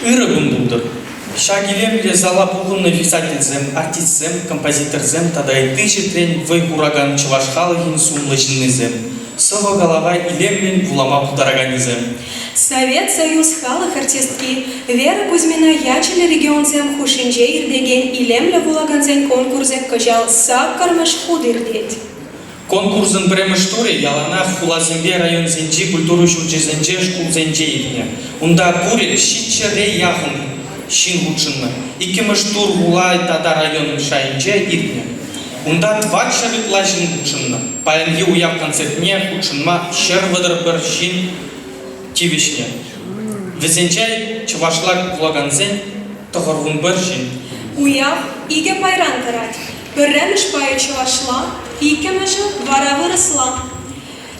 Ырӑ кун пултӑр. Ҫак илемлӗ зала пухӑннӑ писательсем, артистсем, композиторсем тата ытти ҫӗртрен вӑй хуракан чӑваш халӑхӗн сумлӑ ҫыннисем, сӑвӑ-калава илемлӗн вулама пултараканӗсем. Совет Союз халӑх артистки Вера Кузьмина ячӗллӗ регионсем хушшинче иртекен илемлӗ вулакансен конкурсӗ кӑҫал саккӑрмӗш хут иртет. Конкурсӑн пӗрремӗш турӗ яланах хуласемпе районсенчи культура ҫурчӗсенче, шкулсенче иртнӗ. Унта пурӗ ҫичҫӗре яхӑн ҫын хутшӑннӑ. Иккӗмӗш тур хула тата район шайӗнче иртнӗ. Унта 400 ытла ҫын хутшӑннӑ. Паянхи уяв концертне хутшӑнма 131 ҫын тивӗҫнӗ. Вӗсенче чӑвашла вулакансен 91 ҫын. Уяв икӗ пайран тӑрать. Пӗрремӗш пайӗ чӑвашла, иккӗмӗшӗ вара вырӑсла.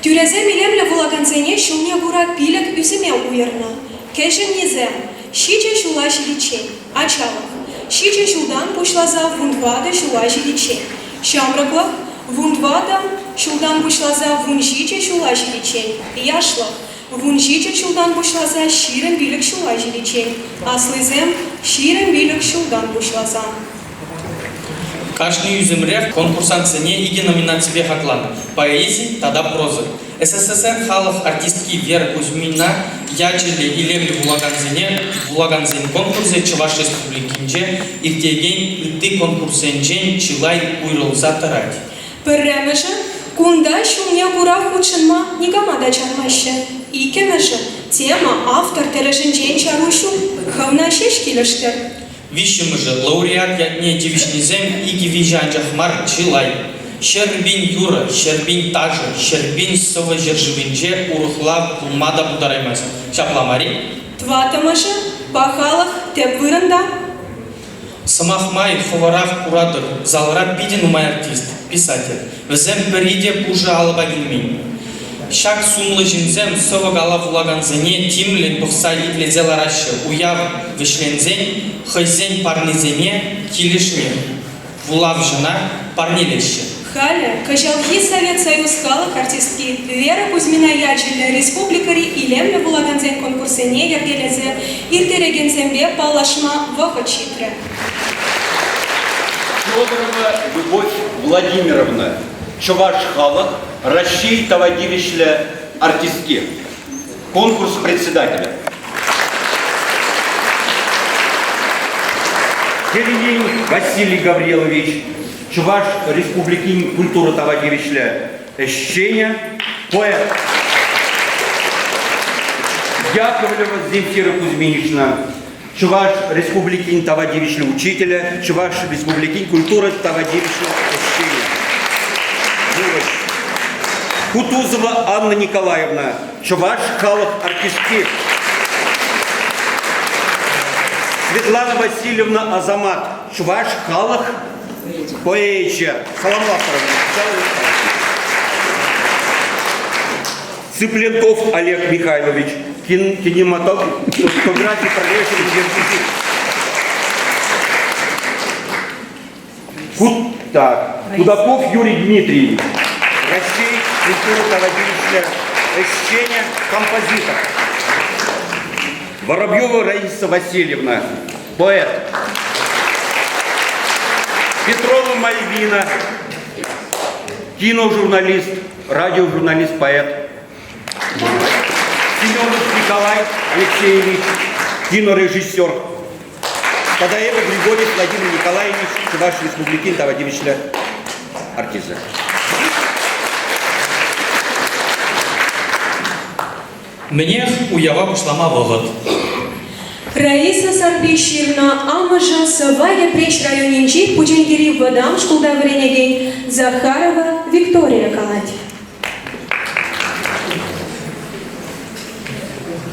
Тӳресем илемлӗ вулакансене ҫулне кура пилӗк ӳсӗме уйӑрнӑ. Кӗҫӗннисем ҫичӗ ҫула ҫитиччен, ачалӑх, ҫичӗ ҫултан пуҫласа вунтӑватӑ ҫула ҫитиччен, ҫамрӑклӑх, вунтӑватӑ ҫултан пуҫласа вунҫичӗ ҫула ҫитиччен, яшлӑх, вунҫичӗ ҫултан пуҫласа 25 ҫула ҫитиччен, аслисем 25 ҫултан пуҫласа. Кашни ӳсӗмрех конкурсантсене икӗ номинаципе хакланӑ: поэзи тата проза. СССР халӑх артистки Вера Кузьмина ячӗллӗ илемлӗ вулакансене вулакансен конкурсӗ Чӑваш Республикинче иртекен ытти конкурссенчен чылай уйрӑлса тӑрать. Пӗрремӗшӗ, кунта ҫулне кура хутшӑнма никама та чармаҫҫӗ. Иккӗмӗшӗ, тема автор тӗлӗшӗнчен чару ҫук, хӑвна ҫеҫ килӗштер. Виҫҫӗмӗшӗ лауреат ятне тивӗҫнисем икӗ-виҫӗ анчах мар, чылай. 100 000 юрӑ, 100 000 ташӑ, 100 000 сӑвӑ ҫӗршывӗнче урӑхла пулма та пултараймасть. Ҫапла мар-и? Тӑваттӑмӗшӗ, пахалӑх тӗп вырӑнта. Сӑмах май, хӑвӑрах куратӑр, залра питӗ нумай артист, писатель. Вӗсем пӗри те пушӑ алӑпа килмен. Ҫак сумлӑ ҫынсем сӑвӑ-калав вулакансене тимлӗн пӑхса итлесе лараҫҫӗ, уяв вӗҫленсен хӑйсен парнисене килӗшнӗ вулавҫӑна парнелеҫҫӗ. Халӗ кӑҫалхи Совет Союз халӑх артистки Вера Кузьмина ячӗллӗ республикӑри илемлӗ вулакансен конкурссене йӗркелесе ирттерекенсемпе паллашма вӑхӑт ҫитрӗ. Федорова Любовь Владимировна, чӑваш халӑх Раҫҫей тава тивӗҫлӗ артистки, конкурс председателӗ. Телеен Василий Гаврилович, Чӑваш Республикин культура тава тивӗҫлӗ ӗҫченӗ, поэт. Яковлева Земфира Кузьминична, Чӑваш Республикин тава тивӗҫлӗ учителӗ, Чӑваш Республикин культура тава тивӗҫлӗ ӗҫченӗ. Юрӑҫ. Кутузова Анна Николаевна, чӑваш халӑх артистки. Светлана Васильевна Азамат, чӑваш халӑх поэчӗ. Саламлатпӑр. Цыпленков Олег Михайлович, кинематографи пӗрлешӗвӗн ертӳҫи. Так, Кудаков Юрий Дмитриевич, Раҫҫей культура тава тивӗҫлӗ ӗҫченӗ, композитор. Воробьева Раиса Васильевна, поэт. Петрова Мальвина, киножурналист, радиожурналист, поэт. Семенов Николай Алексеевич, кинорежиссер. Тата эпӗ Григорьев Владимир Николаевич, Чӑваш Республикин тава тивӗҫлӗ артисчӗ. Мӗнех, уява пуҫлама вӑхӑт. Раиса Сарпи ҫырнӑ Амӑшӗ сӑвва Йӗпреҫ районӗнчи Пучинкери вӑтам шкулта вӗренекен Захарова Виктория калать.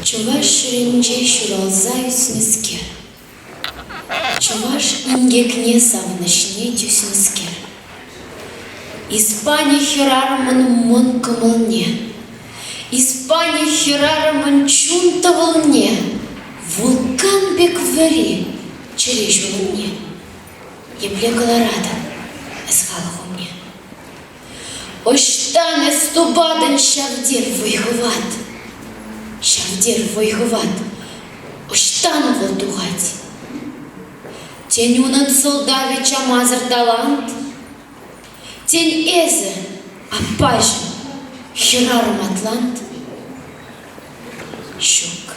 Чӑваш ҫӗрӗнче ҫуралса ӳснӗскер, чӑваш инкекне савӑнӑҫне тӳснӗскер, Испани хӗрарӑмӑн мӑн кӑмӑлне, Испани хӗрарӑмӑн чун тӑвӑлне, вулкан пек вӗри чӗре ҫулӑмне епле кӑларатӑн эс халӑх умне? Ӑҫтан эс тупатӑн ҫав тер вӑй-хӑват? Ҫав тер вӑй-хӑват. Ӑҫтан вӑл тухать? Тен, унӑн сӑлтавӗ чамасӑр талант? Тен, эсӗ, аппаҫӑм, хӗрарӑм атлант? Ҫук.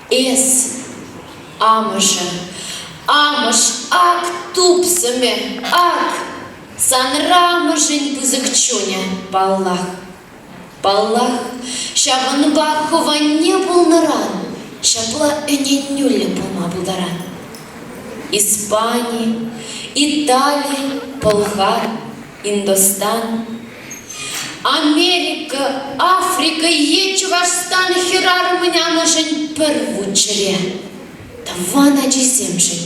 Эс, амӑшӗ, амӑш, ак тупсӑмӗ, ак! Санра амӑшӗн пысӑк чунӗ, паллах. Паллах, ҫавӑнпа хӑванне пулнӑран ҫапла ӗненӳллӗ пулма пултаран. Испани, Итали, Пӑлхар, Индостан, Америка, Африка е Чӑвашстан хӗрарӑмӗн амӑшӗн пӗр вут чӗре тӑван ачисемшӗн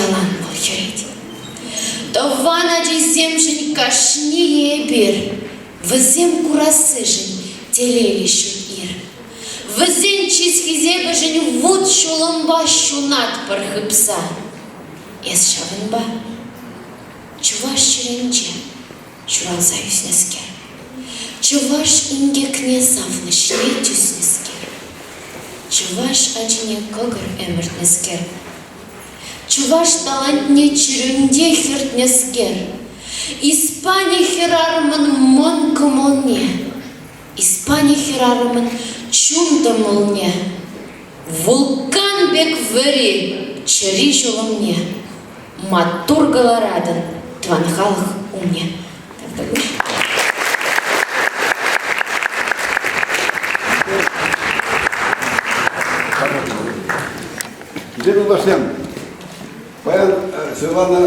ялан вӑл хӗрет. Тӑван ачисемшӗн кашнийӗ эпир Вӗсем курассишӗн телейлӗ ҫут ир. Вӗсен чыс-хисепӗшӗн вут-ҫулӑмпа ҫунатпӑр хыпса. Эс ҫавӑнпа чӑваш ҫӗрӗнче ҫуралса ӳснӗскер, чӑваш инкекне савнӑҫне тӳснӗскер, чӑваш ачине кӑкӑр ӗмӗртнӗскер, Чӑваш талантне чӗрӳнте хӗртнӗскер, Испани хӗрарӑмӑн мӑн кӑмӑлне, Испани хӗрарӑмӑн чун тӑмӑлне, вулкан пек вӗри чӗри ҫулӑмне маттур кӑларатӑн тӑван халӑх умне. Тавтапуҫ. Хисеп юлташсем, паян Светлана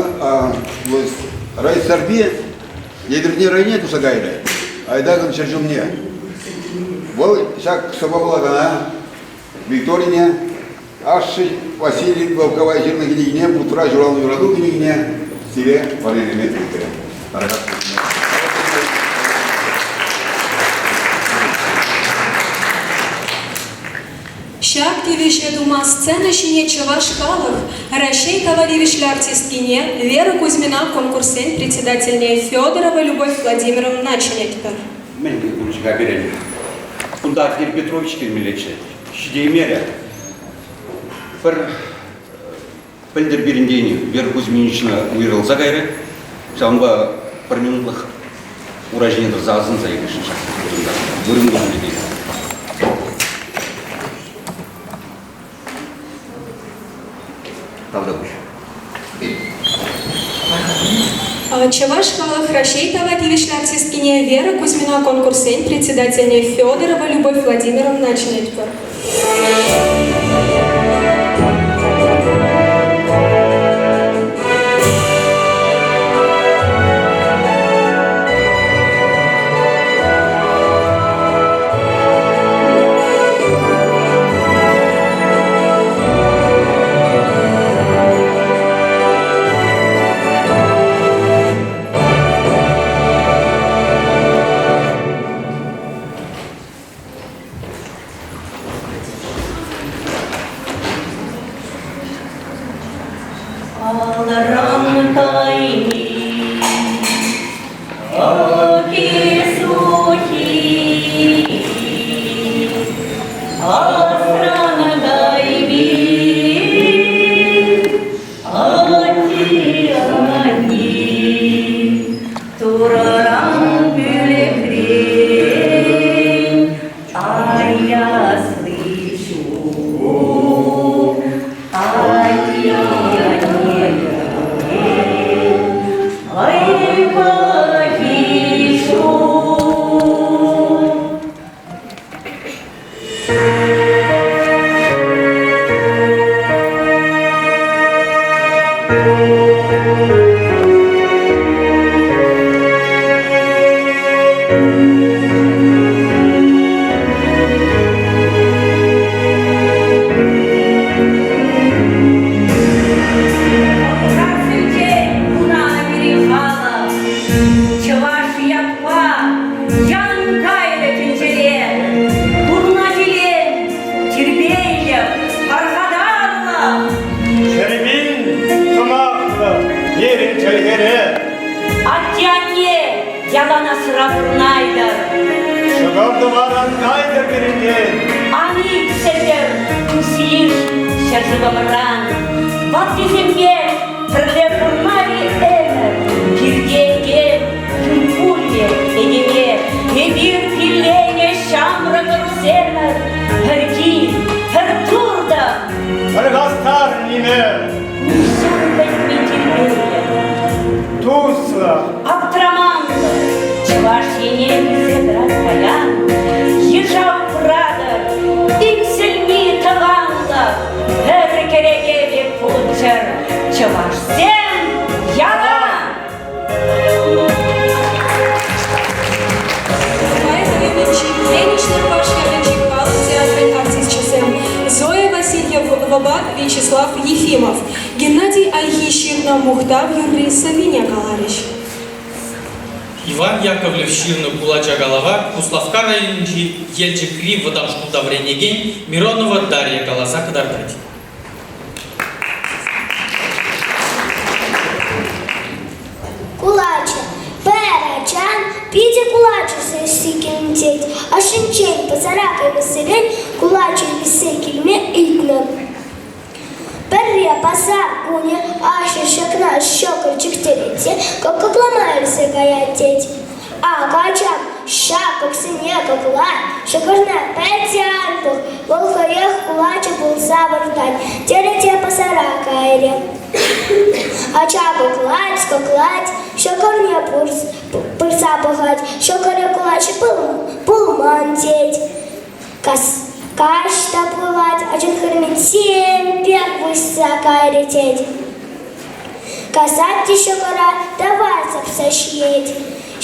Райсарпи Етӗрне районне туса кайрӗ, Айдакӑн ҫӗр ҫумне. Вӑл ҫак сӑвӑ вулакана Викторине ашшӗ Василий Волкова ҫырнӑ кӗнекине Вутра ҫуралнӑ юрату кӗнекине сире парнелеме ыйтрӗ. Ҫак тивӗҫе тума сцена ҫине чӑваш халӑх Раҫҫей тава тивӗҫлӗ артисткине Вера Кузьмина конкурссен председательне Федорова Любовь Владимировна чӗнетпӗр. Мӗн пулчӗ-ха пирӗн? Кунта Архир Петрович килмеллеччӗ. Ҫитеймерӗ. Пӗр пӗлтӗр пирӗнтен Вера Кузьминична уйрӑлса кайрӗ. Ҫавӑнпа пӗр минутлӑх ура ҫине тӑрса асӑнса илесшӗн ҫак вырӑнта. Вырӑн пулнӑ тет. Тавтапуҫ. Чӑваш халӑх Раҫҫей тава тивӗҫлӗ артисткине Вера Кузьмина конкурссен председательне Федорова Любовь Владимировна чӗнетпӗр. Алран кайми Оки-сухи, асран кайми Ати-ани, Турӑран пӳлӗхрен аясли ҫук. Ати-ани, айвахи ҫук. Пӑлхарсенчен хунанӑ пире халӑх, чӑваш ятпа ян кайрӗ тӗнчере. Пурна килен тирпейлӗх, пархатарлӑх. Ҫӗрпин сӑмахлӑ пирӗн чӗлхере. Атте-анне ялан асра пурнайтӑр. Ҫӑкӑр-тӑвар ан кайтӑр пирӗнтен. Ан иксӗлтӗр. Тус-йыш ҫӗршывӑмран ваттисемпе пӗрле пурӑнма-и ӗмӗр? Пирте этем, юн пулмӗ этеме. Эпир пилленӗ ҫамрӑк ӑрусемӗр пӗр кил, пӗр туртӑм. Пӗр хастар ниме. Нихҫан пӗтми тирпейлӗ. Туслӑ. Аптраманлӑ. Чӑваш Ене килсе тӑрать паян. Йыша упратӑр, иксӗлми тӑванлӑх. Пӗр кӗреке пек пулччӑр чӑвашсем ялан! Тӑвай районӗнчи Ленич Нӑрваш ялӗнчи халӑх театрӗн артисчӗсем Зоя Васильевӑпа Вячеслав Ефимов, Геннадий Айхи ҫырнӑ Мухтав юрри сӑввине каларӗҫ. Иван Яковлев ҫырнӑ кулача калава Куславкка районӗнчи Елчӗкри вӑтам шкулта вӗренекен Миронова Дарья каласа кӑтартать. Кулачӑ. Пӗр ачан питӗ кулачӑ сиккен тет. Ашшӗнчен пасара каймассерен кулачӑ илсе килме ыйтнӑ. Пӗрре пасар кунӗ ашшӗ ҫакна ҫӑкӑр чиктерет те кӑклама илсе каять тет. Акӑ ачам, ҫак кӑксене кӑкла, ҫӑкӑрна пӗтсе ан пӑх, вӑл хӑех кулачӑ пулса выртать, терӗ те пасара кайрӗ. Ача кӑклать, кӑклать, ҫӑкӑрне пырса пӑхать, ҫӑкӑрӗ кулачӑ пулман тет. Каҫ та пулать, ачан хырӑмӗ тем пек выҫса кайрӗ тет. Касать те ҫӑкӑра тавар сапса ҫиет.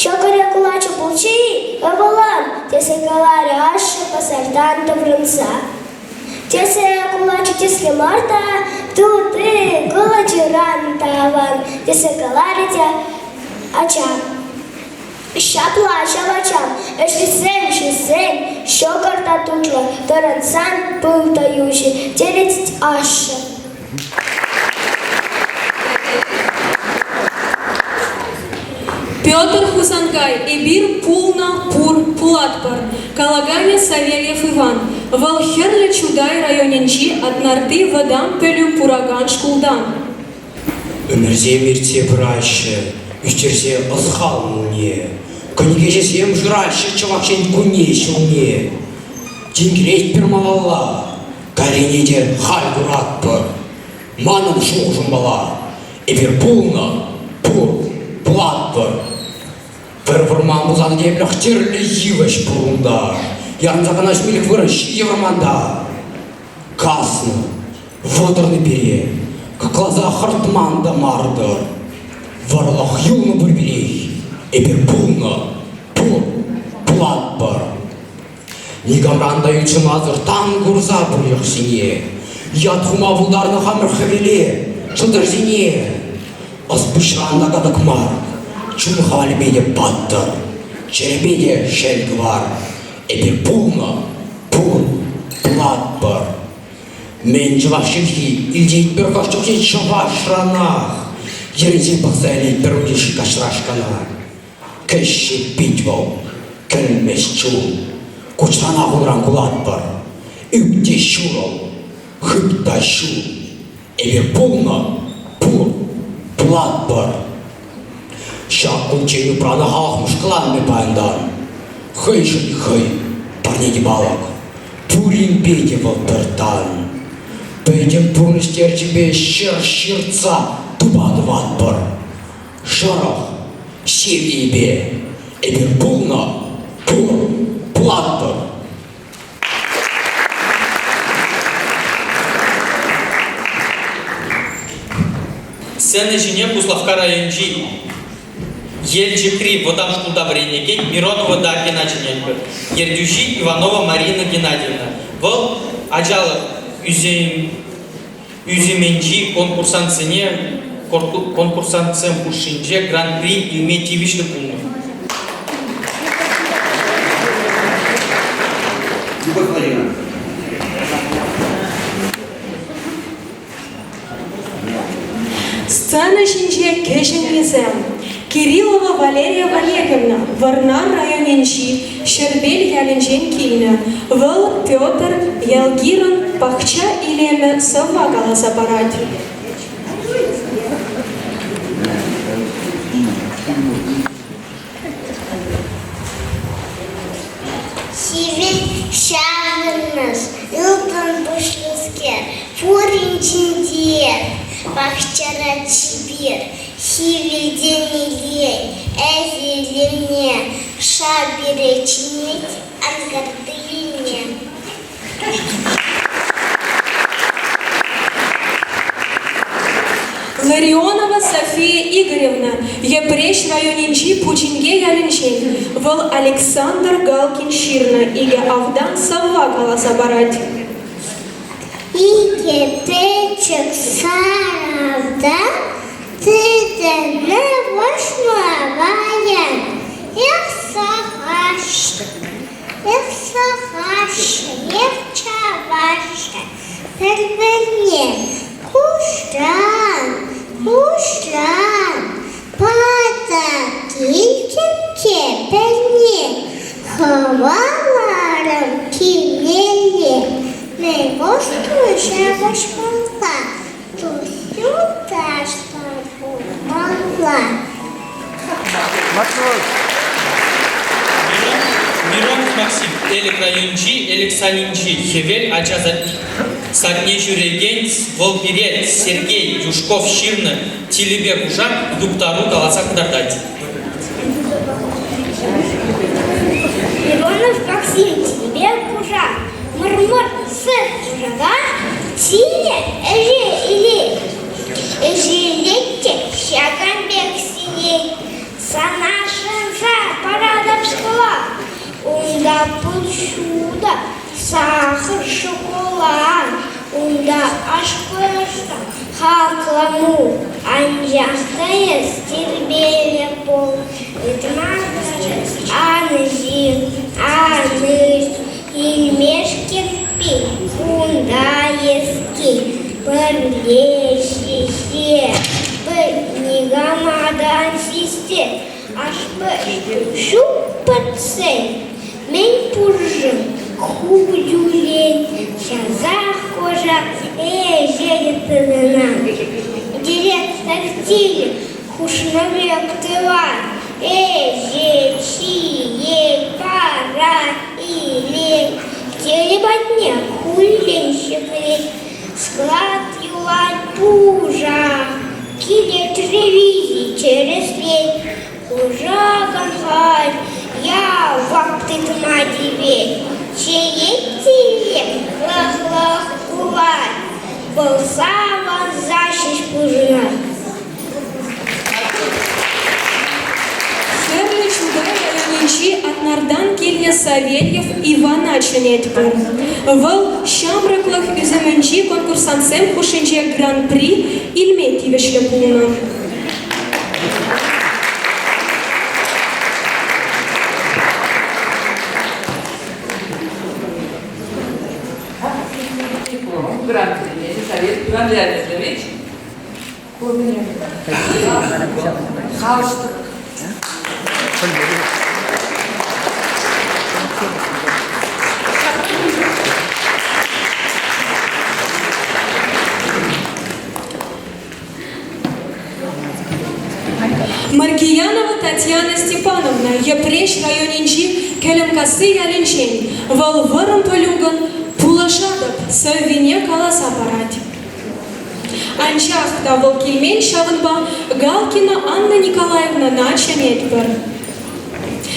Ҫӑкӑрӗ кулачӑ пулчӗ-и, ывӑлӑм? тесе каларӗ ашшӗ пасартан таврӑнса. Тесе кулачӑ тӗслӗ мар та, тути кулачӑран та аван, тесе каларӗ те ача. Ҫапла ҫав ачам, ӗҫлесен, ҫисен, ҫӑкӑр та тутлӑ, тӑрансан пыл та йӳҫӗ, терӗ ашшӗ. Петр Хусанкай, эпир пулнӑ, пур, пулатпӑр, калаканӗ Савельев Иван. Вӑл Хӗрлӗ Чутай районӗнчи Атнарти вӑтам пӗлӳ пуракан шкултан. Ӗмӗрсем иртсе пыраҫҫӗ, ӳстерсе ӑс-хал мулне. Кӗнекеҫӗсем шыраҫҫӗ Чӑваш Ен кунне-ҫулне. Тинкеретпӗр малалла, кайрине те халь куратпӑр. Манӑн шухӑшӑмпала, эпир пулнӑ, пур, пулатпӑр. Пӗр вӑрман пулсан этемлӗх тӗрлӗ йывӑҫ пур унта. Ярӑнса кӑна ҫимелӗх вырӑн ҫийӗ вӑрманта. Каснӑ, вӑтӑрнӑ пире, кӑкласа хӑртман та мар-тӑр. Вӑрлӑх юлнӑ пурпӗрех, эпир пулнӑ, пур, пулатпӑр. Никамран та ютшӑнмасӑр тан курса пур йӑхсене. Ят хума пултарнӑ хамӑр хӗвеле, ҫӑлтӑрсене. Ӑс-пуҫран та катӑк мар, чун хавалӗпе те паттӑр, чӗрепе те шел кӑвар. Эпир пулнӑ, пур, пулатпӑр. Мӗн чӑваш чӗлхи илтетпӗр хӑш чухне чӑвашранах. Йӗрӗнсе пӑхса илетпӗр унти каҫрашкана. Кӗҫҫе пит вӑл, кӗлмӗҫ чул. Куҫранах унран кулатпӑр. Ӳп те ҫурӑл, хыт та ҫул. Эпир пулнӑ, пур, пулатпӑр. Ҫак кунччен упранӑ халӑх мӑшкӑланмӗ паянтан. Хӑйшӗн хӑй парне те палӑк, пуринпе те вӑл пӗр тан. Пӗтӗм пурнӑҫ терчӗпе ҫӗр ҫыртса тупа тӑватпӑр. Шӑрӑх ҫемьепе эпир пулнӑ, пур, пулатпӑр. Сцена ҫине Куславкка районӗнчи Елчӗкри вӑтам шкулта вӗренекен Миронова Дарьяна чӗнетпӗр. Ертӳҫи Иванова Марина Геннадьевна. Вӑл ачалӑх ӳсӗмӗнчи конкурсантсене конкурсантсем хушшинче гран-при илме тивӗҫлӗ пулнӑ. Любовь Владимировна. Сцена ҫинче кӗҫӗннисем. Кириллова Валерия Валерьевна Вӑрнар районӗнчи Ҫӗрпел ялӗнчен килнӗ. Вӑл Петр Ялгирӑн Пахча илемӗ сӑвва каласа парать. Хӗвел ҫаврӑнӑш, ылтӑн пуҫлӑскер, пуринчен те пахчара чипер, хӗвелтен илет, ӗҫ илемне, шав пире чӗнет анкарти енне. Ларионова София Игоревна Йӗпреҫ районӗнчи Пучинке ялӗнчен. Вӑл Александр Галкин ҫырнӑ Икӗ автан сӑвва каласа парать. Икӗ пӗчӗк сар автан тытӑннӑ вӑрҫма паян. Эх, сахаҫҫӗ, Эх, сӑхаҫҫӗ, эх, чаваҫҫӗ, пӗр-пӗрне куҫран, куҫран патак килчӗ пӗрне, хӑваларӑм килнелле, мӗн кӑшту ҫапӑҫмалла, тус-юлташ та пулмалла. Миронов Максим Элӗк районӗнчи Элӗк салинчи Хӗвел ача садне ҫӳрекен вӑл пире Сергей Юшков ҫырнӑ Тилӗпе кушак юптару каласа кӑтартать. Миронов Максим Тилӗпе кушак мӑр-мӑр сыр кушака тилӗ ӗҫе илет. Ӗҫе илет те ҫакӑн пек сӗнет. Сана шанса паратӑп школа. Унта пыл ҫутӑ, сахӑр, шоколад. Унта аш-пӑш та хаклӑ мул. Анчах та эс тирпейлӗ пул. Ыйтма ан ҫыр, ан ыйт. Илмешкӗн пит унта эс кил. Пӗрле ҫиҫсе, пӗр никама та ан систер. Аш-пӑш ҫук пӗтсен, мӗн пуршӑн ху тӳлен, часах кушак ӗҫе тытӑнать. Директор килӗ хушнӑ пек тӑвать, ӗҫе ҫиет, парать, илет, теле патне хуллен ҫӗклет. Склад юлать пушах, килет ревизи тӗрӗслет. Кушакӑн халь явап тытма тивет. Чее тилӗ лӑх-лӑх кулать, вӑл савӑнса ҫеҫ пурӑнать. Хӗрлӗ Чутай районӗнчи Атнартан килнӗ Савельев Ивана чӗнетпӗр. Вӑл ҫамрӑклӑх ӳсӗмӗнчи конкурсантсем хушшинче гран-при илме тивӗҫлӗ пулнӑ. Гран-прине Совет Иван Леонидович Галстук. Маркиянова Татьяна Степановна Йӗпреҫ районӗнчи Кӗлӗмкасси ялӗнчен. Вӑл вӑрӑм пӗлӳкӑн Пулӑшатӑп сӑввине каласа парать. Анчах та вӑл килмен, ҫавӑнпа Галкина Анна Николаевнӑна чӗнетпӗр.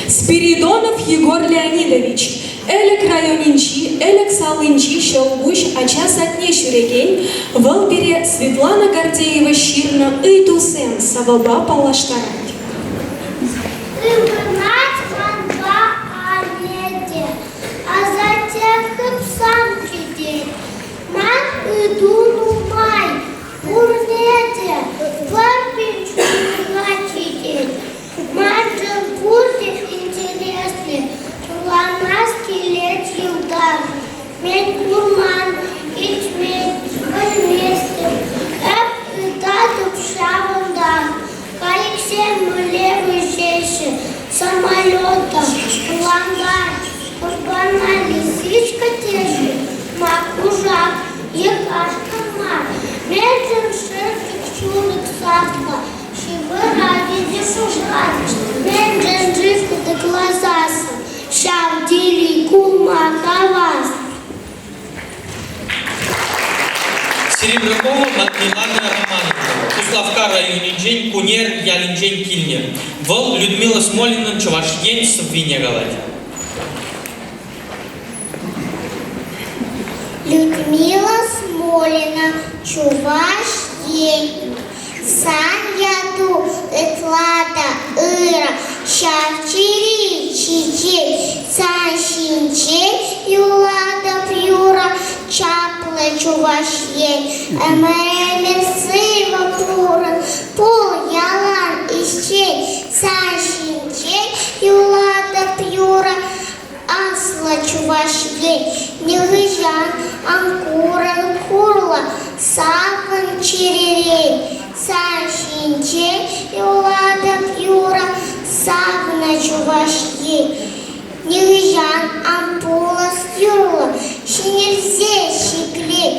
Спиридонов Егор Леонидович, Элӗк районӗнчи Элӗк салинчи Ҫӑлкуҫ ача садне ҫӳрекен, вӑл пире Светлана Гордеева ҫырнӑ ыйтусем сӑвӑпа паллаштарать. Ывӑнать манпа анне те, асатте хыпсан кӗтет. Ман ыйту нумай, пурне те пӗр пин ҫухрӑма ҫитет. Маншӑн пурте интереслӗ, вуланас килет йӑлтах. Мӗн курман, илтмен, пӗлместӗп, эп ыйтатӑп ҫавӑнтах. Кайӑксем мӗнле. Вертолета кулантарчӗ, Хурпана лисичка теҫҫӗ, ма кушак е кашкӑр мар. Мӗншӗн шӗшкӗ ҫунӑк сапнӑ, ҫывӑрать тесе шутлать. Мӗншӗн шывка тӑкласассӑн ҫав тери кулма хавас. Серебрякова Милана Романовна Куславкка районӗнчен Кунер ялӗнчен килнӗ. Вӑл Людмила Смолинӑн Чӑваш Ен сӑввине калать. Людмила Смолина, Чӑваш Ен. Сан яту ытла та ырӑ, ҫав чири чечек сан ҫинчен юлатӑп юрӑ, чаплӑ Чӑваш Ен, ӗмӗр-ӗмӗр сывӑ пурӑн, пул ялан ӗҫчен, сан ҫинчен юлатӑп юрӑ, Аслӑ Чӑваш Ен нихӑҫан ан курӑн хурлӑ, савӑн чӗререн. Сан ҫинчен юлатӑп юрӑ, савнӑ Чӑваш Ен. Нихӑҫан ан пулас юрлӑ, ҫӗнелсе ҫӗклен.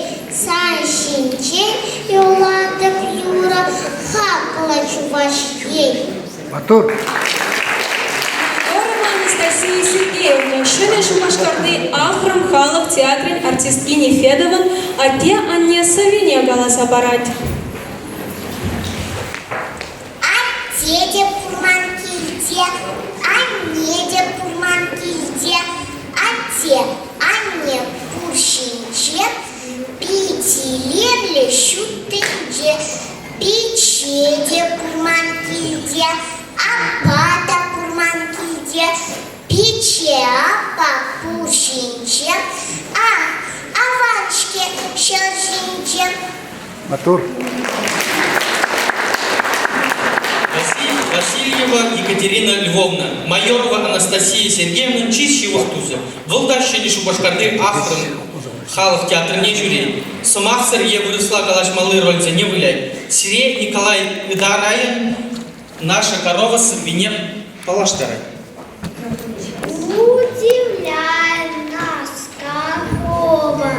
Сан ҫинчен юлатӑп юрӑ, хаклӑ Чӑваш Ен. Маттур. Торова Анастасия Сергеевна Ҫӗнӗ Шупашкарти Ахрӑм халӑх театрӗн артистки Нефедовӑн Атте-анне сӑввине каласа парать. Атте те пулман килте, анне те пулман килте, атте, анне пур ҫинче, пит илемлӗ ҫут тӗнче. Пичче те курман килте, аппа та курман килте. Пичче аппа пур ҫинче, ах, аван-ҫке ҫӗр ҫинче. Маттур. Васильева Екатерина Львовна, Майорова Анастасия Сергеевнӑн чи ҫывӑх тусӗ. Вӑл та Ҫӗнӗ Шупашкарти Ахрӑм халӑх театрне ҫӳрет, сӑмахсӑр е вырӑсла калаҫмалли рольсене вылять. Сире Николай Ытарайӑн «Наша корова» сӑввине паллаштарать. Удивляй нас, корова,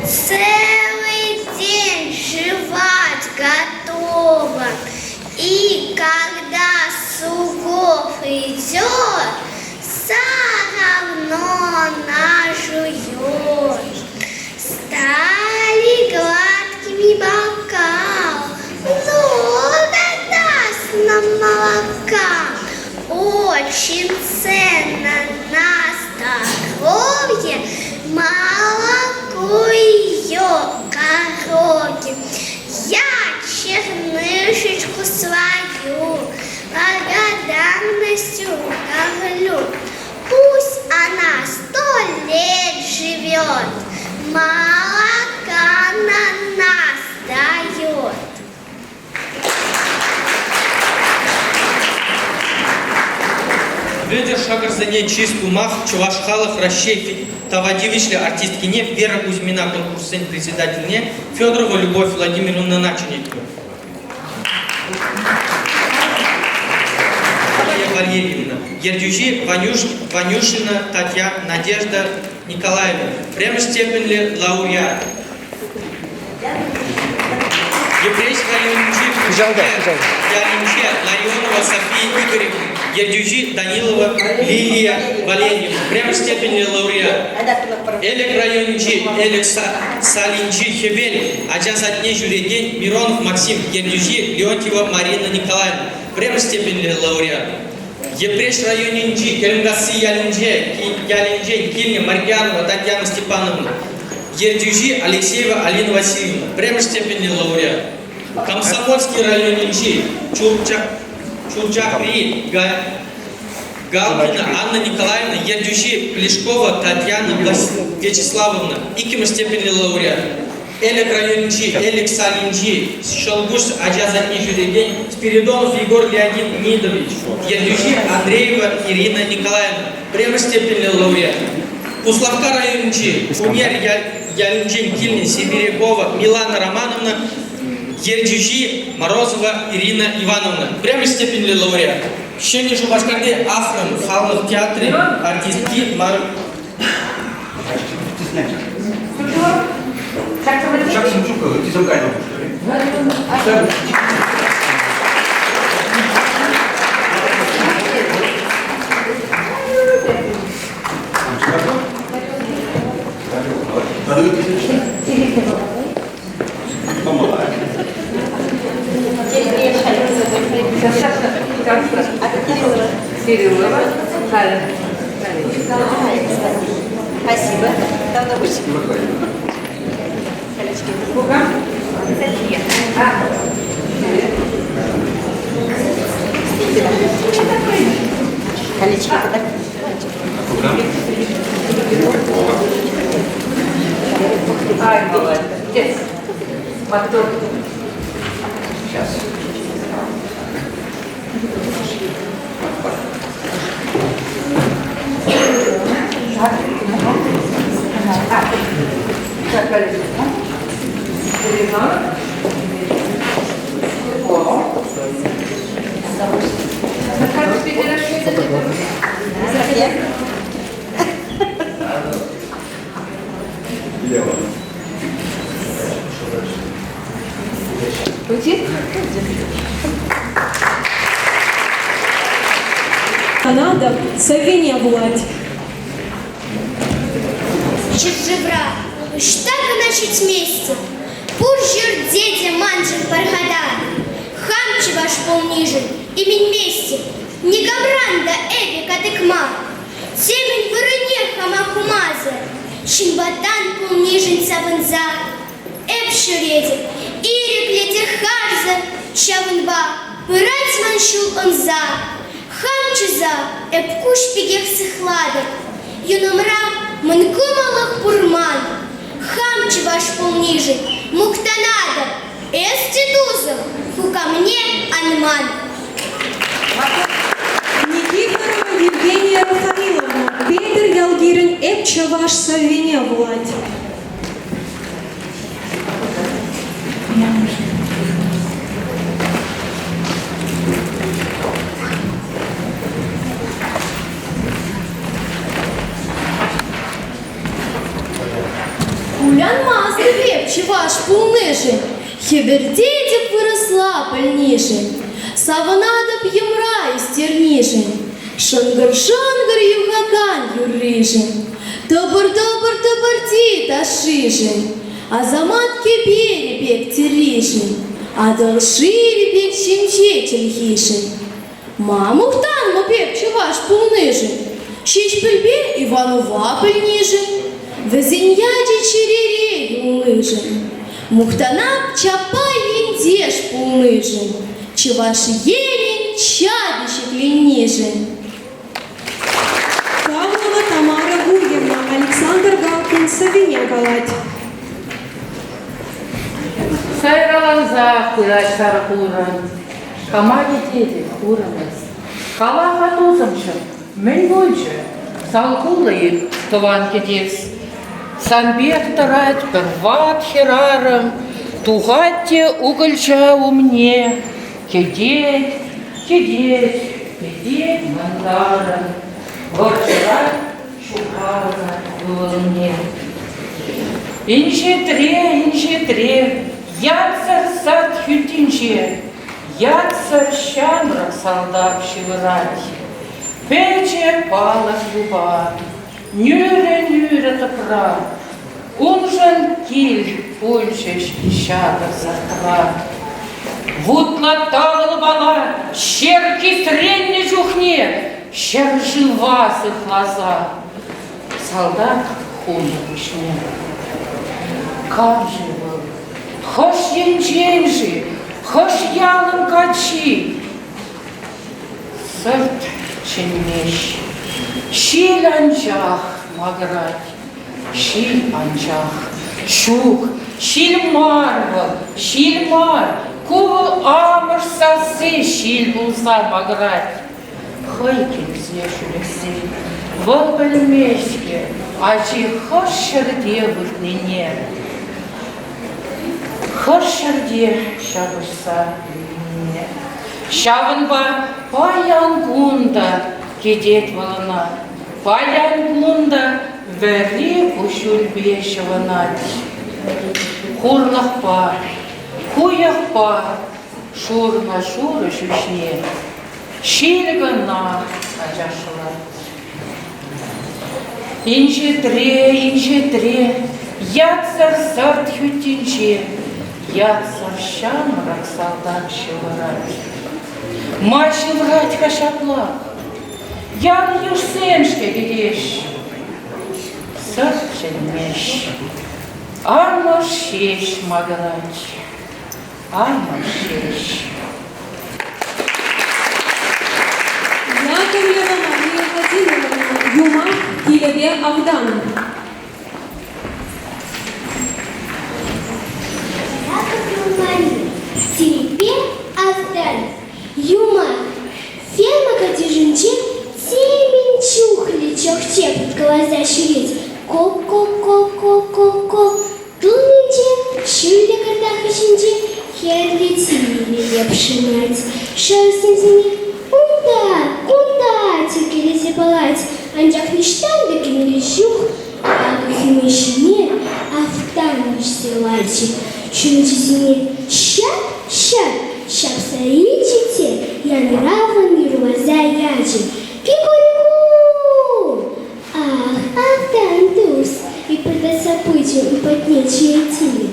целый день жевать готова. И когда сугов идет, все равно нажует. Стали гладкими бока, много даст нам молока. Очень ценно на здоровье молоко ее коровье. Я чернышечку свою благодарностью кормлю. Пусть она сто лет живет, молока на нас дает. Вӗтӗр шакӑрсене чыс тумах Чӑваш халӑх Раҫҫей тава тивӗҫлӗ артисткине Вера Кузьмина конкурссен председательне Федорова Любовь Владимировнӑна чӗнетпӗр. Мария Валерьевна, ертӳҫи Ванюш, Ванюшина Татьяна Надежда Николаевна, пӗрремӗш степеньлӗ лауреат. Йӗпреҫ районӗнчи ялӗнче Ларионова София Игоревна, ертӳҫи Данилова Лилия Валерьевна, пӗрремӗш степеньлӗ лауреат. Элӗк районӗнчи Элӗк салинчи Хӗвел ача садне ҫӳрекен Миронов Максим, ертӳҫи Леонтьева Марина Николаевна, пӗрремӗш степеньлӗ лауреат. Йӗпреҫ районӗнчи Кӗлӗмкасси ялӗнче ялӗнчен килнӗ Марьянова Татьяна Степановна, ертӳҫи Алексеева Алина Васильевна, пӗрремӗш степеньлӗ лауреат. Комсомольски районӗнчи Чурчакри Галкина Анна Николаевна, ертӳҫи Плешкова Татьяна Вячеславовна, иккӗмӗш степеньлӗ лауреат. Элӗк районӗнчи Элӗк салинчи Ҫӑлкуҫ ача садне ҫӳрекен Спиридонов Егор Леонидович, ертӳҫи Андреева Ирина Николаевна, пӗрремӗш степеньлӗ лауреат. Куславкка районӗнчи Кунер ялӗнчен килнӗ Сибирякова Милана Романовна, ертӳҫи Морозова Ирина Ивановна, пӗрремӗш степеньлӗ лауреат. Ҫӗнӗ Шупашкарти Ахрӑм халӑх театрӗн артистки Мар... Кириллова. Спасибо. Давно быть. София. Колечко, да? Ай, молодец. Мотор. Сейчас. Канада сӑввине вулать. Ҫӗршывра ӑҫта кӑна ҫитместӗп, пур ҫӗрте те маншӑн пархатар. Хам чӑваш пулнишӗн именместӗп, никамран та эпӗ катӑк мар. Темӗн вырӑнне хама хумасӑр, ҫынпа тан пулнишӗн савӑнса эп ҫӳретӗп, ирӗклӗ те харсӑр, ҫавӑнпа пырать ман ҫул ӑнса. Хам чыса эп куҫ пекех сыхлатӑп, юнӑмра мӑн кӑмӑллӑх пур ман. Хам чӑваш пулнишӗн мухтанатӑп, эс те тусӑм, ху камне ан ман. Никифорова Евгения Рафаиловна Петӗр Ялгирӗн Эп чӑваш сӑввине вулать. Кулянмастӑп эп чӑваш пулнишӗн, хӗпӗртетӗп вырӑсла пӗлнишӗн, савӑнатӑп йӑмра ӳстернишӗн, шӑнкӑр-шӑнкӑр юхакан юрришӗн, тӑпӑр-тӑпӑр тӑпӑрти ташшишӗн, асамат кӗперӗ пек тӗрришӗн, Атӑл шывӗ пек ҫемҫе чӗлхишӗн. Ма мухтанмӑп эп чӑваш пулнишӗн, Ҫеҫпӗлпе Иванова пӗлнишӗн, вӗсен ячӗ чӗрере юлнишӗн, мухтанап чапа ентеш пулнишӗн, Чӑваш Енӗн чапӗ ҫӗкленнишӗн. Павлова Тамара Гурьевна Александр Галкин сӑввине калать. Сайраланса пырать сарӑ хурӑн. Кама кӗтетӗн, хурӑнӑс? Кала-ха, тусӑмҫӑм, мӗн пулчӗ? Салхуллӑ-и тӑван кӗтес? Сан пек тӑрать пӗр ват хӗрарӑм, тухать те укӑлча умне, кӗтет, кӗтет, кӗтет мантарӑн, вӑрҫӑра ҫухалнӑ ывӑлне. Инҫетре, инҫетре, ятсӑр сад хӳттинче, ятсӑр ҫамрӑк салтак ҫывӑрать. Пӗчӗк палӑк юпа, нӳрӗ-нӳрӗ тӑпра, уншӑн кил пулчӗҫ ҫакӑ сартра. Вутлӑ тавӑлпала ҫер кисреннӗ чухне ҫӗршыва сыхласа салтак хунӑ пуҫне. Кам-ши вӑл? Хӑш енчен-ши? Хӑш ялӑн каччи? Сӑрт чӗнмест. Ҫил анчах макӑрать. Ҫил анчах. Ҫук, ҫил мар вӑл, ҫил мар. Ку вӑл амӑш сасси ҫил пулса макӑрать. Хӑй килсе ҫӳресси. Вӑл пӗлмест-ҫке ачи хӑш ҫӗрте выртнине. Хӑш ҫӗрте ҫапӑҫса вилнине. Ҫавӑнпа паян кун та кӗтет вӑл ӑна, паян кун та вӗри куҫҫульпе ҫӑвӑнать. Хурлӑхпа, хуйӑхпа шурнӑ шурӑ ҫӳҫне ҫил кӑна ачашлать. Инҫетре, инҫетре, ятсӑр сӑрт хӳттинче ятсӑр ҫамрӑк салтак ҫывӑрать. Ма ҫыврать-ха ҫапла? Ял-йышсем-ҫке кӗтеҫ. Сӑрт чӗнмест, амӑш ҫеҫ макӑрать, амӑш ҫеҫ. Яковлева Мария Владимировна, юмах Килӗпе автан. Яковлева Мария, Тилӗпе автан, юмах Ферма картишӗнче темӗн чухлӗ чӑх-чӗп каласа ҫӳрет. Ко-ко-ко-ко-ко-ко Туллинче, ҫӳллӗ карта хыҫӗнче хӗрлӗ тилӗ йӑпшӑнать. Шӑлсемсене унта, кунта тиркелесе пӑхать, анчах ниҫтан та кӗмелли ҫук. Акӑ хӳме ҫине автан вӗҫсе ларчӗ, ҫулҫисене ҫап-ҫап ҫапса илчӗ те янӑравлӑн юрласа ячӗ. Кукареку! Ах, автан тус, йӑпӑртатса пычӗ ун патне чее тилӗ.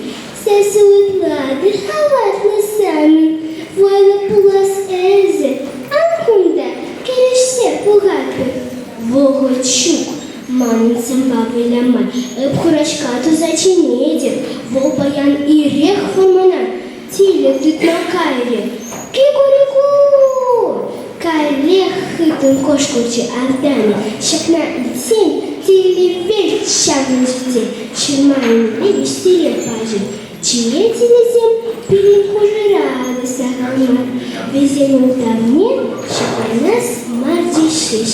Сасӑ ытла та хаваслӑ санӑн, вӑйлӑ пулас эсӗ. Ан кунта кӗрешсе пӑхатпӑр. Вӑхӑт ҫук манӑн санпа выляма. Эп хураҫка туса чӗнетӗп, вӑл паян ирех вӑрмана тилӗ тытма кайрӗ. Кукареку! Каллех хыттӑн кӑшкӑрчӗ автанӗ. Ҫакна илтсен тилли вӗлт ҫаврӑнчӗ те ҫырма еннелле вӗҫтере пачӗ. Чие тилӗсем пирӗн хушӑра та сахал мар. Вӗсен ултавне ҫакланас марчӗ ҫеҫ.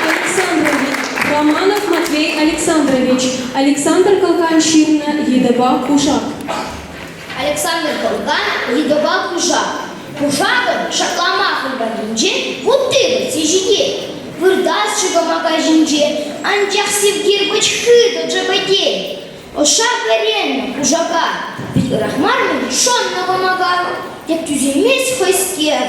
Александрович, Романов Матвей Александрович, Александр Кӑлкан ҫырнӑ Йытӑпа кушак. Александр Кӑлкан йытӑпа кушак. Кушакӑн шартлама хӑй патӗнче вутти вӗрсе ҫитет. Выртасчӗ кӑмака ҫинче, анчах сив кирпӗч хытӑ чӗпӗтет. Ӑша вӗреннӗ кушака, пит ырах мар-мӗн шӑннӑ кӑмака, тек тӳсеймест хӑйскер.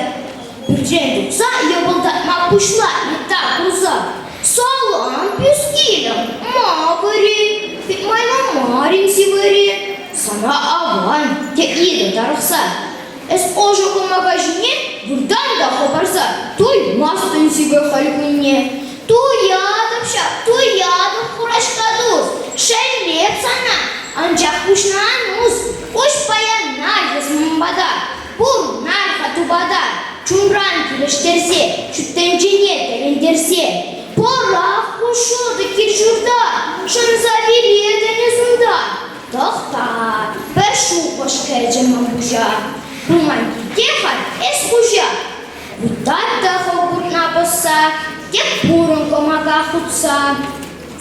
Пӳртрен тухса йӑпӑлтатма пуҫлать йытта курса. Салам, пӳскилӗм, ма вӗри, пит майлӑ мар-им сивӗри? Сана аван, тет йытӑ тарӑхса. Эс ӑшӑ кӑмака ҫине выртан та хӑпарса туймастӑн сивӗ халь кунне. Туятӑп ҫав, туятӑп, хураҫка тус, шеллеп сана, анчах пуҫна ан ус, пуҫ паян наркӑс ман пата. Пур, нар-ха тупата, чунран килӗштерсе, ҫут тӗнчене тӗлӗнтерсе. Пӑрах ку ҫутӑ кил-ҫурта, шӑнса вилетӗн эс унта. Тӑхта, пӗр шухӑш кӗчӗ ман пуҫа. Пулман килте халь эс хуҫа. Выртать та хӑв куртна пӑсса, тек пурӑн кӑмака хутса.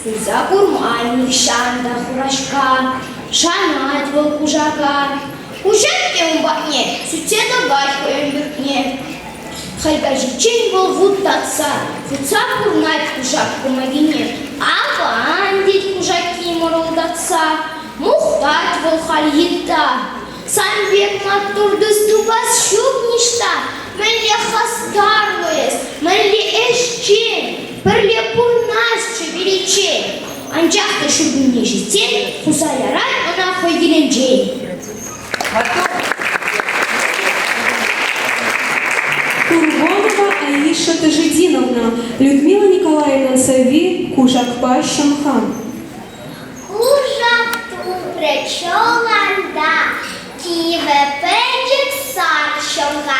Суйса курман нихҫан та хураҫка, шанать вӑл кушака. Куҫать те ун патне, сӳтсе тӑкать хӑйӗн пӳртне. Хӑй каҫиччен вӑл вут татса, хутса пурнать кушак кӑмакине. Аван, тет кушакки мӑрӑлтатса, мухтать вӑл халь йытта. Сан пек маттур тус тупас ҫук ниҫта. Мӗнле хастарлӑ эс, мӗнле ӗҫчен, пӗрле пурӑнасчӗ виличчен. Анчах та ҫуркунне ҫитсен хуса ярать ӑна хӑй килӗнчен. Курбанова Аиша Тажидиновна, Людмила Николаевнан сӑвви Кушакпа ҫӑмха. Кушак тупрӗ чӑланта, кивӗ пӗчӗк сар ҫӑмха.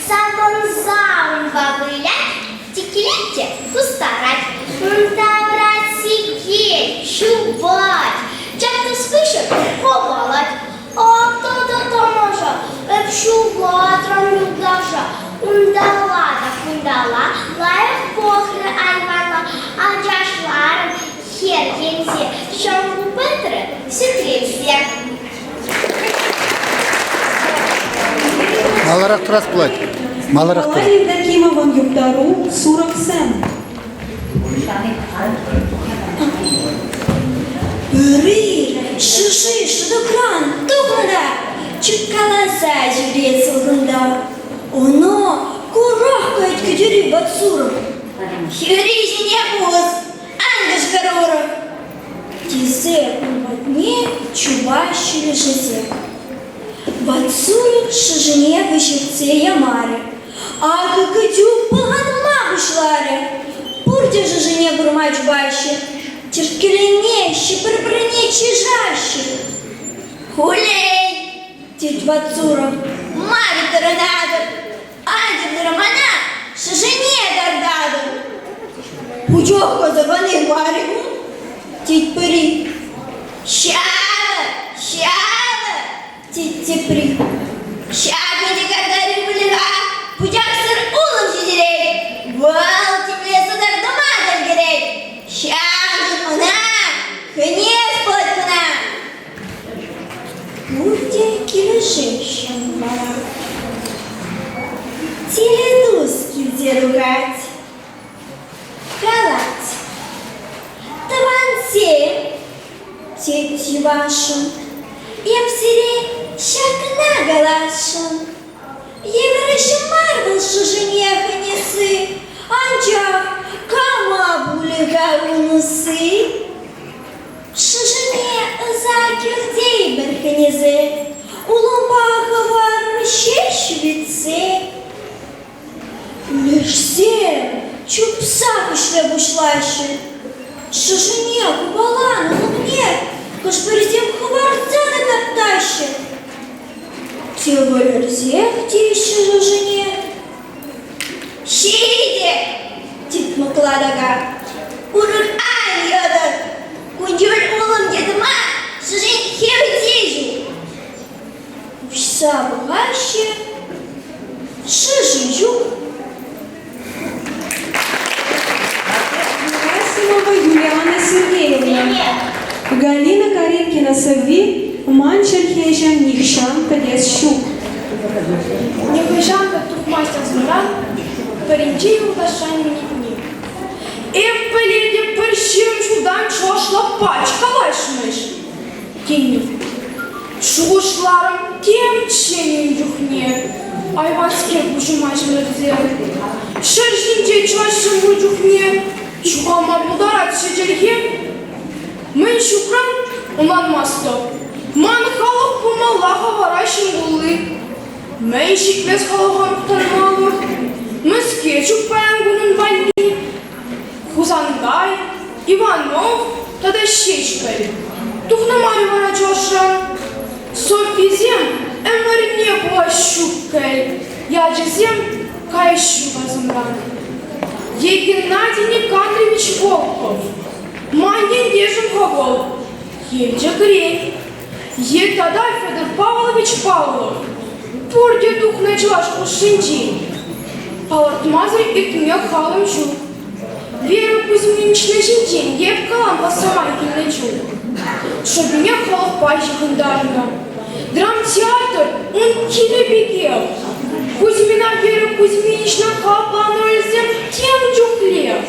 Савӑнса унпа вылять, тиккелет те кустарать. Ун тавра сикет, чупать, чактӑс хыҫҫӑн хӑвалать. Ак тата тамаша, эп ҫухатрӑм юлташа. Унталла та кунталла лайӑх пӑхрӗ айванла, ачашларӑм хӗрхенсе, ҫӑмху пӗтрӗ сӗтленсе. Маларах тӑрас пулать. Маларах тӑрас. Николай Евдокимовӑн юптару «Сурӑхсем». Пӗри шӑши шӑтӑкран тухнӑ та чупкаласа ҫӳрет сулхӑнта. Ӑна курах каять кӗтӳри ват сурӑх. Хӳри ҫине пус, ан кӑшкӑр урӑх! Тесе ун патне чупаҫҫӗ лешӗсем. Ват сурӑх шӑшине вӗҫертсе ямарӗ. Акӑ кӗтӳ пӑлханма пуҫларӗ. Пурте шӑшине курма чупаҫҫӗ, тӗрткеленеҫҫӗ, пӗр-пӗрне чышаҫҫӗ. Хуллен, тет ват сурӑх, ма тӑрӑнатӑр? Атьӑр мана, шӑшине тартатӑр. Пучах кӑсӑкани мар-и ку? тет пӗри. Ҫавӑ, ҫавӑ, тет тепри. Ҫакӑ те картари пулӗ-ха, пучахсӑр улӑм ҫитерет. Вӑл темле сӑтӑр тума та ӗлкӗрет. Ҫавшӑн ӑна хӗнес пулать кӑна. Пурте килӗшеҫҫӗ унпала. Тилӗ тус килсе тухать. Калать: Тӑвансем, тет йӑвашшӑн, эп сире ҫакна каласшӑн. Йывӑр ӗҫ мар вӑл шӑшине хӗнесси, анчах кама пулӗ-ха ун усси? Шӑшине ӑса кӗртеймӗр хӗнесе, улӑмпа хӑварӑр ҫеҫ витсе. Лешсем чупсах ӗҫле пуҫлаҫҫӗ. Шӑшине купаланӑ улӑмне хӑш-пӗрисем хӑварса та таптаҫҫӗ. Те вӗлерсех теҫҫӗ шӑшине. Ҫитӗ! тет мӑклатака. Урӑх ан йӑтӑр! Кун чуль улӑм те тӑма шӑшин хевте ҫук. Уҫса пӑхаҫҫӗ, шӑши ҫук. Герасимова Юлиана Сергеевна. Галина Каринкина сӑвви Ман чӗлхеҫӗм нихҫан пӗтес ҫук. Нихӑҫан та тухмасть асӑмран пӗринче юлташран минетни. Эп пӗлетӗп пӗр 20 ҫултан чӑвашла пач калаҫмӗҫ, тенӗ. Шухӑшларӑм темччен ун чухне, айванскер пуҫӑма ҫӗмӗрсе. Ҫӗр ҫинче чӑвашсем пур чухне ҫухалма пултарать-ши чӗлхе? Мӗн ҫукран ӑнланмастӑп. Ман халӑх пулмалла-ха вара ҫын кулли. Мӗн ҫитмест халӑха мухтанмалӑх? Мӗскер ҫук паян кунӑн валли? Хусанкай, Иванов тата Ҫеҫпӗл. Тухнӑ мар вара чӑвашран. Софисем ӗмӗрне пулас ҫук кӗл, ячӗсем каяс ҫук асӑмран. Е Геннадий Никандрович Волков, ман ентешӗм-ха вӑл, Елчӗкрен. Е тата Федор Павлович Павлов, пурте тухнӑ чӑваш хушшинчен. Палӑртмасӑр иртме халӑм ҫук. Вера Кузьминична ҫинчен эп калам-ха сӑмах килнӗ чух. Шӑпине халӑхпа ҫыхӑнтарнӑ. Драмтеатр ун килӗ пекех. Кузьмина Вера Кузьминична калапланӑ рольсем тем чухлех.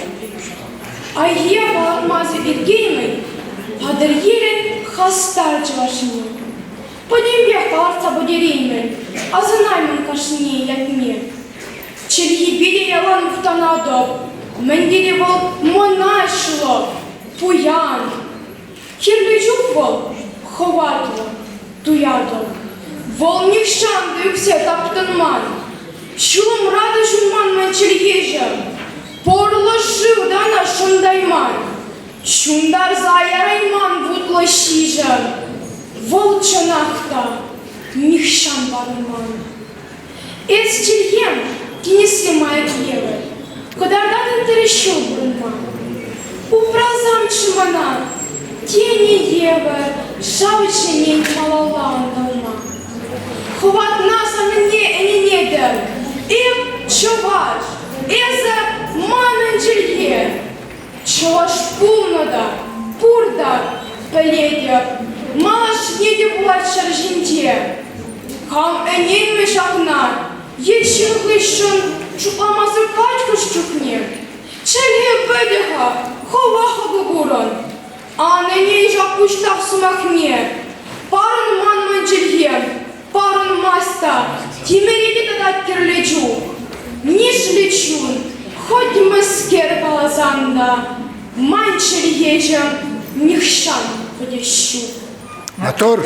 Айхие палӑртмасӑр иртеймӗн, Патӑрьелӗн хастар чӑвашне. Пӗтӗмпех палӑртса пӗтереймӗн, асӑнаймӑн кашни ятне. Чӗлхипе те ялан мухтанатӑп, мӗн тери вӑл мӑнаҫлӑ, пуян. Кирлӗ чух вӑл хӑватлӑ, туятӑп. Вӑл нихҫан та ӳксе таптӑнман. Ҫулӑмра та ҫунман ман чӗлхеҫӗм. Пӑрлӑ шыв та ӑна шӑнтайман. Ҫунтарса ярайман вутлӑ ҫиҫӗм. Вӑл чӑнах та нихҫан парӑнман. Эс чӗлхем тинӗсри маяк евӗр, кӑтартатӑн тӗрӗс ҫул пурӑнма. Упрасамччӗ мана, тенӗ евӗр шав чӗнет малалла ӑнтӑлма. Хӑватна санӑнне ӗненетӗп, эп чӑваш, эсӗ манӑн чӗлхе. Чӑваш пулнӑ та, пур та, пӗлетӗп, малашне те пулать ҫӗр ҫинче. Кам ӗненмӗ ҫакна е ҫын хыҫҫӑн шутламасӑр пач чухне? Чӗлхе пӗтӗ-ха, хӑвах акӑ курӑн. Ан ӗнен ҫак пуҫтах сӑмахне. Парӑнман ман чӗлхе, парӑнмасть та, тимӗре те татать кирлӗ чух. Нишлӗ чун, хӑть мӗскер каласан та, ман чӗлхеҫӗм нихҫан пӗтес ҫук. Мотор!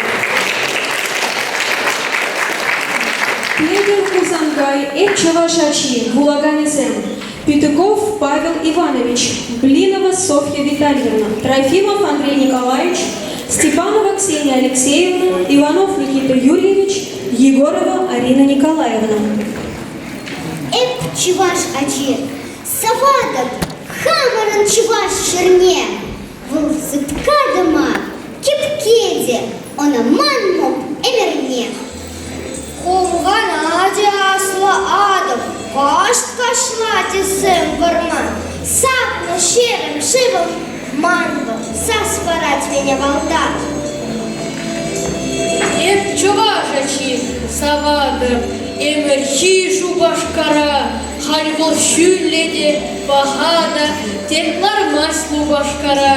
Петӗр Хусанкай эп чӑваш ачи, вулаканӗсем Петухов Павел Иванович, Блинова Софья Витальевна, Трофимов Андрей Николаевич, Степанова Ксения Алексеевна, Иванов Никита Юрьевич, Егорова Арина Николаевна. Эп чӑваш ачи, саватӑп хамӑрӑн чӑваш ҫӗрне. Вӑл сыпка тӑма кипке те ӑна манмӑп ӗмӗрне. Хумханать аслӑ Атӑл, кашт кашлать сӗм вӑрман. Сапнӑ ҫерӗм шывӑм ман вӑл, сас парать мӗн авалтан. Эп чӑваш ачи, саватӑп ӗмӗрхи Шупашкара. Халь вӑл ҫӳллӗ те, паха та, тек лармасть Лупашкара.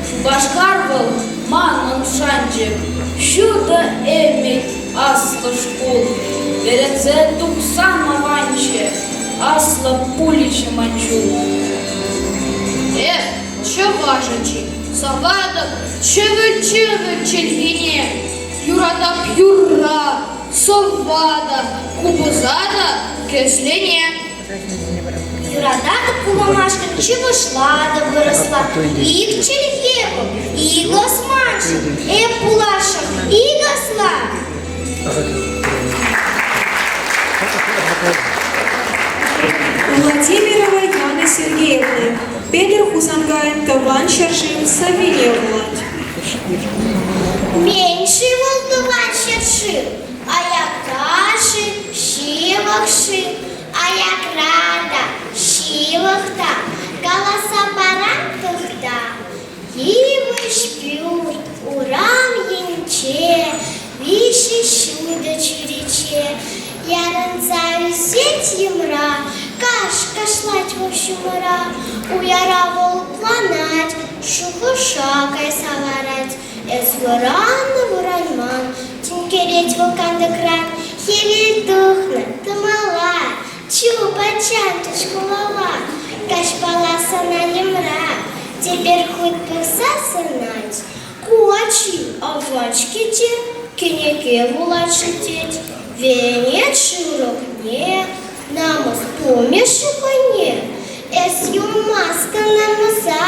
Шупашкар вӑл манӑн шанчӑк, ҫутӑ ӗмӗт, аслӑ шкул. Вӗренсе тухсан аванччӗ, аслӑ пулӗччӗ ман чул. Эп чӑваш ачи, саватӑп чӗвӗл-чӗвӗл чӗлхене, юратап юрра, сӑвва та, купӑса та, кӗслене. Юрататӑп вуламашкӑн чӑвашла та вырӑсла. Ик чӗлхе вӑл, ик ӑсманшӑн, эп пуласшӑн ик ӑсла. Владимирова Яна Сергеевна, Петӗр Хусанкайӑн Тӑван ҫӗршыв сӑввине вулать. Меньше вӑл тӑван ҫӗршыв, аякра-ши, ҫывӑх-ши, аякра та, ҫывӑх та, каласа паран тӑхта. Йывӑҫ пӳрт урам енче, виҫӗ ҫутӑ чӳрече. Ярӑнса ӳсет йӑмра, каш кашлать вӑл ҫумӑра. Уяра вӑл утланать, шухӑша кайса ларать. Эс вӑраннӑ вӑранман, тинкерет вӑл кантӑкран. Хӗвел тухнӑ, тӑмала, чуп, ачам, шкулала. Каҫпала сана йӑмра, тепӗр хут пӑхса сӑнать. Ку ачи аван-ҫке те, кӗнеке вулать-ши тет. Венет-ши урокне, намӑс тумӗ-ши хӑйне? Эс юлмастӑн намӑса,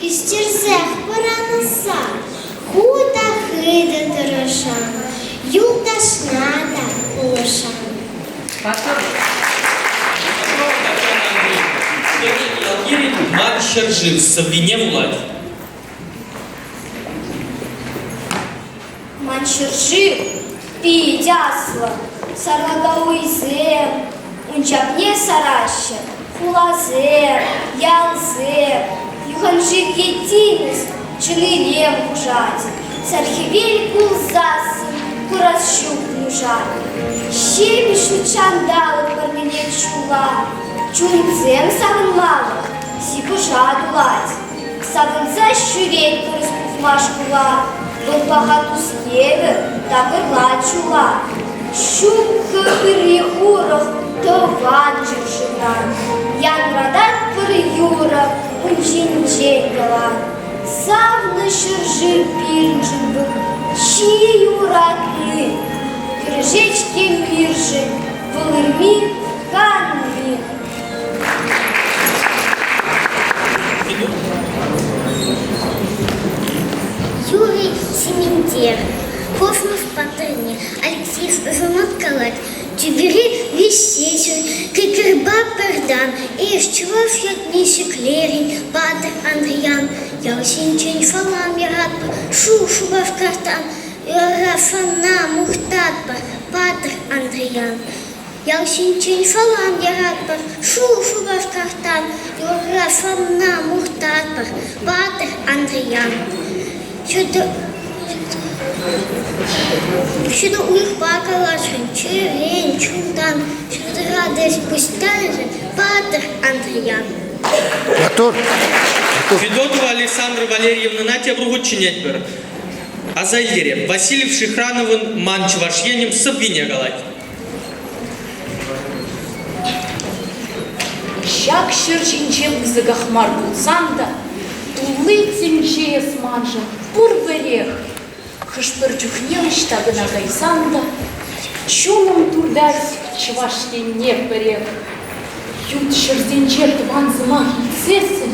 ӳстерсех пӑранӑса. Ху та хытӑ тӑрӑшан, юлташна та пулӑшан. Ман ҫӗршыв сӑввине вулать. Ман ҫӗршыв пит аслӑ, сарлака уйсем, ун чапне сараҫҫӗ хуласем, ялсем, юханшыв е тинӗс чӑн илем хушать, сар хӗвел кулсассӑн курас ҫук нуша. Ҫепӗҫ ҫутҫанталӑк парнелет ҫулла, чунсем савӑнмалӑх сивӗша тулать. Савӑнса ҫӳрет пурӑс пухма шкула, вӑл паха тус евӗр такӑрлать ҫула. Ҫук ырри урӑх тӑван ҫӗршывра, янратать пӗр юрӑ ун ҫинчен калан. Савнӑ ҫӗршыв пирӗншӗн вӑл чи юратни, кӗрешет-ҫке миршӗн вӑл ырми канми. Юрий Сементер, космос паттӑрне Алексей Звонок калать, тӳпере виҫсе кӗкӗрпа пӗртан, эх, чӑваш ятне ҫӗклерӗн, паттӑр Андриян, ял ҫинчен салам яратпӑр, шу Шупашкартан, ырӑ мухтатпӑр, паттӑр Андриян. Ял ҫинчен салам яратпӑр, шу Шупашкартан юрра сӑнна мухтатпӑр, паттӑр Андриян. Ҫутӑ уйӑхпа калаҫрӑн, чӗререн, чунтан ҫутӑра эс пуҫтарӑнчӗ паттӑр Андриян. Маттур! Федотова Александра Валерьевнӑна тепӗр хут чӗнетпӗр. Аса илтерем, Васильев Шихрановӑн «Ман Чӑваш Енӗм» сӑввине калать. Ҫак ҫӗр ҫинче пысӑках мар пулсан та тулли тӗнче эс маншӑн пурпӗрех. Хӑш-пӗр чухне ӑҫта кӑна кайсан та чунӑм туртать Чӑваш Енне пӗрех. Ют ҫӗрсенче тӑван сӑмах илтсессӗн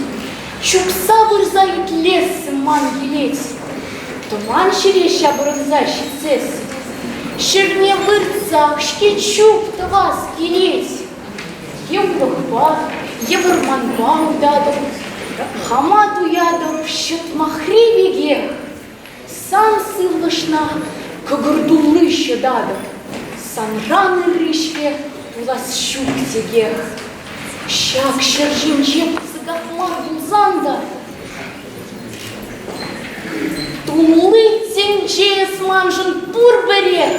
чупса пырса итлессӗм ман килет. Тӑван ҫӗре ҫаврӑнса ҫитсессӗн ҫӗрне выртсах-ҫке чуп тӑвас килет. Е улӑхпа, е вӑрманпа утатӑп, хама туятӑп ҫӑтмахри пекех. Сан сывлӑшна кӑкӑр тулли ҫӑтатӑп, санран ырри-ҫке пулас ҫук текех. Ҫак ҫӗр ҫинче пысӑках мар пулсан та тулли тӗнче эс маншӑн пурпӗрех.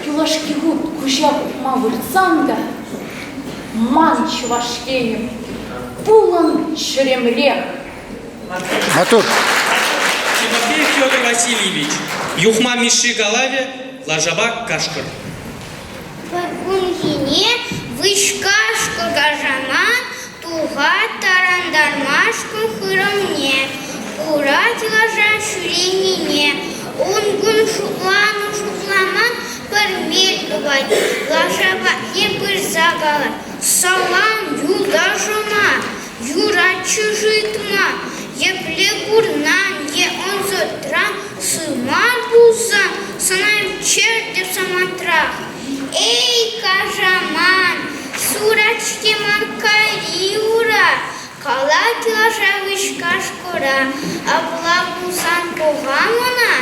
Юлашки хут куҫа хупма выртсан та ман Чӑваш Енӗм пулӑн чӗремрех. Маттур. Тимофеев Федор Васильевич, Юхма Мишши калавӗ «Лашапа кашкӑр». Пӗр кунхине выҫ кашкӑр кашаман тухать тарантармашкӑн хырӑмне, курать лаша ҫӳренине. Ун-кун шутланӑ-шутламан пӗр мел тупать, лаша патне пырса калать: «Салам, юлташӑма, юратчӗ шытма, епле курнан е ӑнсӑртран сывман пулсан сана чӗртӗп самантрах. Эй, кашаман, сурать-ҫке ман кайри ура, калать лаша виҫ кашкӑра. Апла пулсан пӑхам ӑна,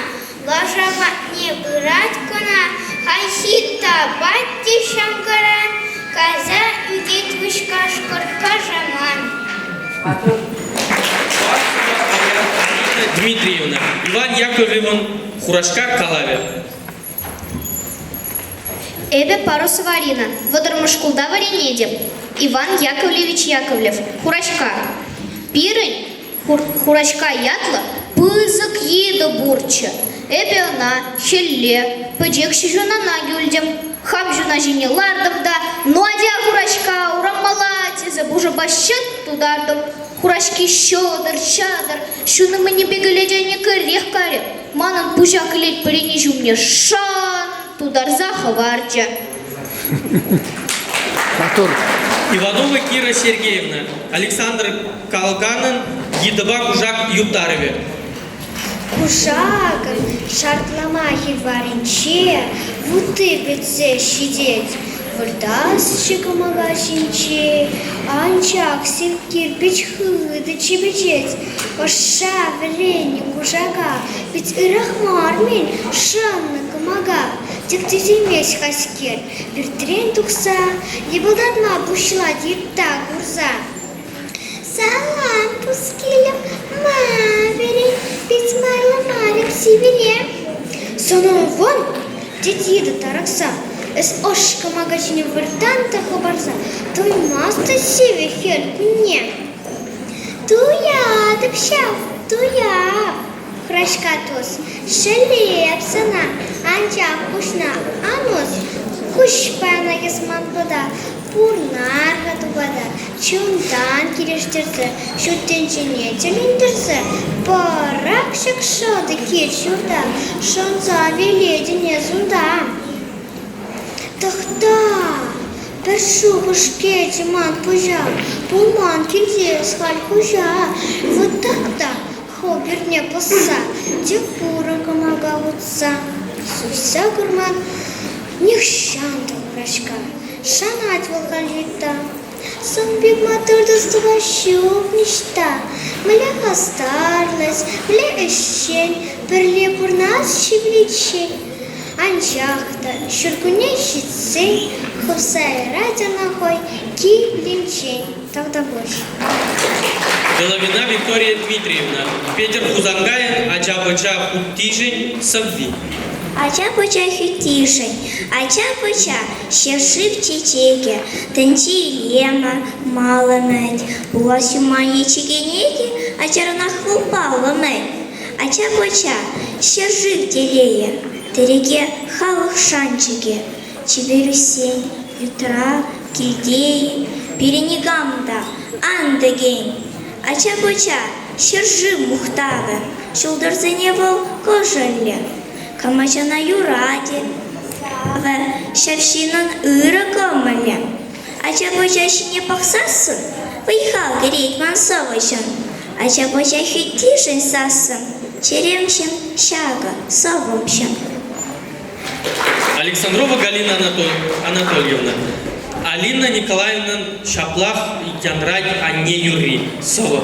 лаша патне пырать кӑна, хайхи тапать те ҫамкаран, кайса ӳкет виҫ кашкӑр кашаман. Дмитриевна, Иван Яковлевӑн Хурашка калавӗ. Эпӗ Парусова Арина, вӑтӑрмӗш шкулта вӗренетӗп. Иван Яковлевич Яковлев, Хураҫка. Пирӗн Хураҫка ятлӑ пысӑк йытӑ пурччӗ. Эпӗ ӑна хӗлле пӗчӗкҫӗ ҫунана кӳлтӗм. Хам ҫуна ҫине лартӑм та «Ну, атя, Хураҫка, ураммалла!» тесе пушӑпа ҫӑт тутартӑм. Хураҫки ҫӑтӑр-ҫатӑр, ҫунӑ-мӗнӗпе кӗлетене кӗрех кайрӗ. Манӑн пуҫа кӗлет пӗрени ҫумне шан тутарса хӑварчӗ. Маттур. Иванова Кира Сергеевна, Александр Калганӑн Йытӑпа кушак юптарӑвӗ. Кушакӑн шартлама хӗл варринче вутти пӗтсе ҫитет. Выртасчӗ кӑмака ҫинче, анчах сив кирпӗч хытӑ чӗпӗтет. Ӑшша вӗреннӗ кушака пит ырах мар-мӗн шӑннӑ кӑмака. Тӗк тӳсеймест-ха-скер, пӳртрен тухса йӑпӑлтатма пуҫлать йытта курса. Салам, пускилӗм, ма вӗрен, пит майлӑ мар эп сивӗре. Сӑнӑвӑн, тет йытӑ тарӑхса, эс ӑш кӑмака ҫине выртан та хӑпарса туймастӑн сивӗ хӗл кунне. Туятӑп ҫав, туяп, Храҫка тус, шеллеп сана, анчах пуҫна ан ус, куҫ панӑ эс ман пӑта, пурнар-ха тупата, чунтан килӗштерсе, ҫут тӗнчене тӗлӗнтерсе, пӑрах ҫак шӑтӑ кил-ҫурта, шӑнса вилетӗн эс унта. Тӑхта, пӗр шухӑш кӗчӗ ман пуҫа, пулман килте эс халь хуҫа, вӑт та хӑв пӳртне пӑсса, тӗп пурӑ кӑмака хутса, суйса курман нихҫан та Хураҫка. Шанать вӑл халь йытта. Сан пек маттур тус-тӑван ҫук ниҫта. Мӗнле хастарлӑ, мӗнле ӗҫчен, пӗрле пурӑнасчӗ виличчен. Анчах та ҫуркунне ҫитсен хӑпса ярать ӑна хӑй килӗнчен. Тавтапуҫ. Головина Виктория Дмитриевна, Петӗр Хусанкайӑн ача-пӑча хуттишӗн сӑвви. Ача-пӑча хӳттишӗн, ача-пӑча ҫӗршыв чечекӗ, тӗнче илемӗ, мал ӗмӗт. Пулас юман е чикенекӗ ачаранах вӑл паллӑ-мӗн. Ача-пӑча ҫӗршыв телейӗ, тӗреке халӑх шанчӑкӗ. Чипер ӳссен, ютра, килте-и, пире никам та ан тӗкен. Ача-пӑча ҫӗршыв мухтавӗ, ҫӑлтӑрсене вӑл кӑшӑллӗ. Кам ачана юратӗ, ҫав ҫыннӑн ырӑ кӑмӑлӗ. Ача-пӑча ҫине пӑхсассӑн вӑй-хал кӗрет ман сӑвӑҫӑн. Ача-пӑча хӳттишӗн сассӑм, чӗремҫӗм ҫакӑ, сӑвӑмҫӑм. Александрова Галина Анатольевна. Алина Николаевнӑн ҫаплах янрать анне юрри сӑвӑ.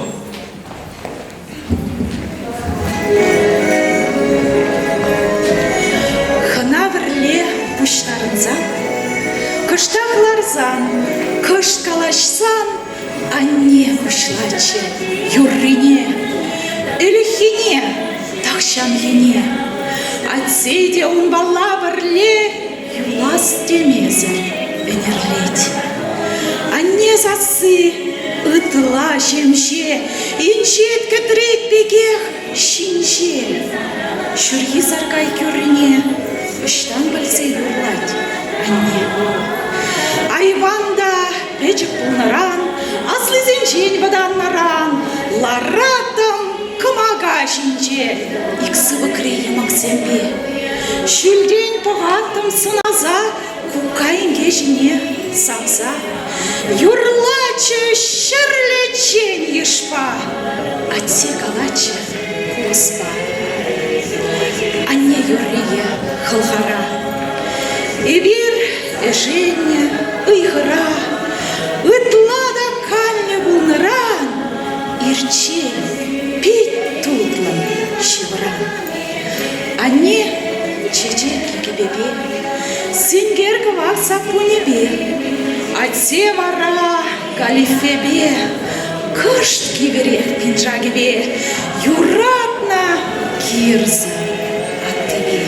Хӑна-вӗрле пуҫтарӑнсан, кӑштах ларсан, кӑшт калаҫсан анне пуҫлатчӗ юррине, ӗлӗкхине, тахҫанхине. Атте те унпалла пӗрле юлас темесӗр ӗнӗрлет. Анне сасси ытла ҫемҫе, инҫет кӗтрет пекех ҫинҫе. Ҫурхи саркай кӳррине ӑҫтан пӗлсе юрлать анне. Айван та пӗчӗк пулнӑран, аслисенчен вӑтаннӑран лараттӑм кӑмака ҫинче ик сыпӑкри йӑмӑксемпе. Ҫӳлтен пӑхаттӑм сӑнаса кукка инке ҫине савса. Юрлатчӗ ҫӗрлеччен йышпа, атте калатчӗ кулӑспа. Анне юррийӗ хӑлхара. Эпир ӗшеннӗ ыйхӑра ытла та канлӗ пулнӑран ирччен пит тутлӑн ҫывӑран. Анне чечеклӗ кӗпепе, сенкер кӑвак саппунӗпе, атте вара галифепе, кӑшт кивӗрех пиншакӗпе юратнӑ кирзӑ аттипе.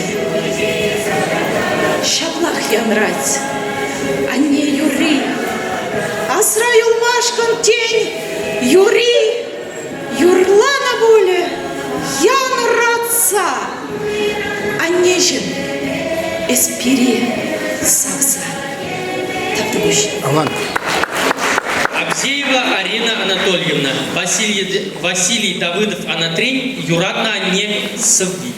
Ҫаплах янрать анне юрри. Асра юлмашкӑн, тен, юри юрланӑ пулӗ янратса. Аннеҫӗм, эс пире савса. Тавтапуҫ. Аван. Абзеева Арина Анатольевна, Василий, Василий Давыдов Анатрин, юратнӑ анне сӑвви.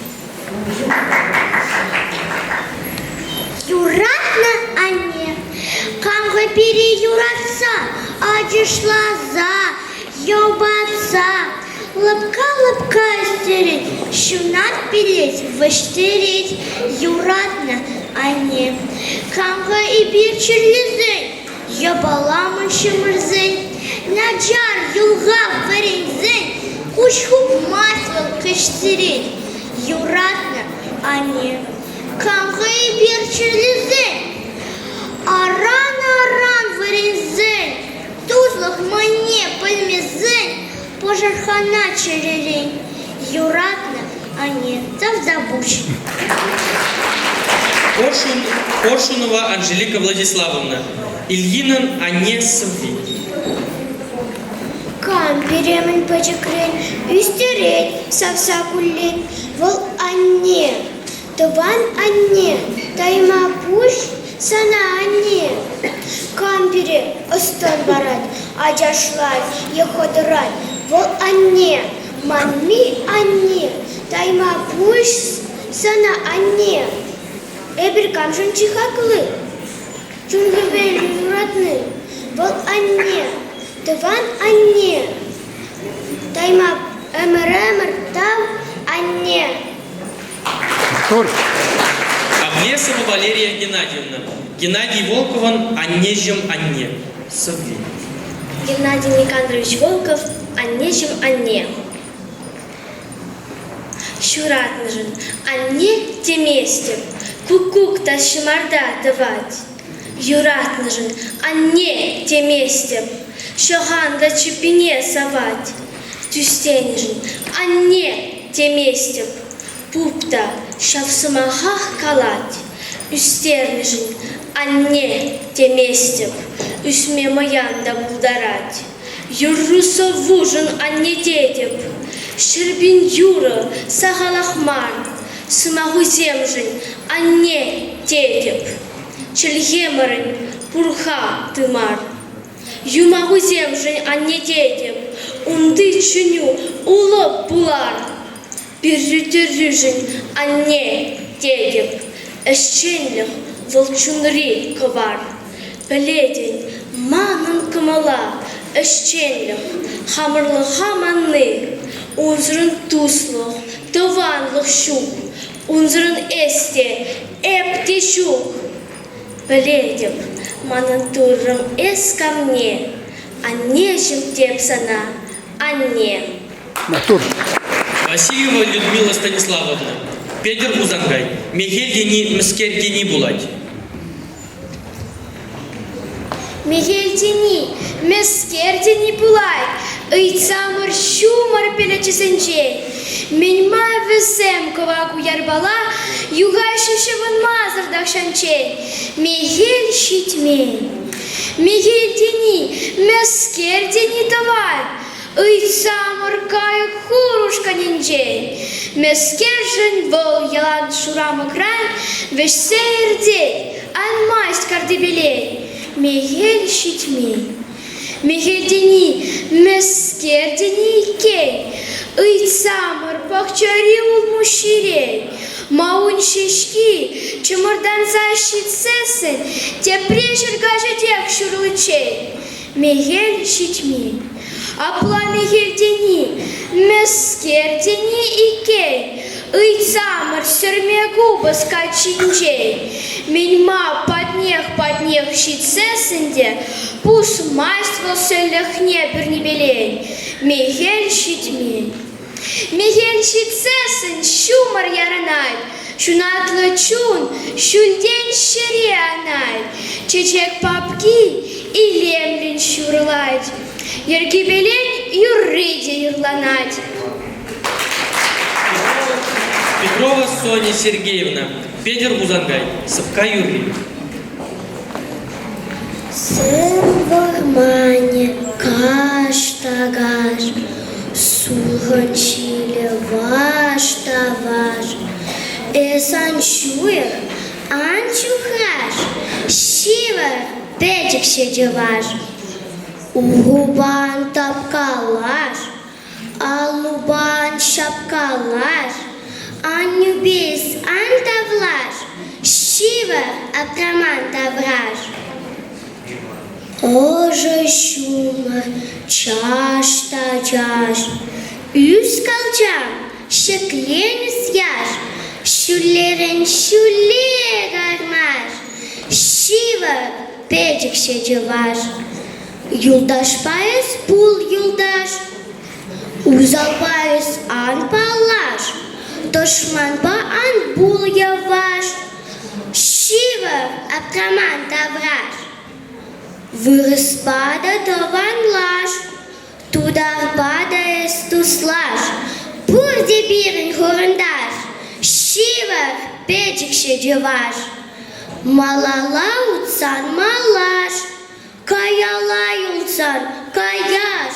Юратнӑ анне, кам-ха пире юратса, ачашласа, йӑпатса, лӑпка-лӑпка ӳстерет, ҫунат перет, вӗҫтерет. Юратнӑ анне, кам-ха эпир чирлесен, йӑпаламӑн ҫӗмӗрсен, начар юлхав вӗренсен, куҫ хупмасть вӑл кӗҫтерет. Юратнӑ анне, кам хӑйпе чирлесен, аран-аран вӗренсен, туслӑх мӑнне пӗлмесен, пӑшӑрханать чӗререн. Юратнӑ анне, тавтапуҫ. Коршун, Коршунова Анжелика Владиславовна, Ильинӑн анне сӑвви. Кам пире мӗн пӗчӗкрен ӳстерет савса куллен, вӑл анне, тӑван анне, тайма пуҫ сана анне. Кам пире ӑс-тӑн парать, ачашлать е хӑтӑрать, вӑл анне, манми анне, тайма пуҫ сана анне. Эпир камшӑн чи хакли? Чун хӗвелӗ юратни, вӑл анне, тӑван анне. Тайма ӗмӗр-ӗмӗр тав анне. Тур. Авлесова Валерия Геннадьевна, Геннадий Волковӑн «Аннеҫӗм, анне» сӑвви. Геннадий Никандрович Волков «Аннеҫӗм, анне». Ҫуратнӑшӑн анне теместӗп, куккук та ҫӑмарта тӑвать. Юратнӑшӑн анне теместӗп, ҫӑхан та чӗппине савать. Тӳстенӗшӗн анне теместӗп. Пуп та ҫав сӑмахах калать. Ӳстернӗшӗн анне теместӗп. Ӳсме мӑян та пултарать. Юрру-сӑввушӑн анне тетӗп. Ҫӗрпин юрӑ сахалах мар. Сӑмахусемшӗн анне тетӗп. Чӗлхемӗрӗн пур-ха тымар. Юмахусемшӗн анне тетӗп. Унти чӗнӳ улӑп пулар. Пиррӳ-тӗррӳшӗн анне тетӗп. Ӗҫченлӗх вӑл чунри кӑвар. Пӗлетӗн, манӑн кӑмӑла ӗҫченлӗх, хамӑрлӑха манни. Унсӑрӑн туслӑх, тӑванлӑх ҫук. Унсӑрӑн эс те, эп те ҫук. Пӗлетӗп, манӑн Туррӑм эс камне, Аннеҫӗм теп сана, анне. Маттур. Васильева Людмила Станиславовна, Петӗр Хусанкай, Мехел тени мӗскер тени пулать? Мехел тени мӗскер тени пулать? Ыйтсамӑр ҫумӑр пӗлӗчӗсенчен. Мӗн-ма вӗсем кӑвак уярпала юхаҫҫӗ ҫӑвӑнмасӑр тахҫанччен? Мехел ҫитмен. Мехел тени мӗскер тени тӑвать? Ыйтсамӑр кайӑк хур ушкӑнӗнчен. Мӗскершӗн вӑл ялан шурамӑкран вӗҫсе иртет, анмасть картипелен. Мехел ҫитмен. Мехел тени мӗскер тени иккен. Ыйтсамӑр пахчари улмуҫҫирен. Маун ҫеҫки чӑмӑртанса ҫитсессӗн тепре ҫӗркаҫӗтех ҫурличчен. Мехел ҫитмен. Апла мехел тени мӗскер тени иккен. Ыйтсамӑр сӗрме купӑс каччинчен. Мӗн-ма патнех-патнех ҫитсессӗн те пусмасть вӑл сӗлӗхне пӳрнипелен. Мехел ҫитмен. Мехел ҫитсессӗн ҫумӑр ярӑнать, ҫунатлӑ чун ҫӳлтен ҫӗре анать, чечек папки илемлӗн ҫурӑлать, йӗркипелен юрри те юрланать. Петрова Соня Сергеевна, Петӗр Хусанкай, Сӑпка юрри. Сӗм вӑрманӗ каш та каш, сулхӑн ҫилӗ ваш та ваш. Эс ан ҫуйӑх, ан ҫухраш, ҫывӑр, пӗчӗкҫӗ чӑваш. Урупа ан тапкалаш, Аллупа ан ҫапкалаш, аннӳпе эс ан тавлаш, ҫывӑр, аптраман тавраш. Ӑшӑ ҫумӑр чаш та чаш, ӳс калчам, ҫӗкленӗс яш, ҫуллерен ҫӳле кармаш, ҫывӑр, пӗчӗкҫӗ чӑваш. Юлташпа эс пул, юлташ, усалпа эс ан паллаш, тӑшманпа ан пул йӑваш, ҫывӑр, аптраман тавраш. Вырӑспа та тӑванлаш, тутарпа та эс туслаш, пурте пирӗн хурӑнташ, ҫывӑр, пӗчӗкҫӗ чӑваш. Малалла утсан малаш, Каялла юлсан каяш,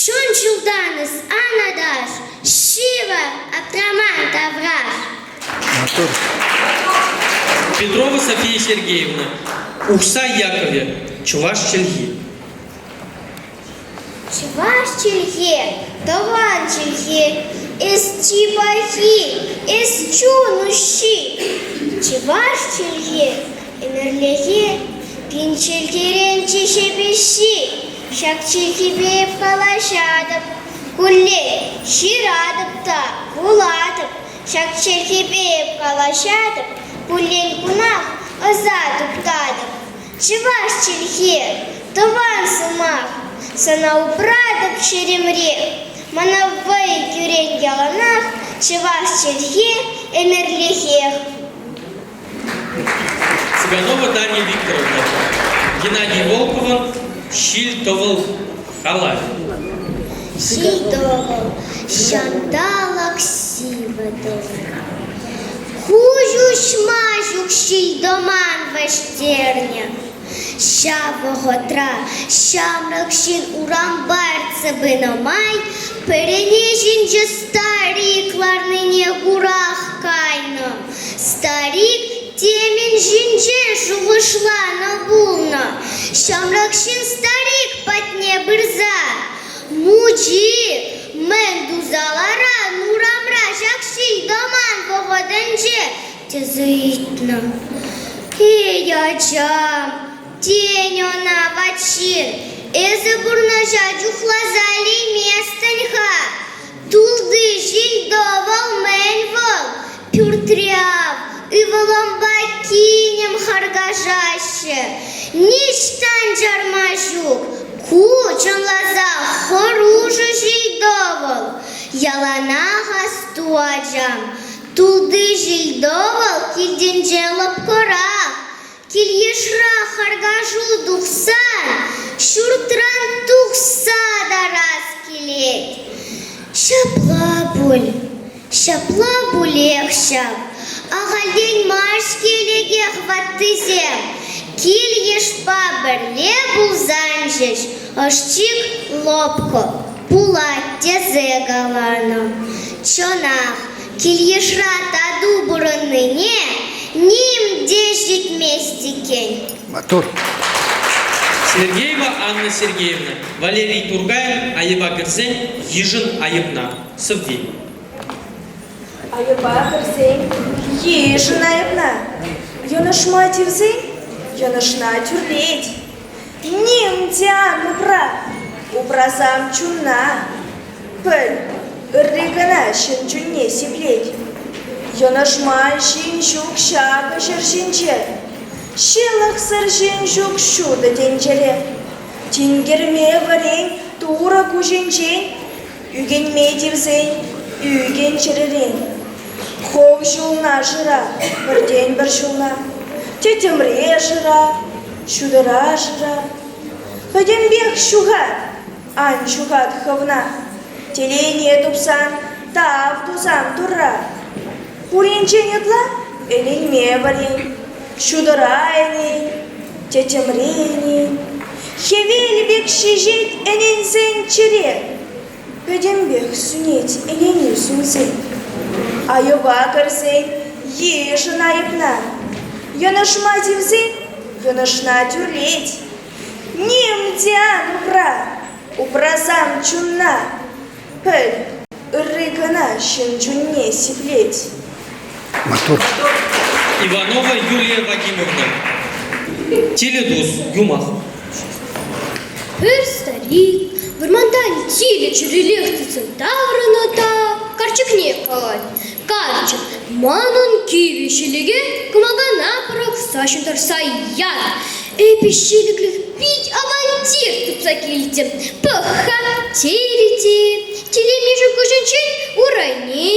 чун ҫултан эс ан аташ, ҫывӑр, аптраман тавраш. Маттур. Петрова София Сергеевна, Ухсай Яковлев, чӑваш чӗлхи. Чӑваш чӗлхи, тӑван чӗлхе, эс чи пахи, эс чун уҫҫи. Чӑваш чӗлхи ӗмӗрлӗхе пин чӗлхерен чи ҫепӗҫҫи. Ҫак чӗлхепе эп калаҫатӑп, куллен ҫыратӑп та вулатӑп. Ҫак чӗлхепе эп калаҫатӑп, куллен-кунах ӑса туптатӑп. Чӑваш чӗлхи, тӑван сӑмах, сана упратӑп чӗремре. Мана вӑй кӳрен яланах чӑваш чӗлхи ӗмӗрлӗхех. Цыганова Дарья Викторовна, Геннадий Волковӑн «Ҫил-тӑвӑл» халапӗ. Ҫил-тӑвӑл, ҫанталӑк сивӗ тӑнӑ. Куҫ уҫма ҫук ҫил-тӑман вӗҫтернӗ. Ҫав вӑхӑтра ҫамрӑк ҫын урампа иртсе пынӑ май пӗрене ҫинче старик ларнине курах кайнӑ. Старик темӗн ҫинчен шухӑшланӑ пулнӑ. Ҫамрӑк ҫын старик патне пырса Мучи, мӗн туса ларан урамра ҫак ҫил-тӑман вӑхӑтӗнче? тесе ыйтнӑ. Эй, ачам, тен ӑна ват ҫын, эсӗ пурнӑҫа чухласа илейместӗн-ха. Тулти ҫил-тӑвӑл мӗн вӑл? Пӳртре ав ывӑлӑмпа кинӗм харкашаҫҫӗ. Ниҫтан чарма ҫук. Ку чӑнласа хӑрушӑ ҫил-тӑвӑл. Яланах асту, ачам, тулти ҫил-тӑвӑл килтинчен лӑпкӑрах. Кил-йышра харкашу тухсан ҫуртран тухса тарас килет. Ҫапла пуль, ҫапла пулех ҫав. Ахальтен мар-ҫке лекех ваттисем. Кил-йышпа пӗрле пулсан ҫеҫ ӑш-чик лӑпкӑ пулать тесе каланӑ. Чӑнах, кил-йышра тату пурӑннине ним те ҫитмест иккен. Маттур. Сергеева Анна Сергеевна, Валерий Тургайӑн айӑпа кӗрсен йышӑн айӑпна. Сӑвви. Айӑпа кӗрсен йышӑн айӑпна. Йӑнӑшма тивсен йӑнӑшна тӳрлет. Ним те ан упра, упрасам чунна. Пӗл, ырри кӑна ҫын чунне сиплет. Йӑнӑшман ҫын ҫук ҫакӑ ҫӗр ҫинче. Ҫылӑхсӑр ҫын ҫук ҫутӑ тӗнчере. Тинкерме вӗрен Турӑ куҫӗнчен, ӳкӗнме тивсен ӳкӗн чӗререн. Хӑв ҫулна шыра, пӗртен-пӗр ҫулна, тӗттӗмре шыра, ҫутӑра шыра. Пӗтӗмпех ҫухат, ан ҫухат хӑвна. Телейне тупсан, тав тусан Турра. Пуринчен ытла ӗненме вӗрен, ҫутӑра ӗнен, тӗттӗмре ӗнен. Хӗвел пек ҫиҫет ӗненсен чӗре. Пӗтӗмпех сӳнет ӗненӳ сӳнсен. Айӑпа кӗрсен йышӑн айӑпна. Йӑнӑшма тивсен йӑнӑшна тӳрлет. Ним те ан упра, упрасам чунна. Пӗл, ырри кӑна ҫын чунне сиплет. Маттур. Иванова Юлия Вадимовна. Телетус, юмах. Пӗр старик вӑрмантан тилӗ чӗрӗлех тытса таврӑннӑ та карчӑкне калать. Карчӑк, манӑн кивӗ ҫӗлӗке кӑмакана пӑрахса ҫунтарса яр. Эпӗ ҫӗлӗклӗх пит авантир тупса килтӗм. Пӑх-ха, терӗ те телемишӗ куҫӗнчен урайне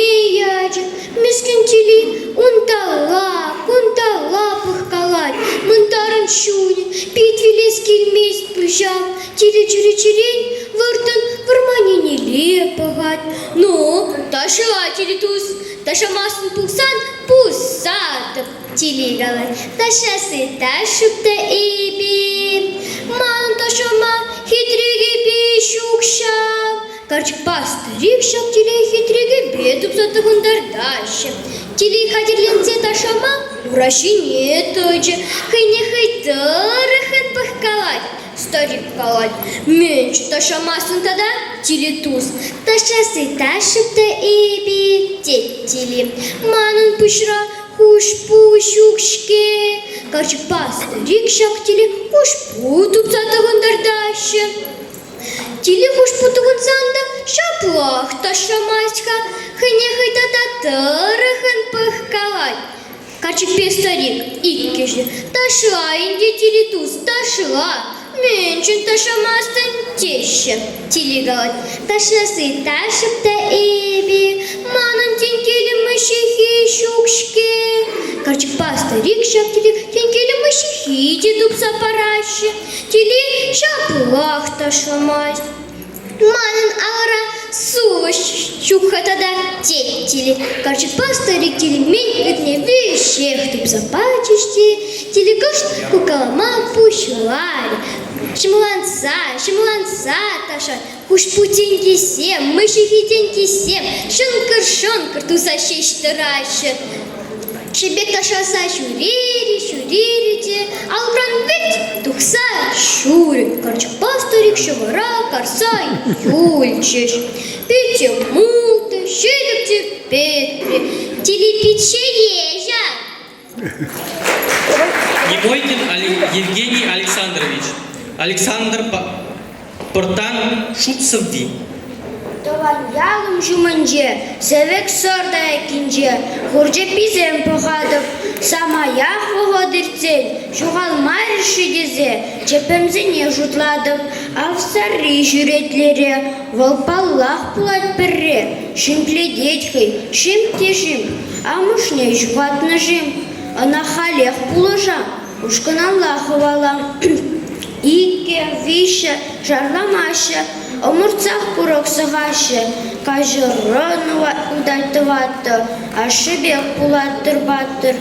ячӗ. Мӗскӗн тили унталла, кунталла пӑхкалать, мӑнтарӑн чунӗ пит вилес килмест пуҫа. Тилӗ чӳречерен вӑрттӑн вӑрманӗнелле пӑхать. Ну, ташла, тилӗ тус, ташламастӑн пулсан пусатӑп. Тили калать, ташласси ташшӑп та эпир. Манӑн ташлама хитре кӗпе ҫук ҫав. Карчӑкпа старик ҫак тиле хитре кӗпе тупса тӑхӑнтартаҫҫӗ. Тили хатӗрленсе ташлама ура ҫине тӑчӗ, хӑйне хӑй тӑрӑххӑн пӑхкалать. Старик калать, мӗншӗн ташламастӑн тата, тилӗ тус? Ташласси ташшӑп та эпӗ, тет тили. Манӑн пуҫра хушпу ҫук-ҫке. Карчӑкпа старик ҫак тиле хушпу тупса тӑхӑнтартаҫҫӗ. Тилӗ хушпу тӑхӑнсан та ҫаплах ташламасть-ха, хӑйне хӑй тата тӑрӑхӑн пӑхкалать. Карчӑкпе старик иккӗшӗ ташла ӗнтӗ, тилӗ тус, ташла. Мӗншӗн ташламастӑн теҫҫӗ. Тилӗ калать, ташласси ташӑп та эпӗ, манӑн тенкелӗм ҫыххи ҫук-ҫке. Карчӑкпа старик ҫак тиле тенкелӗм ҫыххи те тупса параҫҫӗ. Тили ҫаплах ташламасть. Манӑн алӑра сулӑ ҫук-ха тата, тет тилӗ. Карчӑкпа старик тилӗмен ӳтне веҫех тупса пачӗҫ те тилӗ кӑшт кукалама пуҫларӗ. Ҫӑмӑлланса, ҫӑмӑлланса ташлать. Хушпу тенкисем, мӑчӑхи тенкисем шӑнкӑр-шӑнкӑр туса ҫеҫ тӑраҫҫӗ. Чӗпек ташласа ҫӳрерӗ, ҫӳрерӗ те алӑкран вӗлт тухса шурӗ. Карчӑкпа старик ҫӑвара карса юлчӗҫ. Пичче мултӑ, ҫӗтӗк те пӗтрӗ. Тили пиччее ҫав. Немойкин Евгений Александрович, Александр Пӑртан шут сӑвви. Тӑван ялӑм ҫумӗнче, сӗвек сӑрт аяккинче хур чӗпписем пӑхатӑп. Самаях вӑхӑт иртсен ҫухалмарӗҫ-ши тесе чӗппӗмсене шутлатӑп. Авсарри ҫӳрет лере, вӑл паллах пулать пӗрре. Шимплетет хӑй, шимп те шимп, амӑшне ҫухатнӑ-шим? Ӑна халех пулӑшам, ушкӑналла хӑвалам. Иккӗ, виҫҫӗ шарламаҫҫӗ, ӑмӑртсах курӑк сӑхаҫҫӗ. Каҫӑррӑн утать тӑваттӑ, ашшӗ пек пулать-тӑр паттӑр.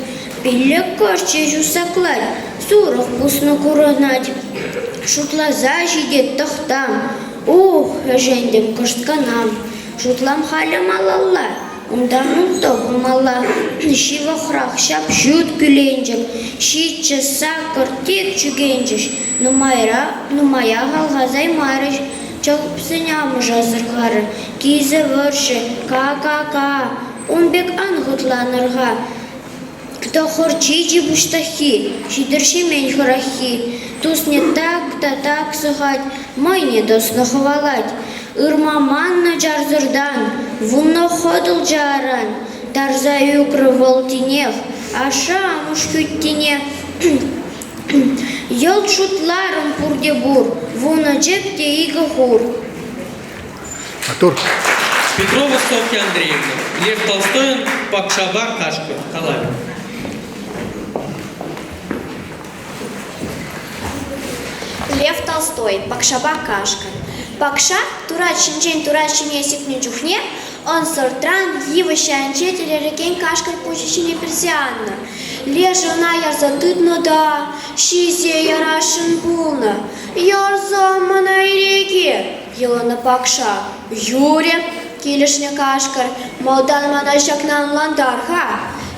Пиллӗк кӑшт ҫеҫ усаклать, сурӑх пуснӑ курӑнать. Шутласа ҫитет тӑхтам, ух, ӗшентӗм кӑшт кӑна. Шутлам халӗ малалла, унтан унта пымалла. Ҫывӑхрах ҫап-ҫут кӳленчӗк, ҫиччӗ, саккӑр тек чӳкенчӗҫ. Нумайра, нумаях алхасаймарӗҫ. Чӑхсен амӑшӗ асӑрхарӗ. Килсе вӑрҫрӗ, ка-ка-ка, ун пек ан хӑтланӑр-ха. Тӑхӑрчи пуҫтаххи, ҫитӗр-ҫимен хӑраххи, тусне так та так сӑхать, мӑйне тӑснӑ хӑвалать. Ырма маннӑ чарсӑртан, вуннӑ хӑтӑлчӗ аран, тарса ӳкрӗ вӑл тинех ашшӗ-амӑш хӳттине. Йӑлт шутларӑм пурте пур, вунӑ чӗп те икӗ хур. Маттур. Петрова Софья Андреевна, Лев Толстойӑн Пакшапа кашкӑр калавӗ. Лев Толстой, Пакшапа кашкӑр. Пакша турат ҫинчен турат ҫине сикнӗ чухне ӑнсӑртран йывӑҫ айӗнче тӗлӗрекен кашкӑр пуҫӗ ҫине персе аннӑ. Лешӗ ӑна ярса тытнӑ та ҫисе ярасшӑн пулнӑ. Ярса мана иреке! Йӑлӑннӑ пакша. Юрӗ, килӗшнӗ кашкӑр, малтан мана ҫакна ӑнлантар-ха.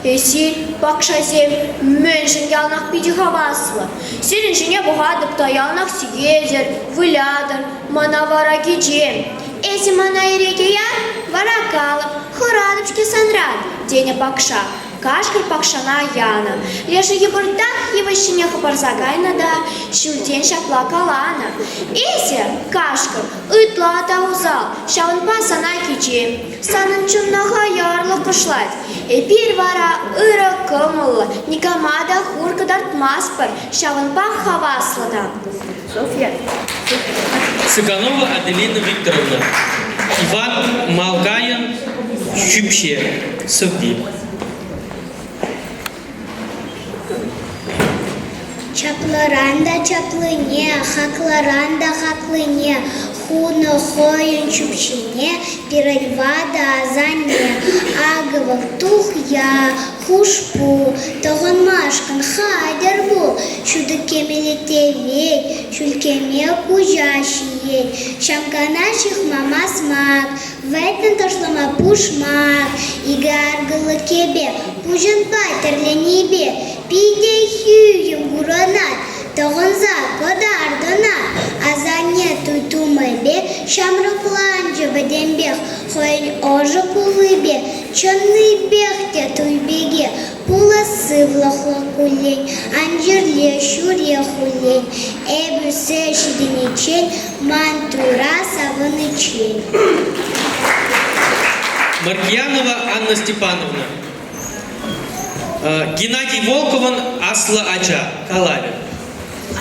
Эсир, пакшасем, мӗншӗн яланах питӗ хаваслӑ? Сирӗн ҫине пӑхатӑп та яланах сикетӗр, вылятӑр, мана вара кичем. Эсӗ мана иреке яр, вара калӑп, хӑратӑп-ҫке санран, тенӗ пакша. Кашкӑр пакшана янӑ. Лешӗ йӑпӑртах йывӑҫ ҫине хӑпарса кайнӑ та ҫӳлтен ҫапла каланӑ: «Эсӗ, кашкӑр, ытла та усал, ҫавӑнпа сана кичем. Санӑн чунна хаярлӑх кӑшлать. Эпир вара ырӑ кӑмӑллӑ, никама та хур кӑтартмастпӑр, ҫавӑнпа хаваслӑ та». Софья. Цыганова Аделина Викторовна, Иван Малгайӑн Ҫӳпҫе сӑвви. Чаплӑран та чаплине, хаклӑран та хаклине хунӑ хӑйӗн ҫӳпҫине пирӗн ватӑ асанне. Акӑ вӑл тухья, хушпу, тӑхӑнмашкӑн хатӗр пул, ҫутӑ кӗмӗле тевет, ҫӳлкеме куҫа ҫиет, ҫамкана ҫыхма масмак, Вӗттӗн ташлама пушмак, икӗ аркӑллӑ кӗпе, пуҫӑнпа тӗрленипе питӗ хӳхӗм курӑнать, тӑхӑнса кӑтартӑна. Асанне туй тумӗпе ҫамрӑкланчӗ пӗтӗмпех, хӑйӗн ӑшӑ куллипе чӑннипех те туй пике пулас сывлӑхлӑ куллен, ан чирле ҫӳре хуллен, эп ӳссе ҫитӗниччен ман туйра савӑниччен. Маркиянова Анна Степановна. Геннадий Волковӑн «Аслӑ ача» калавӗ.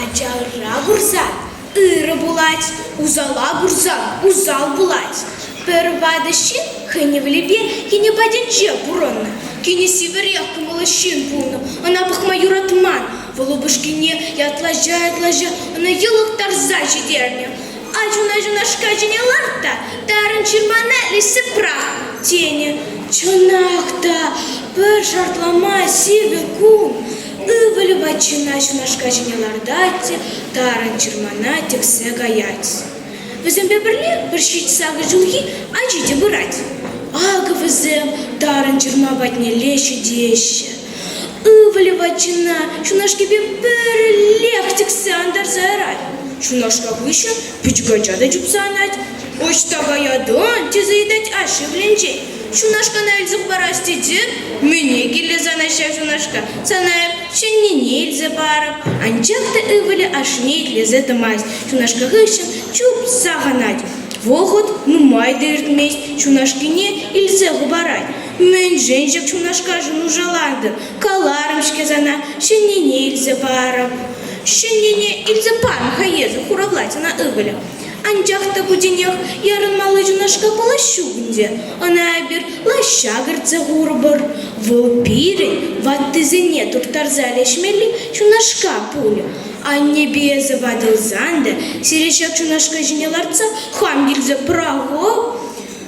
Ача ырра курсан ырӑ пулать, усала курсан усал пулать. Пӗр ватӑ ҫын хӑйне вӗлипе кинӗ патӗнче пурӑннӑ. Кинӗ сивӗрех кӑмӑллӑ ҫын пулнӑ, ӑна пӑхма юратман. Вӑл упӑшкине ятлаҫа-ятлаҫа ӑна йӑлӑхтарса ҫитернӗ. Ачуна ҫунашка ҫине ларт та тарӑн ҫырмана леҫсе пӑрах, тенӗ. Чӑнах та, пӗр шартлама сивӗ кун ывӑлӗ ватҫынна ҫунашка ҫине лартать те тарӑн ҫырмана тӗксе каять. Вӗсемпе пӗрле пӗр ҫич-сакӑр ҫулхи ачи те пырать. Акӑ вӗсем тарӑн ҫырма патнелле ҫитеҫҫӗ. Ывӑлӗ ватҫынна ҫунашкипе пӗрлех тӗксе антарса ярать. Ҫунашка хыҫҫӑн пӗчӗк ача та чупса анать. Ӑҫта каятӑн? тесе ыйтать ашшӗ ывӑлӗнчен. Ҫунашкана илсе хӑварас тетӗп. Мӗне кирлӗ сана ҫав ҫунашка? Сана эп ҫӗннине илсе парӑп. Анчах та ывӑлӗ ашшӗне итлесе тӑмасть. Ҫунашка хыҫҫӑн чупсах анать. Вӑхӑт нумай та иртмест, ҫунашкине илсе хӑпарать. Мӗншӗн ҫак ҫунашкашӑн нушалантӑн? Каларӑм-ҫке сана, ҫӗннине илсе парӑп. Ҫӗннине илсе парӑн-ха эсӗ, хуравлать ӑна ывӑлӗ. Анчах та ку тинех ярӑнмалли ҫунашка пулас ҫук ӗнтӗ. Ӑна эпир лаҫҫа кӗртсе хурӑпӑр. Вӑл пирӗн ваттисене турттарса леҫмелли ҫунашка пулӗ. Аннепе эсӗ ватӑлсан та сире ҫак ҫунашка ҫине лартса хам килсе пӑрахӑп.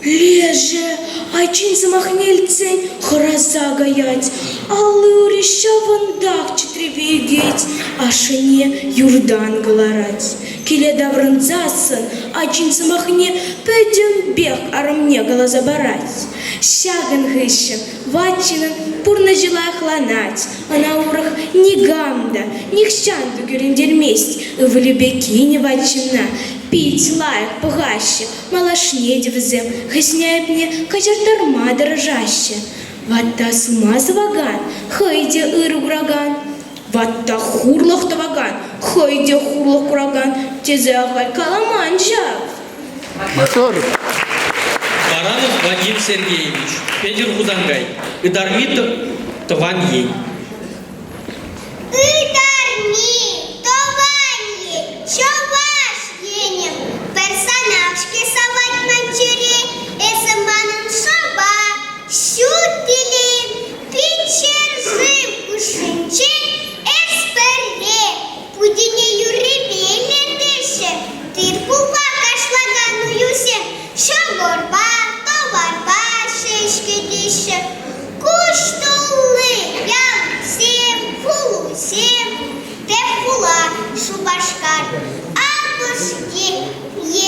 Лешӗ, ачин сӑмахне илтсен, хӑраса каять, алли-ури ҫавӑнтах чӗтреве ӳкет, ашшӗне юртан кӑларать. Киле таврӑнсассӑн ачин сӑмахне пӗтӗмпех арӑмне каласа парать. Ҫакӑн хыҫҫӑн ватҫынӑн пурнӑҫӗ лайӑхланать, ӑна урӑх никам та нихҫан та кӳрентермест. Ывӑлӗпе кинӗ ватҫынна пит лайӑх пӑхаҫҫӗ, Малашне те вӗсем хӑйсен айӑпне каҫарттарма тӑрӑшаҫҫӗ. Ватта сума сӑвакан хӑй те ырӑ куракан, ватта хурлӑх тӑвакан хӑй те хурлӑх куракан тесе ахаль каламан ҫав. Мотор. Баранов Вадим Сергеевич, Петӗр Хусанкай, Ытарми тӑван ен. Ытарми, тӑван ен, чӑваш енӗм, пӗр санах-ҫке савать ман чӗре, эсӗ манӑн шӑпа, ҫут телейӗм, пин ҫӗршыв хушшинче эс пӗрре, путене юррипе илӗртеҫҫӗ, тыр-пулпа кашлакан уюсем ҫӑкӑрпа, тӑварпа ҫеҫ кӗтеҫҫӗ. Куҫ тулли ялсем, хулусем, тӗп хула Шупашкар. Апӑшки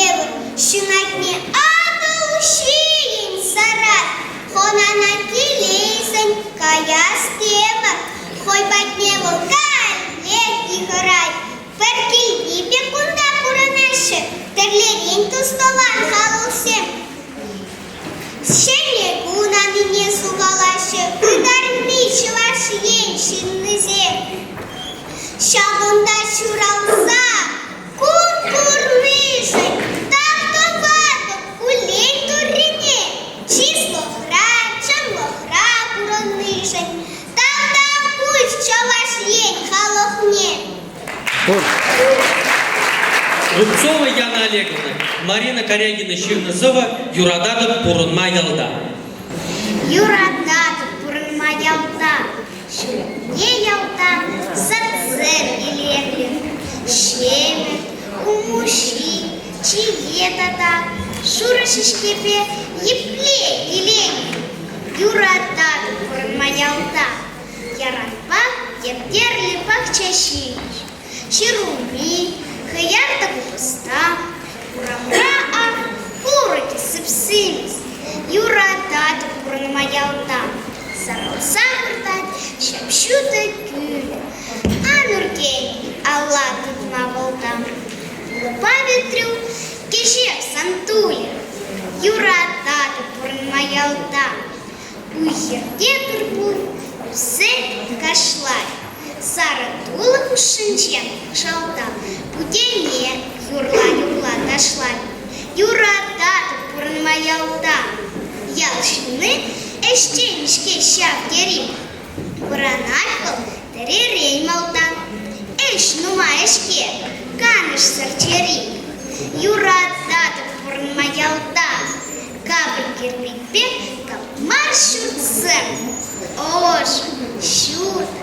евӗр ҫунатне Атӑл ҫийӗн сарать. Хӑнана килейсен каяс темӗр, хӑй патне вӑл каллех йыхӑрать. Пӗр килти пек кунта пурӑнаҫҫӗ тӗрлӗрен тус-тӑван халӑхсем. Ҫӗнӗ кун анине сухалаҫҫӗ ытарми Чӑваш Ен ҫыннисем. Ҫавӑнта ҫуралса кун курнишӗн тав тӑватӑп куллен Туррине, чыслӑхра, чӑнлӑхра пурӑннишӗн тавтапуҫ Чӑваш Ен халӑхне. Рубцова Яна Олеговна, Марина Корягина ҫырнӑ сӑвӑ «Юрататӑп пурӑнма ялта». Юрататӑп пурӑнма ялта, ҫуртне ялта садсем илемлӗ. Ҫемӗ, улмуҫҫи, чие тата шурӑ ҫеҫкепе епле иленнӗ. Юрататӑп пурӑнма ялта. Яранпа типтерлӗ пахча ҫимӗҫ, ҫӗрулми, хӑяр та купӑста, урамра ак курӑкӗ сып-симӗс. Юрататӑп пурӑнма ялта, сарӑлса выртать ҫап-ҫутӑ кӳлӗ. Ан ӳркен, алла тытма вӑлта. Пулӑпа вӗтрӳ кӗҫех сан тулӗ. Юрататӑп пурӑнма ялта. Уй-хирте тыр-пул ӳссе кашлать. Сарӑ тулӑ хушшинче шалта путене юрла-юрла ташлать. Юрататӑп пурӑнма ялта. Ял ҫынни ӗҫчен-ҫке ҫав тери. Вӑранать вӑл тӗререн малтан. Ӗҫ нумай-ҫке, канӑҫсӑр чӗри. Юрататӑп пурӑнма ялта. Капӑр керменпе капмар ҫуртсем, ӑшӑ, ҫутӑ,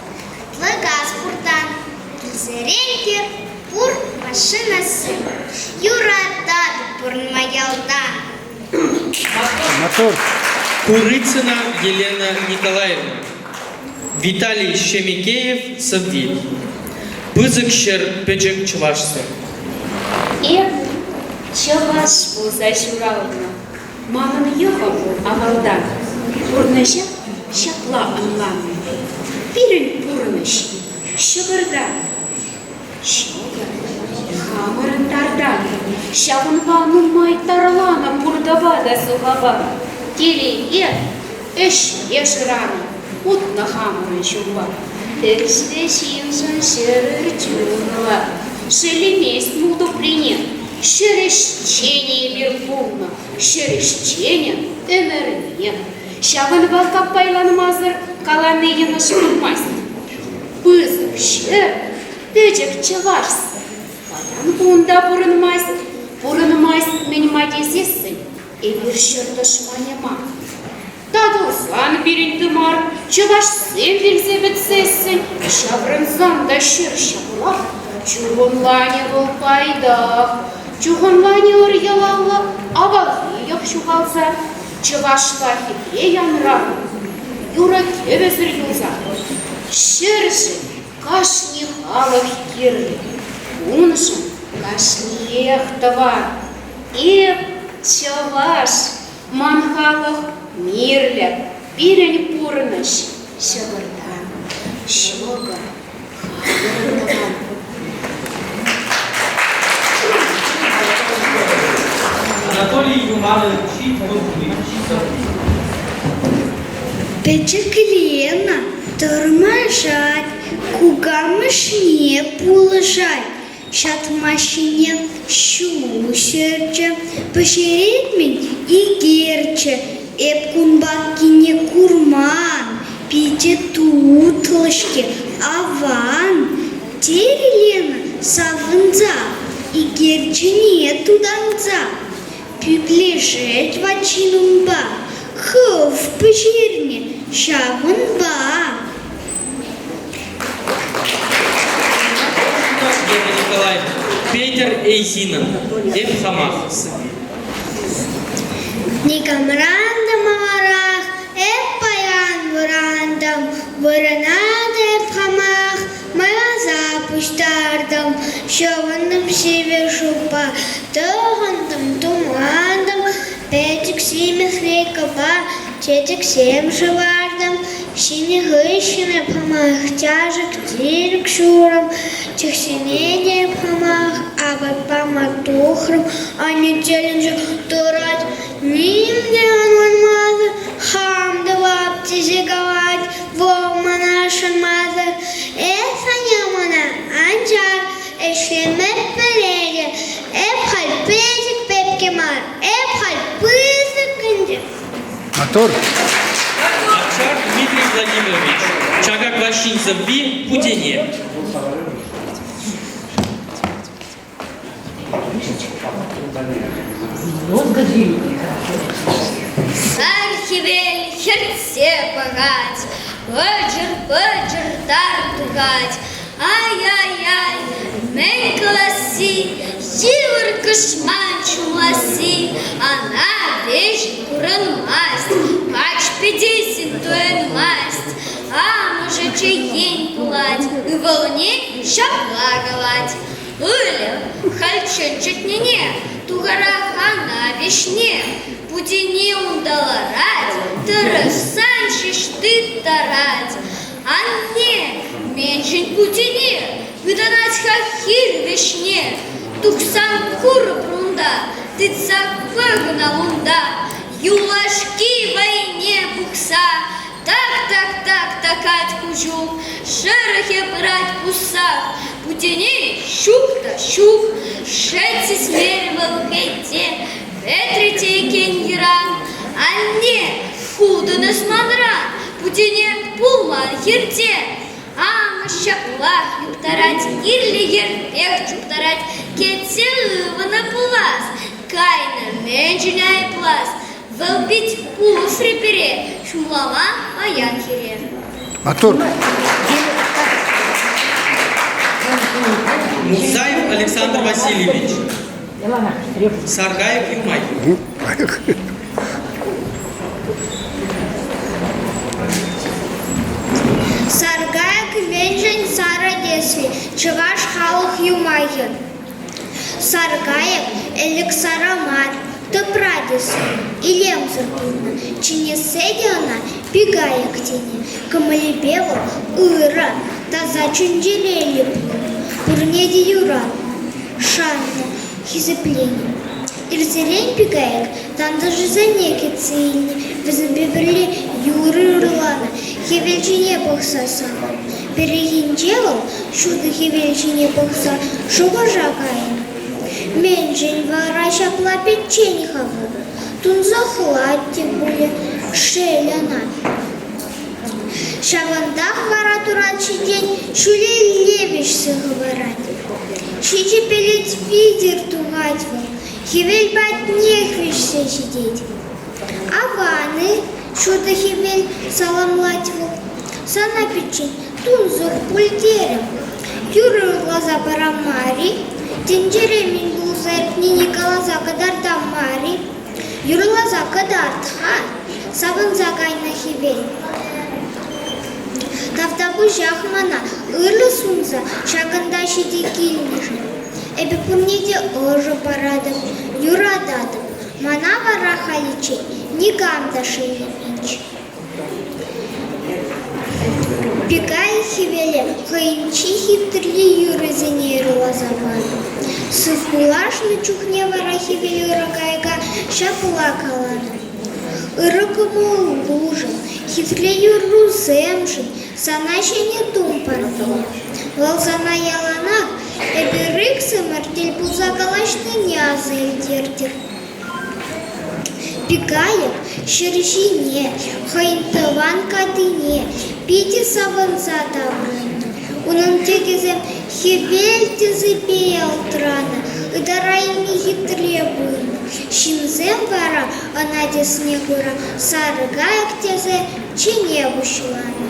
хӑтлӑ газ пуртан килсерен кӗр. Пур машинӑсем. Юрататӑп пурӑнма ялта. Маттур. Курицына Елена Николаевна. Виталий Шемекеев сӑвви. Пысӑк ҫӗр, пӗчӗк чӑвашсем. Эп чӑваш пулса ҫуралнӑ. Манӑн йӑхӑм авалтан пурнӑҫа ҫапла ӑнланнӑ. Пирӗн пурнӑҫ ҫӑкӑртан. Ҫӑкӑр хамӑрӑн тартан. Ҫавӑнпа нумай тарланӑ пуртӑпа та сухапа. Телее ӗҫне шыранӑ, утнӑ хамӑрӑн ҫулпа. Ӗҫлӗ ҫыншӑн ҫӗрӗр чунлӑ, шеллемест мул туприне. Ҫӗр ӗҫченӗ эпир пулнӑ, ҫӗр ӗҫченӗ ӗмӗрне. Ҫавӑнпа каппайланмасӑр калани йӑнӑш пулмасть. Пысӑк ҫӗр, пӗчӗк чӑвашсӑр. Паян кун та пурӑнмасть, пурӑнмасть мӗн-ма тесессӗн эпир ҫӗр тӑшманӗ мар. Татӑлсан пирӗн тымар, чӑвашсем вилсе пӗтсессӗн, ҫаврӑнсан та ҫӗр ҫаплах, чухӑнланӗ вӑл пайтах. Чухӑнланӗ ыр йӑлаллӑ, авалхи йӑх ҫухалса, чӑвашла хитре янранӑ, юрӑ-кӗвӗсӗр юлса. Ҫӗршӗн кашни халӑх кирлӗ, уншӑн кашниех тӑван. Эп чӑваш, Ман халӑх мирлӗ, пирӗн пурнӑҫ ҫӑкӑртан ҫӑкӑр хамӑрӑн тӑван. Анатолий Юманӑн чи тухли, чи сӑвви. Пӗчӗк Лена тӑрмашать, кукамӑшне пулӑшать. Ҫатма ҫине ҫу сӗрчӗ, пӗҫерет-мӗн икерчӗ. Эп кун пеккине курман, питӗ тутлӑ-ҫке, аван, терӗ Лена савӑнса, икерчине тутанса. Пӳклешет ват ҫын унпа, хӑв пӗҫернӗ ҫавӑнпа. Гена Николаевна, Петӗр Эйзинӑн Эп хамах сӑвви. Никамран та маларах эп паян вӑрантӑм, вырӑна та эп хамах майласа пуҫтартӑм, ҫӑвӑнтӑм сивӗ шывпа, тӑхӑнтӑм, тумлантӑм, пӗчӗк симӗс лейкӑпа чечексем шӑвартӑм, ҫинӗ хыҫҫӑн эп хамах чашӑк-тирӗк ҫурӑм, чӑхсене те эп хамах апат пама тухрӑм, анне тӗлӗнчӗ тӑрать, ним те ӑнланмасӑр хам тӑвап тесе калать, вӑл мана шанмасӑр. Эс, анне, мана ан чар, ӗҫлеме пӗлетӗп. Эп халь пӗчӗк пепке мар, эп халь пысӑк ӗнтӗ. Мотор. Акшар Дмитрий Владимирович, Чакак Ваҫҫин сӑвви Путене. Сар хӗвел хӗртсе пӑхать, пӑчӑр-пӑчӑр тар тухать. Ай-ай-ай, мӗн каласси, йывӑр кӑшман ҫумласси, ана веҫ курӑнмасть, пач пӗтессӗн туйӑнмасть. Амӑшӗ чеен пулать, ывӑлне ҫапла калать. Ыльӑх хальччен чӗтнине тухарах ана вӗҫне, путене унта ларать, тӑрӑшсан ҫеҫ тыттарать. Анне, мӗншӗн путене пытанать-ха хир вӗҫне? Тухсан курӑпӑр унта, тытса пӑхӑн аллунта, юлашки вӑйне пухса Так-так-так такать куҫу, шӑрӑхӗ пырать пуссах. Путене ҫук та ҫук, шет сисмерӗ вӑл хетте, пӗтрӗ теекен йӑран. Анне, кутӑн эс манран, путене пулман хирте. Амӑш ҫаплах юптарать, кирлӗ йӗрпех чуптарать, кӗтсе ывӑннӑ пулас, кайнӑ мӗншӗн айӑплас? Вӑл пит пулӑшрӗ пире ҫумлама паян хире. Маттур. Мурзаев Александр Васильевич. Саргаев Юмай. Саркайӑк мӗншӗн сарӑ тӗслӗ чӑваш халӑх юмахӗ. Саркайӑк ӗлӗк сарӑ мар, тӑпра тӗслӗ, илемсӗр пулнӑ. Чӗнессе те ӑна пикайӑк тенӗ. Кӑмӑлӗпе вӑл ырӑ, таса чун-чӗреллӗ пулнӑ, пурне те юратнӑ, шаннӑ, хисепленӗ. Ирсерен пикайӑк тантӑшӗсене кӗтсе илнӗ, вӗсемпе пӗрле юрӑ юрланӑ, хӗвел ҫине пӑхса савӑннӑ. Пӗррехинче вӑл ҫутӑ хӗвел ҫине пӑхса шухӑша кайнӑ. Мӗншӗн вара ҫапла пӗччен-ха вӑл? Тунсӑхлать те пулӗ, шел ӑна. Ҫавӑнтах вара турат ҫинчен ҫӳлелле вӗҫсе хӑпарать. Ҫичӗ пӗлӗт витӗр тухать вӑл, хӗвел патнех вӗҫсе ҫитет. Аван-и, ҫутӑ хӗвел, саламлать вӑл. Сана пӗччен тунсӑх пуль терӗм. Юрӑ ырласа парам мар-и? Тӗнчере мӗн пулса иртнине каласа кӑтартам мар-и? Юрласа кӑтарт-ха, савӑнса кайнӑ хӗвел. Тавтапуҫах мана ырӑ сунса ҫакӑнта ҫити килнӗшӗн. Эпӗ пурне те ӑшӑ паратӑп, юрататӑп. Мана вара халиччен никам та шеллеменччӗ. Пикай хӗвеле хӑйӗн чи хитрли юрӑсене юрласа панӑ. Сывпуллашнӑ чухне вара хӗвел ырӑ кайӑка ҫапла каланӑ: Ырӑ кӑмӑллушӑн, хитре юррусемшӗн сана ҫӗнӗ тум парнелем. Вӑл сана яланах эпир иксӗмӗр тӗл пулса калаҫнине аса илтертӗр. Пикайӑк ҫӗр ҫине, хӑйӗн тӑван катине питӗ савӑнса таврӑннӑ. Унӑн тӗкӗсем хӗвел тӗсӗпе ялтӑранӑ, ытарайми хитре пулнӑ. Ҫынсем вара ӑна тӗсне кура сарӑ кайӑк тесе чӗне пуҫланӑ.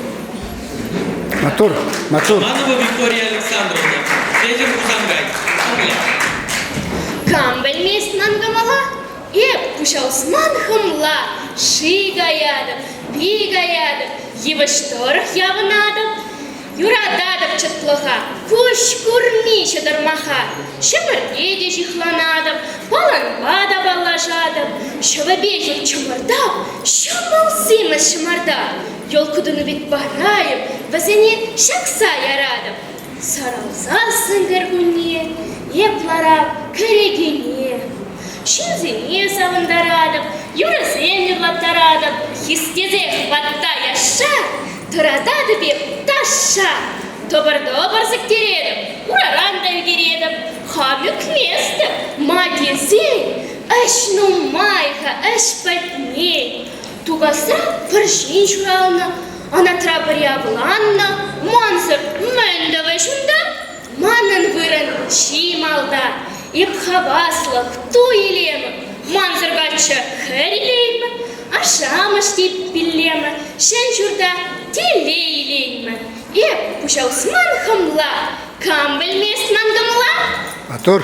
Маттур, маттур. Романова Виктория Александровна, Петӗр Хусанкай, Хӑмла. Кам пӗлмест ман кӑмӑла? Эп пуҫа усман хӑмла, ши каятӑп, пи каятӑп, йывӑҫ тӑрӑх явӑнатӑп. Юрататӑп чӑтлӑха, куҫ курми чӑтӑрмаха. Ҫӗмӗрте те ҫыхланатӑп, паланпа та паллашатӑп. Ҫӑвӗпе юр чӑмӑртап, ҫӑмӑл симӗс ҫӑмарта. Елка тунӑ пек парайӑп, вӗсене ҫакса яратӑп. Сарӑлсассӑн кӗркунне эп ларап кӗрекене. Ҫынсене савӑнтаратӑп, юрӑсем юрлаттаратӑп, хистесех ватта яшша, тӑрататӑп эп ташша. Тӑпӑр-тӑпӑр сиктеретӗп, ураран та ӳкеретӗп, хам ӳкместӗп, ма тесен ӗҫ нумай-ха, ӗҫ пӗтмен. Тукасра пӗр ҫын ҫуралнӑ, анатра пӗри авланнӑ. Мансӑр мӗн тӑвӗҫ унта? Манӑн вырӑн чи малта. Эп хаваслӑх, туй илемӗ, мансӑр каччӑ хӗр илеймӗ, ашшӗ-амӑш те пиллемӗ, ҫӗн ҫурта телей илеймӗ. Эп пуҫа усман хӑмла, кам пӗлмест ман кӑмӑла? Маттур.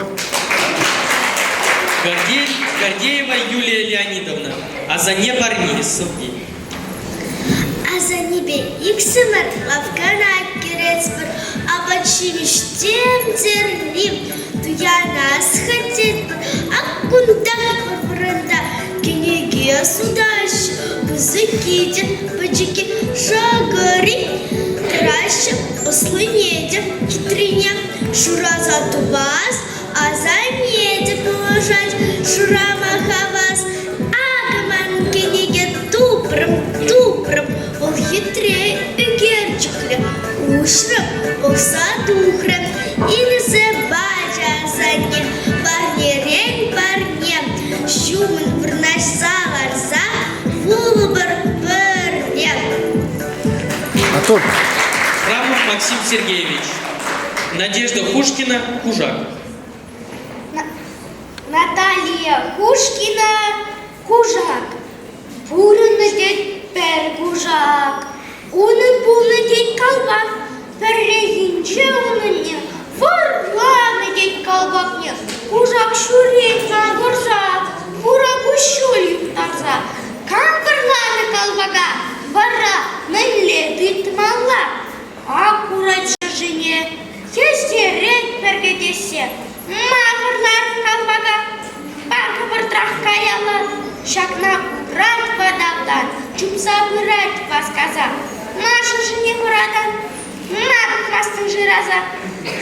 Гордеева Юлия Леонидовна, Асанне парни сӑвви. Асаннепе иксӗмӗр лавккана кӗретпӗр, апат-ҫимӗҫ тем тӗрли туянас тетпӗр. Ак кунтах пӗр вырӑнта кӗнеке сутаҫҫӗ, пысӑкки те пӗчӗкки шӑкӑри тӑраҫҫӗ, ӑслине те хитрине шыраса тупас, асанне те пулӑшать шырама хавас. Акӑ ман кӗнеке тупрӑм, тупрӑм, вӑл хитре ӳкерчӗклӗ. Уҫрӑм, пӑхса тухрӑм, илсе пачӗ асанне парнерен парне. Ҫумӑн вырнаҫса ларса вулӑпӑр пӗрле. Маттур. Храмов Максим Сергеевич. Надежда Хушкина, Кужак. Наталья Хушкина, Кужак. Пурӑннӑ тет пӗр кушак. Унӑн пулнӑ тет калпак. Пӗррехинче унӑнне вӑрланӑ. тет калпакне, кушак ҫӳрет макӑрса, хура куҫҫуль юхтарса. Кам вӑрланӑ калпака, вара мӗнле тытмалла? Ак курать шӑшине, хӗстерет пӗр кӗтессе. Ма вӑрларӑн калпака? Пар хӑвӑртрах каялла. Ҫакна курать ватавтан, чупса пырать васкаса. Ма шӑшине хӑратан? Ма пӑхмастӑн шыраса?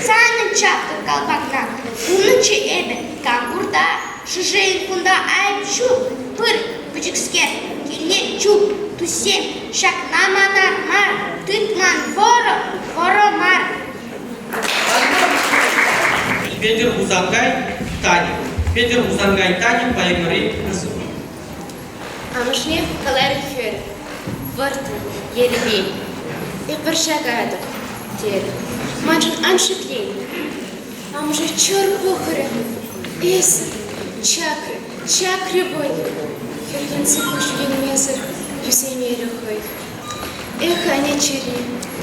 Санӑн чаплӑ калпакна курнӑччӗ эпӗ кантурта. Шӑшин кунта айӑп ҫук. Пыр, пӗчӗкскер, килне чуп. Туссем, ҫакна манар мар, тытман вӑрӑ, вӑрӑ мар. Петӗр Хусанкай Таня. Петӗр Хусанкай Таня поэмӑри пӗр Амӑшне каларӗ хӗр, вӑрттӑн, ерипен. Эп вӑрҫа каятӑп, терӗ. Маншӑн ан шиклен. Амӑшӗ чӑр пӑхрӗ. Эсӗ, чакрӗ, чакрӗ вӑй. Хӗрхенсе куҫ илмесӗр тӳсеймерӗ хӑй. Эх, ане чӗри,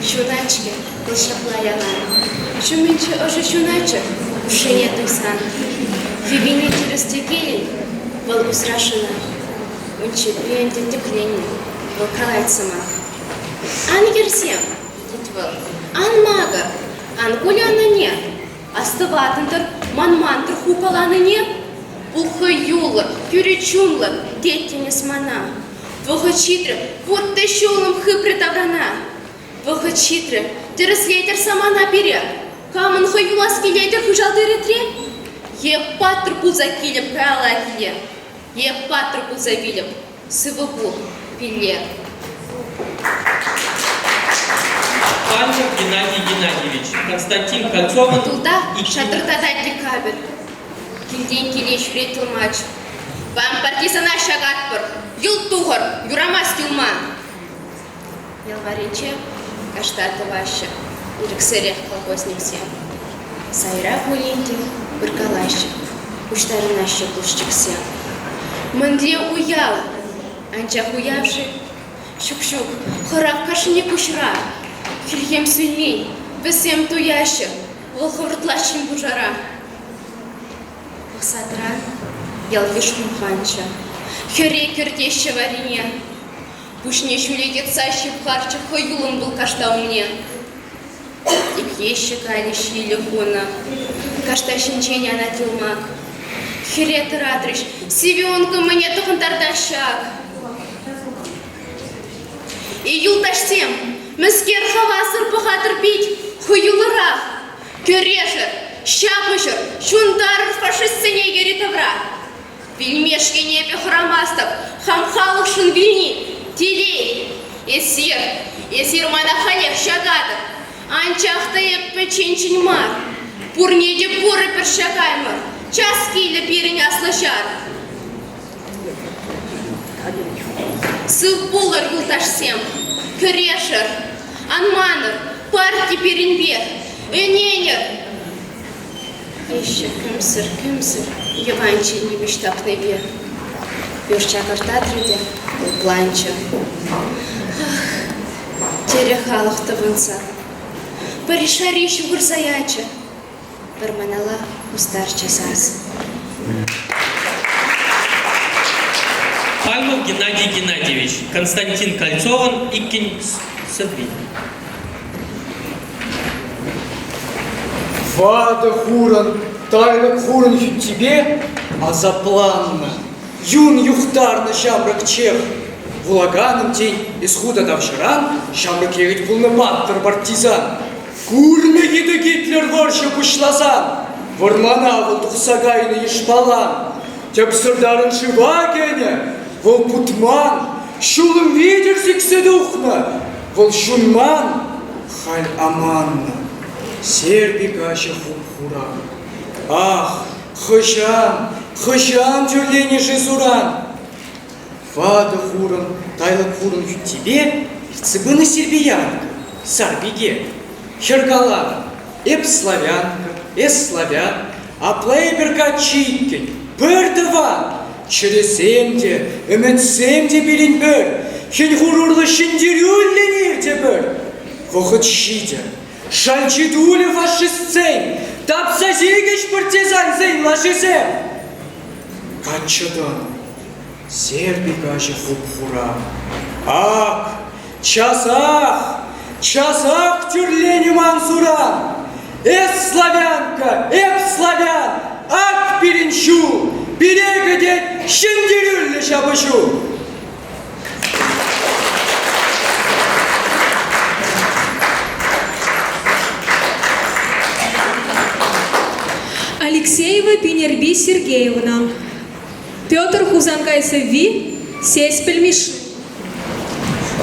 ҫунать-ҫке вӑл ҫапла ялан. Ҫумӗнчи ӑшӑ ҫуначӗ хушшине туйсан. Йӑвине тӗрӗс-тӗкелӗн вӑл усрашӑнах. Унччепе ӗнтӗ тӗкленнӗ, вӑл калать сӑмах. Ан йӗрсем, тет вӑл, ан макӑр, ан кулян ӗне. Астӑватӑн-тӑр, манман-тӑр ху каланине? Пул хӑюллӑ, тӳрӗ чунлӑ, теттӗн эс мана. Вӑхӑт ҫитрӗ, вут та ҫулӑм хыпрӗ таврана. Вӑхӑт ҫитрӗ, тӗрӗслетӗр самана пире. Камӑн хӑй юлас килетӗр хыҫалти ретре? Е паттӑр пулса килӗп каялла киле, е паттӑр пулса вилӗп, сывӑ пул, пилле. Панков Геннадий Геннадьевич, Константин Кольцовӑн Тулта шатӑртатать декабрь. Килтен киле ҫӳрет тӑлмач. Вам партизана ҫакатпӑр, йӑлт тухӑр, юрамасть юлма. Ял варринче кашта тӑваҫҫӗ ирӗксӗрех колхозниксем. Сайра пулин те пыркалаҫҫӗ, пуҫтарӑнаҫҫӗ пушчӑксем. Мӗнле уяв? Анчах уяв-ши? Ҫук-ҫук, хӑрах кашни куҫра. Хӗлхем сӳнмен, вӗсем туяҫҫӗ, вӑл хӑвӑртлаҫҫӗн пушара. Пӑхса тӑран ял-йыш хумханчӗ. Хӗре кӗртеҫҫӗ варрине. Пуҫне ҫӳле йӑтса ҫывхарчӗ хӑюллӑн вӑл кашта умне. Ик кайнӑ ҫилӗ хунӑ, кашта ҫинчен анать юлмак. Хӗре тӑратрӗҫ, сивӗ ункӑ мӗне тӑхӑнтартаҫҫӗ ак. Эй, юлташсем, мӗскер хавасӑр пӑхатӑр пит, хӑюллӑрах. Кӗрешӗр, ҫапӑҫӑр, ҫунтарӑр фашистсене йӗри-тавра. Вилмешкӗн эпӗ хӑрамастӑп, хам халӑхшӑн вилни — телей. Эсир, эсир мана халех ҫакатӑр. Анчах та эп пӗчченҫӗн мар. Пурне те пурӗпӗр ҫакаймӑр. Час килӗ пирӗн аслӑ ҫар. Сыв пулӑр, юлташсем, кӗрешӗр, ан манӑр, парти пирӗнпе, ӗненӗр. Теҫҫӗ кӗмсӗр-кӗмсӗр йӑванчӗ нимӗҫ тапнипе. Юр чакӑртатрӗ те лӑпланчӗ. Ах, терӗ халӑх тӑвӑнса. Пӗр шари ҫухӑрса ячӗ. Вӑрманалла кустарчӗ сас. Павел Геннадий Геннадьевич, Константин Кольцовӑн иккӗн сӑвви. Ватӑ хурӑн, тайлӑк хурӑн хӳттипе асапланнӑ, юн юхтарнӑ ҫамрӑк чех. Вулаканӑм, тен, эс ху та тавҫӑран, ҫамрӑк йӗкӗт пулнӑ паттӑр партизан. Курнӑ йытӑ Гитлер вӑрҫӑ пуҫласан, вӑрмана вӑл тухса кайнӑ йышпалан. Тӗпсӗр тарӑн шыва кӗнӗ, вӑл путман, ҫулӑм витӗр сиксе тухнӑ, вӑл ҫунман, халь аманнӑ. Серби каҫӗ хуп-хура. Ах, хӑҫан, хӑҫан тӳрленӗ-ши суран? Ватӑ хурӑн, тайлӑк хурӑн хӳттипе иртсе пынӑ Сербиянка, сар пике. Хӗр каланӑ: эп славянка, эс славян, апла эпир каччӑ иккӗн, пӗр тӑван. Чӗресем те, ӗмӗтсем те пирӗн пӗр, хӗн-хур урлӑ ҫӗнтерӳллӗн иртӗпӗр. Вӑхӑт ҫитӗ, шалчи тулӗ фашистсен. Тапса сикӗҫ партизансен лашисем! Каччӑ тӑнӑ. Серби каҫӗ хуп-хура. Ак, часах, часах тӳрленӗ ман суран. Эс славянка, эп славян, ак пирӗн ҫул, пире кӗтет ҫӗнтерӳллӗ ҫапӑҫу. Алексеева Пинерпи Сергеевна. Петр Хусанкай сӑвви Сеспель Мишши.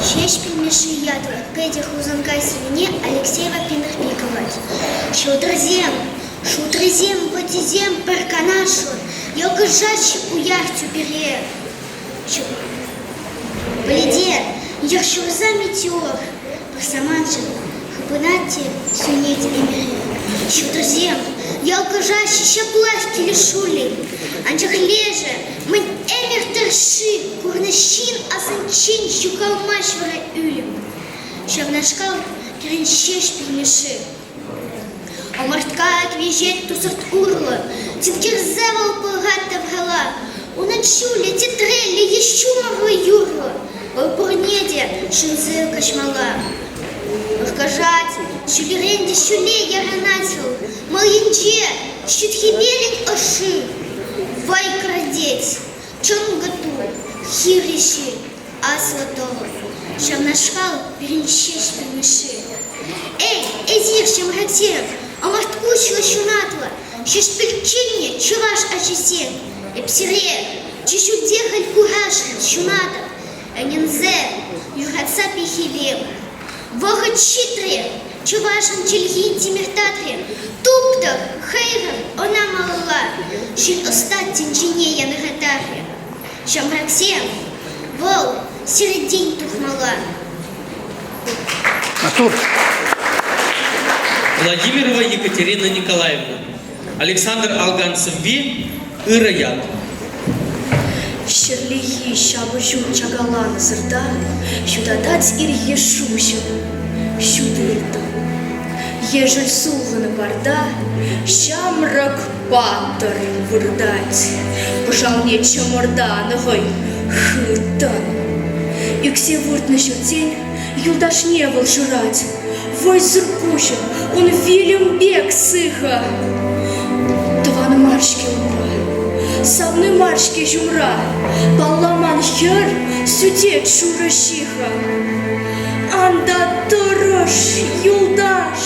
Ҫеҫпӗл Мишши ятлӑ Петӗр Хусанкай сӑввине Алексеева Пинерпи калать. Ҫӑлтӑрсем, шутрисем, ваттисем пӗр канашлӑн йӑлкӑшаҫҫӗ уяр тӳпере. Пӗлете, йӑх ҫурса метеор пӗр самантшӑн хыпӑнать те сӳнет ӗмӗре. Ҫутӑсем ялкӑшаҫҫӗ ҫаплах килӗшӳллӗн, анчах лешӗ мӗн ӗмӗр тӑршши курнӑ ҫын асӗнчен ҫухалмасть вара ӳлӗм. Ҫавнашкал пирӗн Ҫеҫпӗл Мишши. Ӑмӑрткайӑк виҫет тусӑрт урлӑ, тинкерсе вӑл пӑхать тавралла. Унӑн ҫулӗ тӗтреллӗ е ҫумӑрлӑ юрлӑ, вӑл пурне те ҫӗнсе каҫмалла. Вӑркӑшать, ҫӳлерен те ҫӳле ярӑнать вӑл, мал енче ҫут хӗвелӗн ӑшши. Вӑй кӗртет, чӑнкӑ ту, хирӗҫ-и, аслӑ тӑвӑр, ҫавнашкал пирӗн Ҫеҫпӗл Мишши. Эй, эсир, ҫамрӑксем, ӑмӑрткуҫлӑ ҫунатлӑ, Ҫеҫпӗлчченне чӑваш ачисем, эп сире чи ҫӳлте халь курасшӑн ҫунатӑп, ӗненсе, юратса пехилем. Вӑхӑт ҫитрӗ, чӑвашӑн чӗлхи тимӗр татрӗ, туптӑр, хӑйрӑр ӑна малалла, ҫын ӑста тӗнчене янӑратарӗ. Ҫамрӑксем, вӑл сиртен тухмалла. Артур. Владимирова Екатерина Николаевна. Александр Алган сӑвви «Ырӑ ят». Ҫӗрлехи ҫапӑҫу чакаланӑ сӑрта ҫутатать ирхи шуҫӑм, ҫут ылтӑн. Ешӗл сулхӑн варта ҫамрӑк паттӑр выртать. Пӑшалне чӑмӑртанӑ хӑй хыттӑн. Ӳксе выртнӑ ҫӗртен юлташне вӑл шырать. Вӑйсӑр куҫӗ ун вилӗм пек сыхӑ. Тӑван мар-ҫке умра, савни мар-ҫке ҫумра, палламан хӗр сӳтет шурӑ ҫыхӑ. Ан та тӑрӑш, юлташ,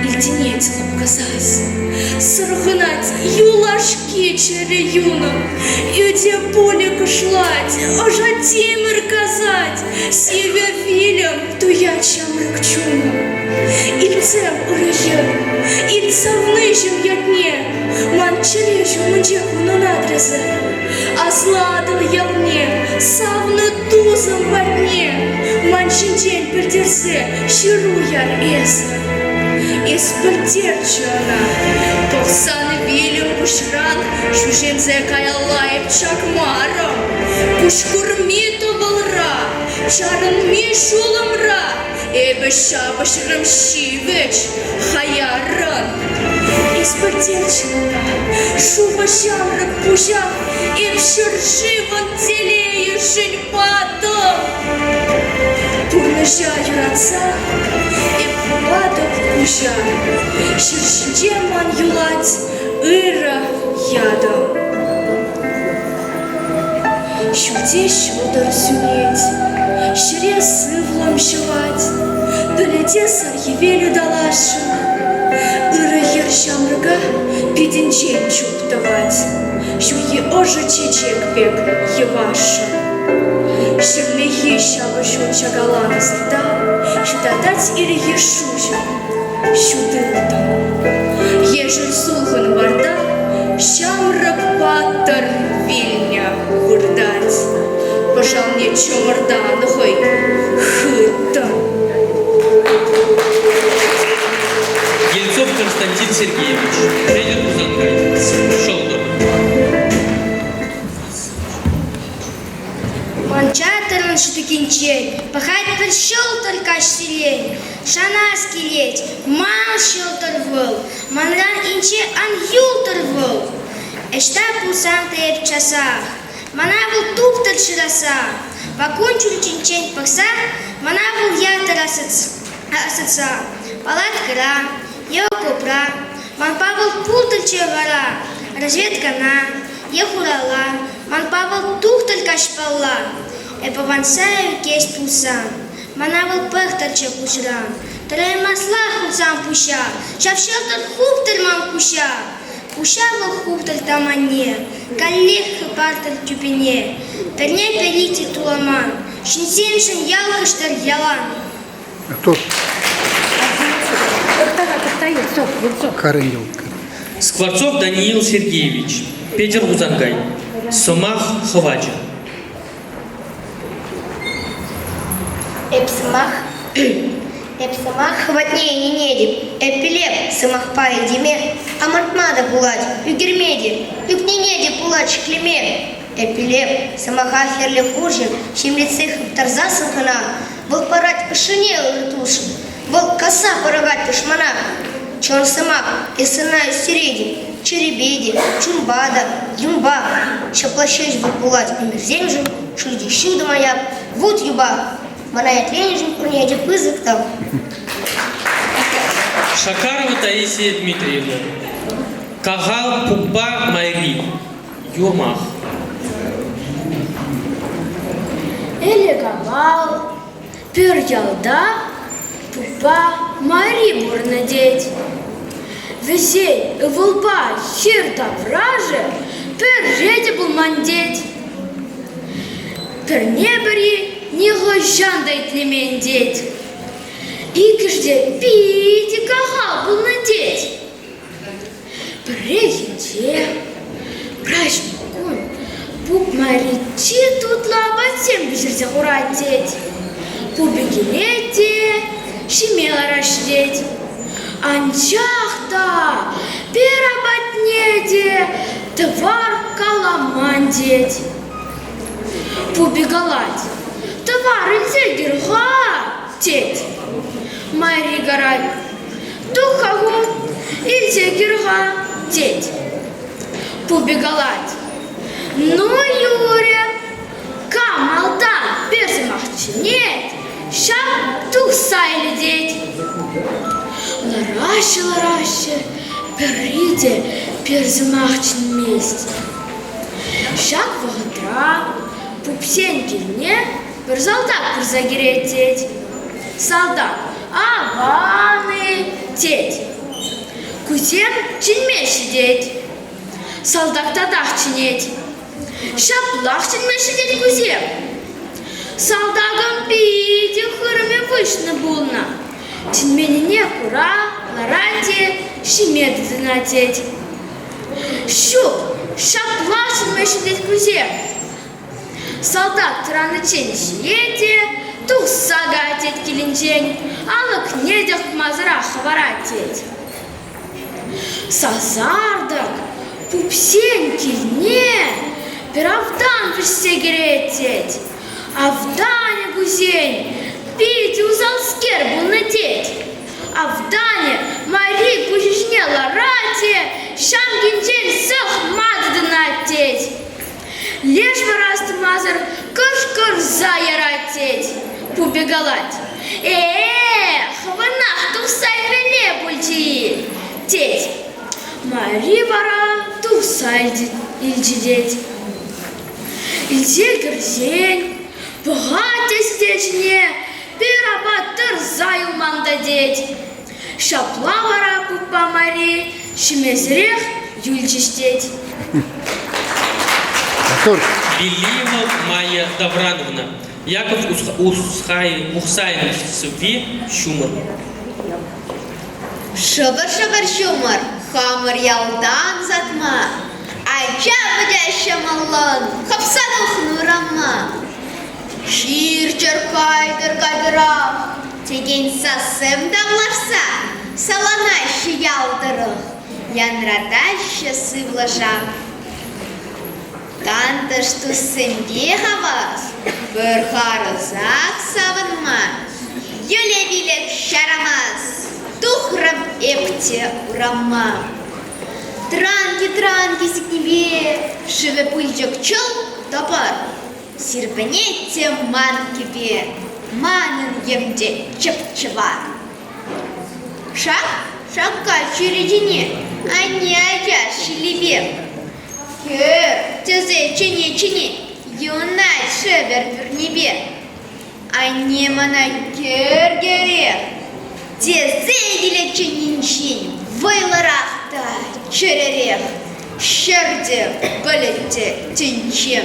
илтӗнет лӑпкӑ сас. Сӑрхӑнать юлашки чӗрӗ юнӑм, ӳте пулӗ кӑшлать, ӑша тимӗр касать, сивӗ вилӗм туять ҫамрӑк чунӑм. Илтсем ырӑ йӗр, илт савниҫӗм ятне, ман чӗре ҫумӗнчех унӑн адресӗ. Аслӑ Атӑл ялне, савнӑ тусӑм патне ман ҫинчен пӗлтерсе ҫыру яр эсӗ. Эс пӗлтерчӗ ӑна, пӑхсан вилӗм пуҫран ҫӳҫенсе каялла эп чакмарӑм. Куҫ курми тӑвӑлра, чарӑнми ҫулӑмра эпӗ ҫапӑҫрӑм ҫивӗч, хаяррӑн. Эс пӗлтерчӗ ӑна, шухӑ ҫамрӑк пуҫа эп ҫӗршывӑн телейӗшӗн патӑм. Пурнӑҫа юратса эп хупатӑп куҫа, ҫӗр ҫинче ман юлать ырӑ ятӑм. Ҫӳлте ҫӑлтӑр сӳнет, ҫӗре сывлӑм ҫӑвать, пӗлӗте сар хӗвел ыталасшӑн. Ырӑ хӗр ҫамрӑка питӗнчен чуп тӑвать, ҫурхи ӑшӑ чечек пек йӑвашшӑн. Ҫӗрлехи ҫапӑҫу чакаланӑ сӑрта ҫутатать ирхи шуҫӑм, ҫут ылтӑн. Ешӗл сулхӑн варта ҫамрӑк паттӑр вилнӗ выртать. Пӑшалне чӑмӑртанӑ хӑй хыттӑн. Ельцов Константин Сергеевич, Федор Хусанкай, Ҫӑлтӑр. Манча тӑрӑн ҫутӑ. чиккинчен пӑхать пӗр ҫӑлтӑр каҫсерен. Шанас килет, ман ҫӑлтӑр вӑл, манран инҫе ан юлтӑр вӑл. Ӑҫта пулсан та эп часах, мана вӑл туптӑр шыраса. Вакун чӳречинчен пӑхса мана вӑл ятӑр асӑтса. Палаткӑра е окопра манпа вӑл пултӑрччӗ вара, разведкӑна е хурала манпа вӑл тухтӑр каҫпалла. Эпӗ ванса ӳкес пулсан, мана вӑл пӑхтӑрччӗ куҫран. Тӑраймасла хурсан пуҫа, ҫав ҫӑлтӑр хуптӑр ман куҫа. Куҫа вӑл хуптӑр таманне, каллех хӑпартӑр тӳпене. Пӗрне пӗри те туламан, ҫынсемшӗн ялкӑштӑр ялан. Тут. Скворцов Даниил Сергеевич, Петӗр Хусанкай. Сӑмах хӑвачӗ. Эп сӑмах, эп сӑмах хӑватне ӗненетӗп, эп пӗлеп, сӑмахпа этеме амӑртма та пулать, ӳкерме те, ӳкнине те пулать ҫӗклеме. Эп пӗлеп, сӑмаха хӗрлӗ хурҫӑ ҫемлетсе хыптарсассӑн кӑна вӑл парать ӑшшине ырӑ тусшӑн, вӑл касса пӑрахать тӑшмана. Чӑн сӑмах, эс ӑна ӳстеретӗн, чӗрепе те, чунпа та, юнпа. Ҫапла ҫеҫ вӑл пулать ӗмӗрсемшӗн, ҫӳлти ҫутӑ маяк, вут юпа. Мана ятленӗшӗн пурне те пысӑк тав. Шакарова Таисия Дмитриевна. Кахал пуппа майри. Юмах. Ӗлӗк-авал пӗр ялта пуппа майри пурӑннӑ тет. Вӗсен ывӑлпа хӗр таврашӗ пӗрре те пулман тет. Пӗрне-пӗри нихӑҫан та итлемен тет. Иккӗш те питӗ кахал пулнӑ тет. Пӗррехинче праҫник кун пуп Мари чи тутлӑ апатсем пӗҫерсе хурать тет. Пупӗ килет те ҫиме лараҫҫӗ тет. Анчах та пӗр апатне те тӑвар каламан тет. Пупӗ калать: «Тӑвар илсе кӗр-ха!» тет. Мари калать: Тух-ха ху, илсе кӗр-ха, тет. Пупӗ калать: Ну, юрӗ, кам малтан пӗр сӑмах чӗнет, ҫав тухса илетет. Лараҫҫӗ-лараҫҫӗ, пӗри те пӗр сӑмах чӗнмест. Ҫак вӑхӑтра пупсен килне пӗр салтак пырса кӗрет тет. Салтак аван-и тет. Кусем чӗнмеҫҫӗ тет. Салтак татах чӗнет. Ҫаплах чӗнмеҫҫӗ тет кусем. Салтакӑн питӗ хырӑмӗ выҫнӑ пулнӑ. Чӗнменнине кура ларать те ҫиме тытӑнать тет. Ҫук, ҫапла чӗнмеҫҫӗ тет кусем. Салтак тӑраниччен ҫиет те тухса каять тет килӗнчен, алӑкне те хупмасӑрах хӑварать тет. Сасартӑк пупсен килне пӗр автан вӗҫсе кӗрет тет. Автанӗ кусен питӗ усалскер пулнӑ тет. Автанӗ Мари пуҫӗ ҫине ларать те ҫамкинчен сӑхма тытӑнать тет. Леш вара астумасӑр кӑшкӑрса ярать тет. Пупӗ калать: «Э-э, хӑвӑнах тухса илмелле пулчӗ-и?» тет. Мари вара тухса илчӗ тет. Илсе кӗрсен, пӑхать те сӗтел ҫине, пӗр апат тӑрса юлман та тет. Ҫапла вара пуппа Мари ҫимесӗрех юлчӗҫ тет. Велиева Майя Даврановна, Яков Ухсайӑн сӑвви «Ҫумӑр». Шӑпӑр-шӑпӑр ҫумӑр хамӑр ялтан сатма, ача-пӑча ҫӑмӑллӑн хӑпса тухнӑ урама. Чир-чӗр кайтӑр кайтӑрах текен сассем тавлашса саланаҫҫӗ ял тӑрӑх, янратаҫҫӗ сывлӑша. Тантӑш туссемпе хавас. Пӗр харӑсах савӑнма йӗле вилек ҫарамас, тухрӑм эп те урама. Транки-транки сикнипе шывӗ пылчӑк чӑл тӑпӑр. Сирпӗнет те ман кӗпе, манӑн йӗм те чӑп-чӑвар. Шак, шакка чӳречене анне ача ҫиллипе. Кӗр, тесе чӗне-чӗне юнать шӗвӗр пӳрнипе. Анне мана кӗр-кӗрех тесе килет чӗннинчен вӑйлӑрах та чӗрӗрех. Ҫӗр те, пӗлӗт те тӗнче.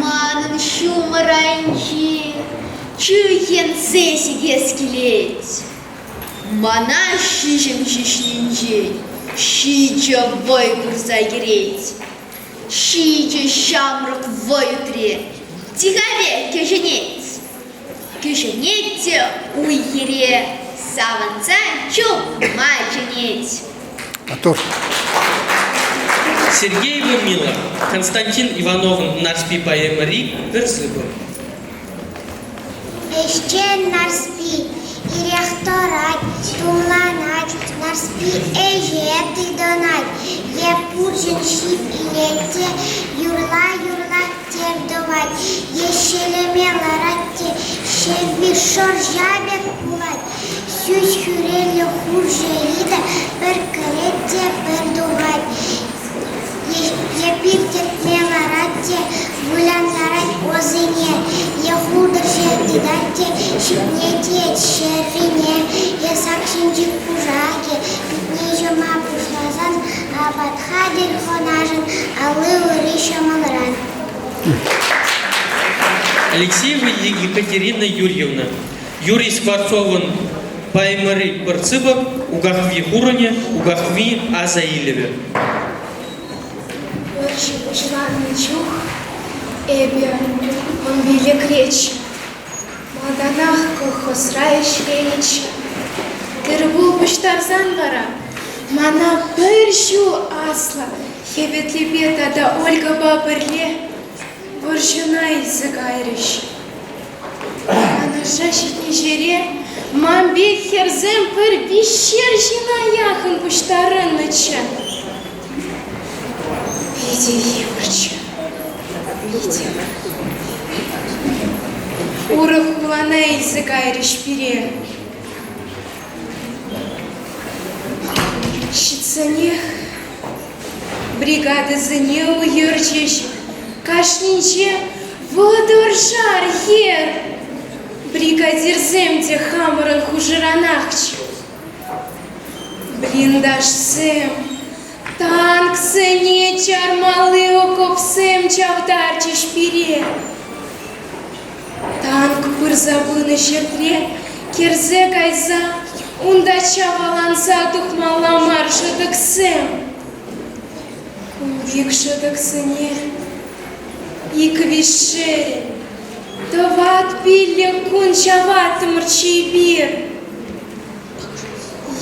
Манӑн ҫумӑр айӗнче чӳхенсе сикес килет. Мана ҫиҫӗм ҫиҫнинчен ҫичӗ вӑй пырса кӗрет. Ҫичӗ ҫамрӑк вӑй ӳтре тиха пек кӗҫенет. Кӗҫенет те уй-хире савӑнса чупма чӗнет. Маттур. Сергеева Мила, Константин Ивановӑн Нарспи поэмӑри пӗр сыпӑк. Ӗҫчен Нарспи ирех тӑрать, тумланать, Нарспи ӗҫе тытӑнать. Е пурҫӑн ҫип илет те юрла-юрла тем тӑвать, е ҫӗлеме ларать те ҫӗвви шӑрҫа пек пулать. Сӳс хӳреллӗ хурҫӑ йытӑ пӗр кӗрет те пӗр тухать. Е пир тӗртме ларать те вылянтарать ӑсене, е хутӑрҫӑ тытать те ҫипне тиет ҫӗррине, е сак ҫинчи кушакӗ питне ҫӑма пуҫласан апат хатӗр хӑнашӑн алли-ури ҫӑмӑлран. Алексеева Екатерина Юрьевна, Юрий Скворцовӑн поэмӑри пӗр сыпӑк Укахви хурӑнӗ, Укахви аса илӗвӗ. Вӑрҫӑ пуҫланнӑ чух эпӗ вунпиллӗкреччӗ. Малтанах колхозра ӗҫленӗччӗ. Тыр-пул пуҫтарсан вара мана пӗр ҫул аслӑ Хӗветлипе тата Ольгӑпа пӗрле вӑрҫӑна илсе кайрӗҫ. Канаша ҫитнӗ ҫӗре ман пек хӗрсем пӗр виҫшер ҫына яхӑн пуҫтарӑннӑччӗ. Питӗ йывӑрччӗ, питӗ. Урӑх хулана илсе кайрӗҫ пире. Ҫитсенех бригадӑсене уйӑрчӗҫ, кашнинче вӑтӑршар хӗр. Бригадирсем те хамӑрӑн хушӑранахчӗ. Блиндажсем, танксене чармалли окопсем чавтарчӗҫ пире. Танк пырса пынӑ ҫӗртре кӗрсе кайса унта чаваланса тухмалла мар шӑтӑксем. Кун пек шӑтӑксене ик-виҫшерӗн, тӑват-пиллӗк кун чаваттӑмӑрччӗ эпир.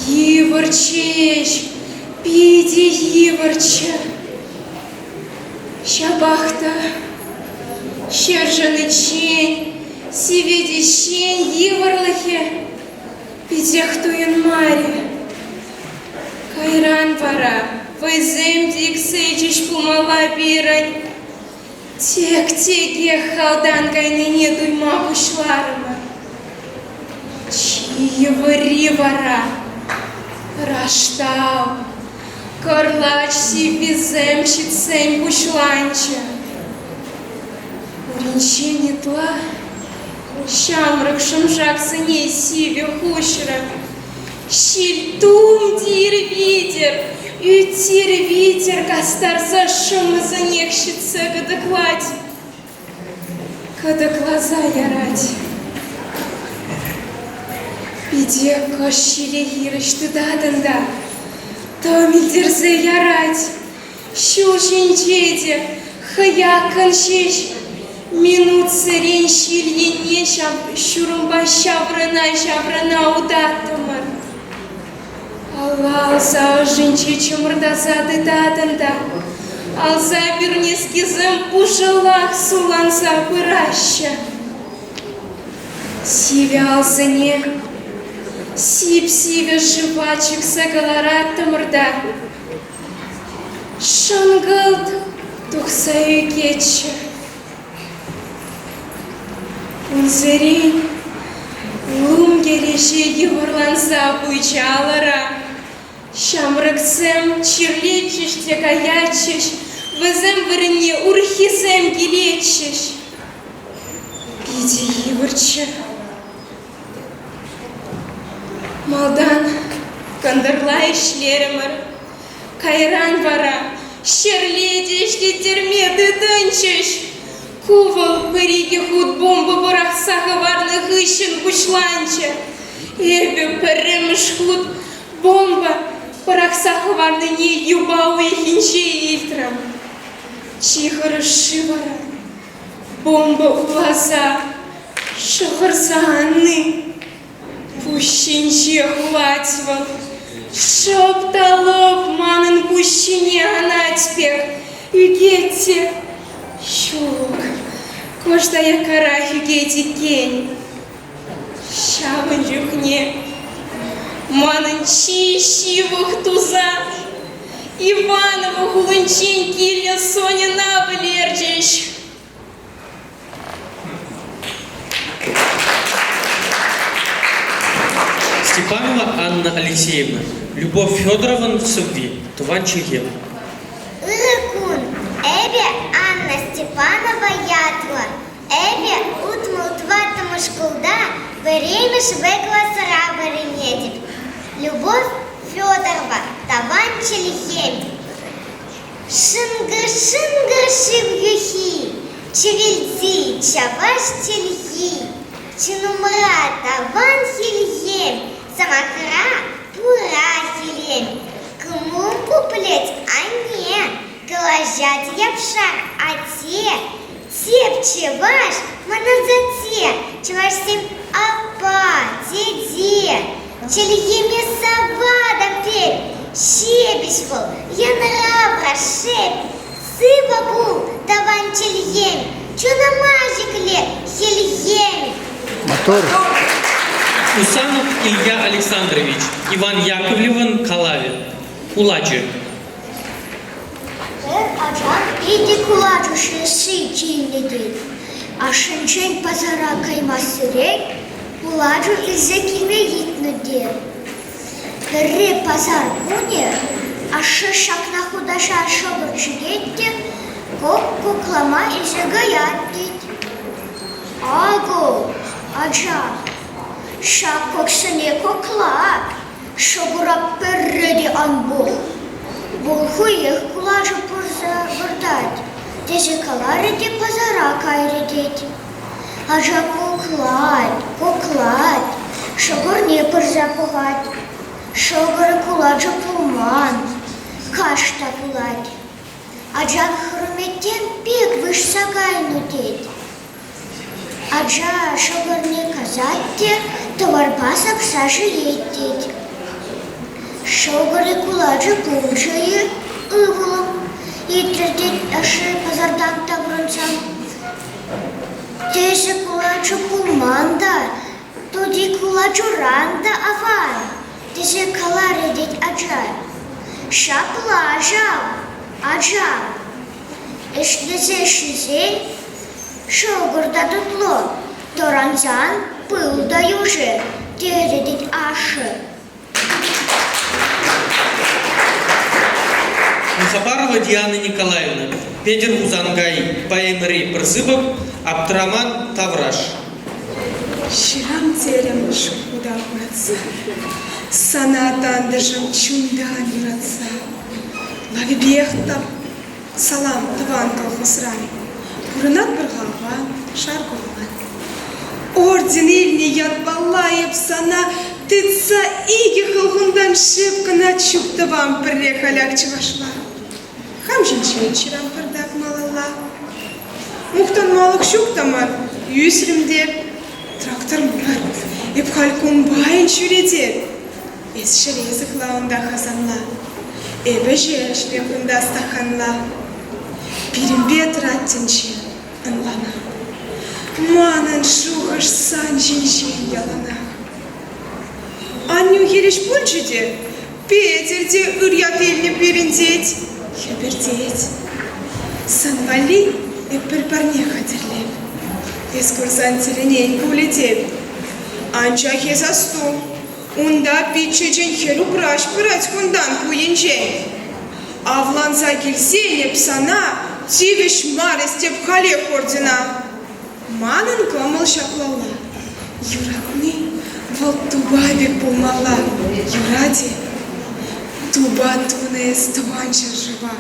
Йывӑрччӗ ӗҫ, питӗ йывӑрччӗ. Ҫапах та ҫӗр шӑниччен, сивӗтиччен йывӑрлӑхӗ питех туйӑнмарӗ. Кайран вара вӑйсем те иксӗлчӗҫ пулмалла пирӗн. Тек-текех халтан кайнине туйма пуҫларӑмӑр. Чи йывӑрри вара раштав, кӑрлач сиввисем ҫитсен пуҫланчӗ. Пуринчен ытла ҫамрӑк шӑмшаксене сивӗ хуҫрӗ. Ҫил тум-тир витӗр, ӳт-тир витӗр кастарса шӑмӑсенех ҫитсе кӑтӑклать. Кӑтӑкласа ярать. Пите кӑш ҫиле хирӗҫ тытатӑн та тӑм илтерсе ярать. Ҫул ҫинче те хӑяккӑн ҫеҫ минутсерен ҫил енне ҫурӑмпа ҫаврӑна-ҫаврӑна утаттӑмӑр. Алла алса ӑшӗнче чӑмӑртаса тытатӑн та. Алса пӳрнескисем пушӑллах сулланса пыраҫҫӗ. Сивӗ алсене сип-сивӗ шывпа чиксе кӑлараттӑмӑр та шӑнкӑлт тухса ӳкетчӗ. Кунсерен лум кӗреҫе йывӑрланса пычӗ алӑра. Ҫамрӑксем чирлетчӗҫ те каятчӗҫ, вӗсем вырӑнне урӑххисем килетчӗҫ. Питӗ йывӑрччӗ. Малтан кӑнтӑрла ӗҫлерӗмӗр, кайран вара ҫӗрле те ӗҫлеттерме тытӑнчӗҫ. Ку вӑл пӗр-икӗ хут бомба пӑрахса хӑварнӑ хыҫҫӑн пуҫланчӗ. Эпӗ пӗрремӗш хут бомба пӑрахса хӑварнине юпа уйӑхӗнче илтрӗм. Чи хӑрушши вара бомба уласа шӑхӑрса анни. Пуҫ ҫинче хулать вӑл. Шӑп та лӑп манӑн пуҫ ҫине анать пек, ӳкет те. Ҫук, кӑшт аяккарах ӳкет иккен. Ҫавӑн чухне манӑн чи ҫывӑх туса Иваново хулинчен килнӗ Соньӑна вӗлерчӗҫ. Степанова Анна Алексеевна, Любовь Федорован сӑвви «Тӑван чӗлхе». Ырӑ кун! Эпӗ Анна Степанова ятлӑ. Эпӗ 64-мӗш шкулта пӗрремӗш В класра вӗренетӗп. Любовь Федорова тӑван чӗлхем. Шӑнкӑр-шӑнкӑр шыв юххи, чӗвӗлти чӑваш чӗлхи. Чунӑмра тӑван хӗлхем, сӑмахра пурах илем. Кӑмӑл пуплет анне, калаҫать япшар атте. Теп чӑваш, мӑн асатте, чӑвашсем аппа, тете. Чӗлхеме саватӑп пек, ҫепӗҫ вӑл, янравра шеп. Сывӑ пул, тӑван чӗлхем, чунӑма ҫӗкле хӗлхем. Мотор. Усанов Илья Александрович, Иван Яковлевӑн калавӗ. Кулачӗ. Пӗр ачан питӗ кулачӑ ҫесси килнӗ тет. Ашшӗнчен пасара каймассерен кулачӑ илсе килме ыйтнӑ те. Пӗрре пасар кунӗ ашшӗ ҫакна хутаҫа шӑпӑр чикет те кок-коклама илсе каять тет. Акӑ, ача, ҫак коксене кокла, Шӑпӑра пӗрре те ан пух. Вӑл хӑех кулачӑ пырса выртать, тесе каларӗ те пасара кайрӗ тет. Ача куклать, куклать, шӑпӑрне пырса пӑхать. Шӑпӑрӗ кулачӑ пулман, каш та пулать. Ачан хырӑмӗ тем пек выҫса кайнӑ тет. Ача шӑпӑрне касать те тӑварпа сапса ҫиет тет. Шӑпӑрӗ кулачӑ пулчӗ-и, ывӑлӑм? ыйтрӗ тет ашшӗ пасартан таврӑнсан. Тӗсӗ кулачӑ пулман та, тути кулачӑран та аван, тесе каларӗ тет ача. Ҫапла ҫав, ача. Ӗҫлесе ҫисен ҫӑкӑр та тутлӑ, тӑрансан пыл та йӳҫӗ, терӗ тет ашшӗ. Михопарова Диана Николаевна, Петӗр Хусанкай поэмӑри пӗр сыпӑк, Аптраман тавраш. Ҫырам терӗм шухӑта хуратса, Сана, тантӑшӑм, чунтан юратса. Лавӗпех тап Салам, тӑван колхозран. Пурӑнатпӑр-ха аван, шар курман. Орден илнӗ ятпала эп сана тытса икӗ хӑлхунтан шеп кӑна чуп тӑвам пӗрре халяк чӑвашла. Хам ҫинчен ҫырам пӑртак малалла. Мухтанмалӑх ҫук та мар, ӳсрӗм те. Трактор мар, эп халь комбайн ҫӳретеп. Эс ҫӗре сыхла унта хасанла. Эп ӗҫе ӗҫле кунта стаханла. Пирӗнпе тӑрать тӗнче, ӑнланам. Манӑн шухӑш сан ҫинчен яланах. Аннӳ хирӗҫ пулчӗ те, Петӗр те ыр ят илнӗ пирӗн тет, хӗпӗртет. Сан валли эп пӗр парне хатӗрлеп. Эс курсан тӗлӗнен пулӗ теп. Анчах эс асту, унта пиччечен хӗр-упраҫ пырать кунтан ку енчен. Авланса килсен эп сана тивӗҫ мар эс теп халех ордена. Манӑн кӑмӑл ҫаплалла. Юратни вӑл тупа пек пулмалла. Юрать-и? Тупа тунӑ эс тӑван ҫӗршыва.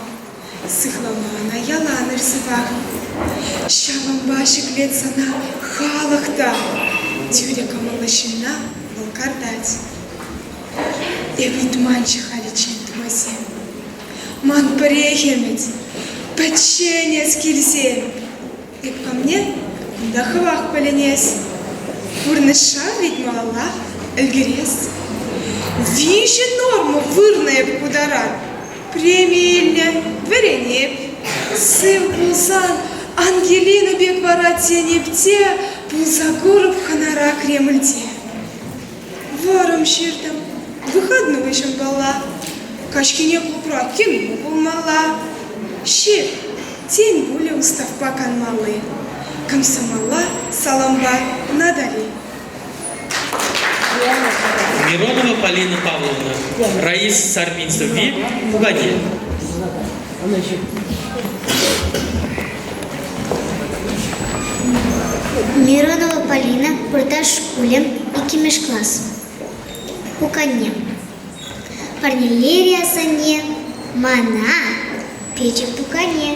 Сыхлама ӑна ялан ырсӑвах. Ҫавӑнпа ҫӗклет сана халӑх та. Тӳрӗ кӑмӑллӑ ҫынна вӑл картать. Эп ыйтманччӗ халиччен тумасем. Ман пӗрех ӗмӗт, пӗччен эс килсем. Эп камне кунта хӑвах пӗлӗнес. Пурнӑҫра вӗт малалла ӗлкӗрес. Виҫӗ норма вырнӑ эп ку таран. Преми илнӗ, вӗренеп. Сыв пулсан Ангелина пек вара тенӗп те пулса курӑп хӑнара Кремльте. Вӑрӑм ҫыртӑм, выходной ҫӑмпалла. Каҫхине клубра кино пулмалла. Ҫыр, тен пулӗ уставпа канмалли. Комсомолла салампа Натали. Миронова Полина Павловна, Раиса Сарпин сӑвви, Пукане. Миронова Полина, Пӑртас шкулӗ, иккӗмӗш класс. Пукане. Парнелерӗ асанне мана пӗчӗк пукане.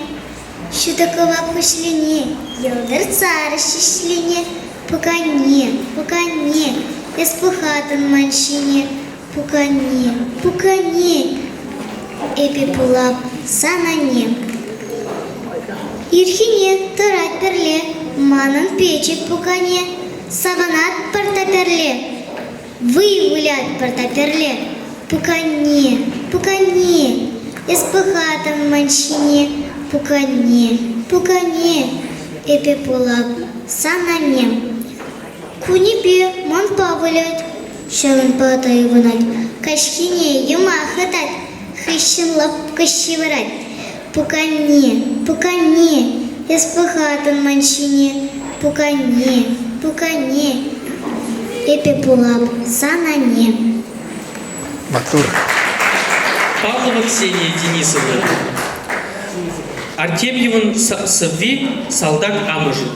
Ҫутӑ кӑвак куҫлине, йӑлтӑр сарӑ ҫӳҫлине. Пукане, пукане, эс пӑхатӑн ман ҫине. Пукане, пукане, эпӗ пулап сан анне. Ирхине тӑрать пӗрле манӑн пӗчӗк пукане. Савӑнатпӑр та пӗрле, вӑй вылятпӑр та пӗрле. Пукане, пукане, эс пӑхатӑн ман ҫине. Пукане, пукане, эпӗ пулап сан анне. Кунӗпе манпа вылять, ҫавӑнпа та ывӑнать. Каҫхине юмах ытать, хыҫҫӑн лӑпкӑ ҫывӑрать. Пукане, пукане, эс пӑхатӑн ман ҫине. Пукане, пукане, эпӗ пулап сан анне. Маттур. Павлова Ксения Денисовна. Артемьевӑн сӑвви «Салтак амӑшӗ».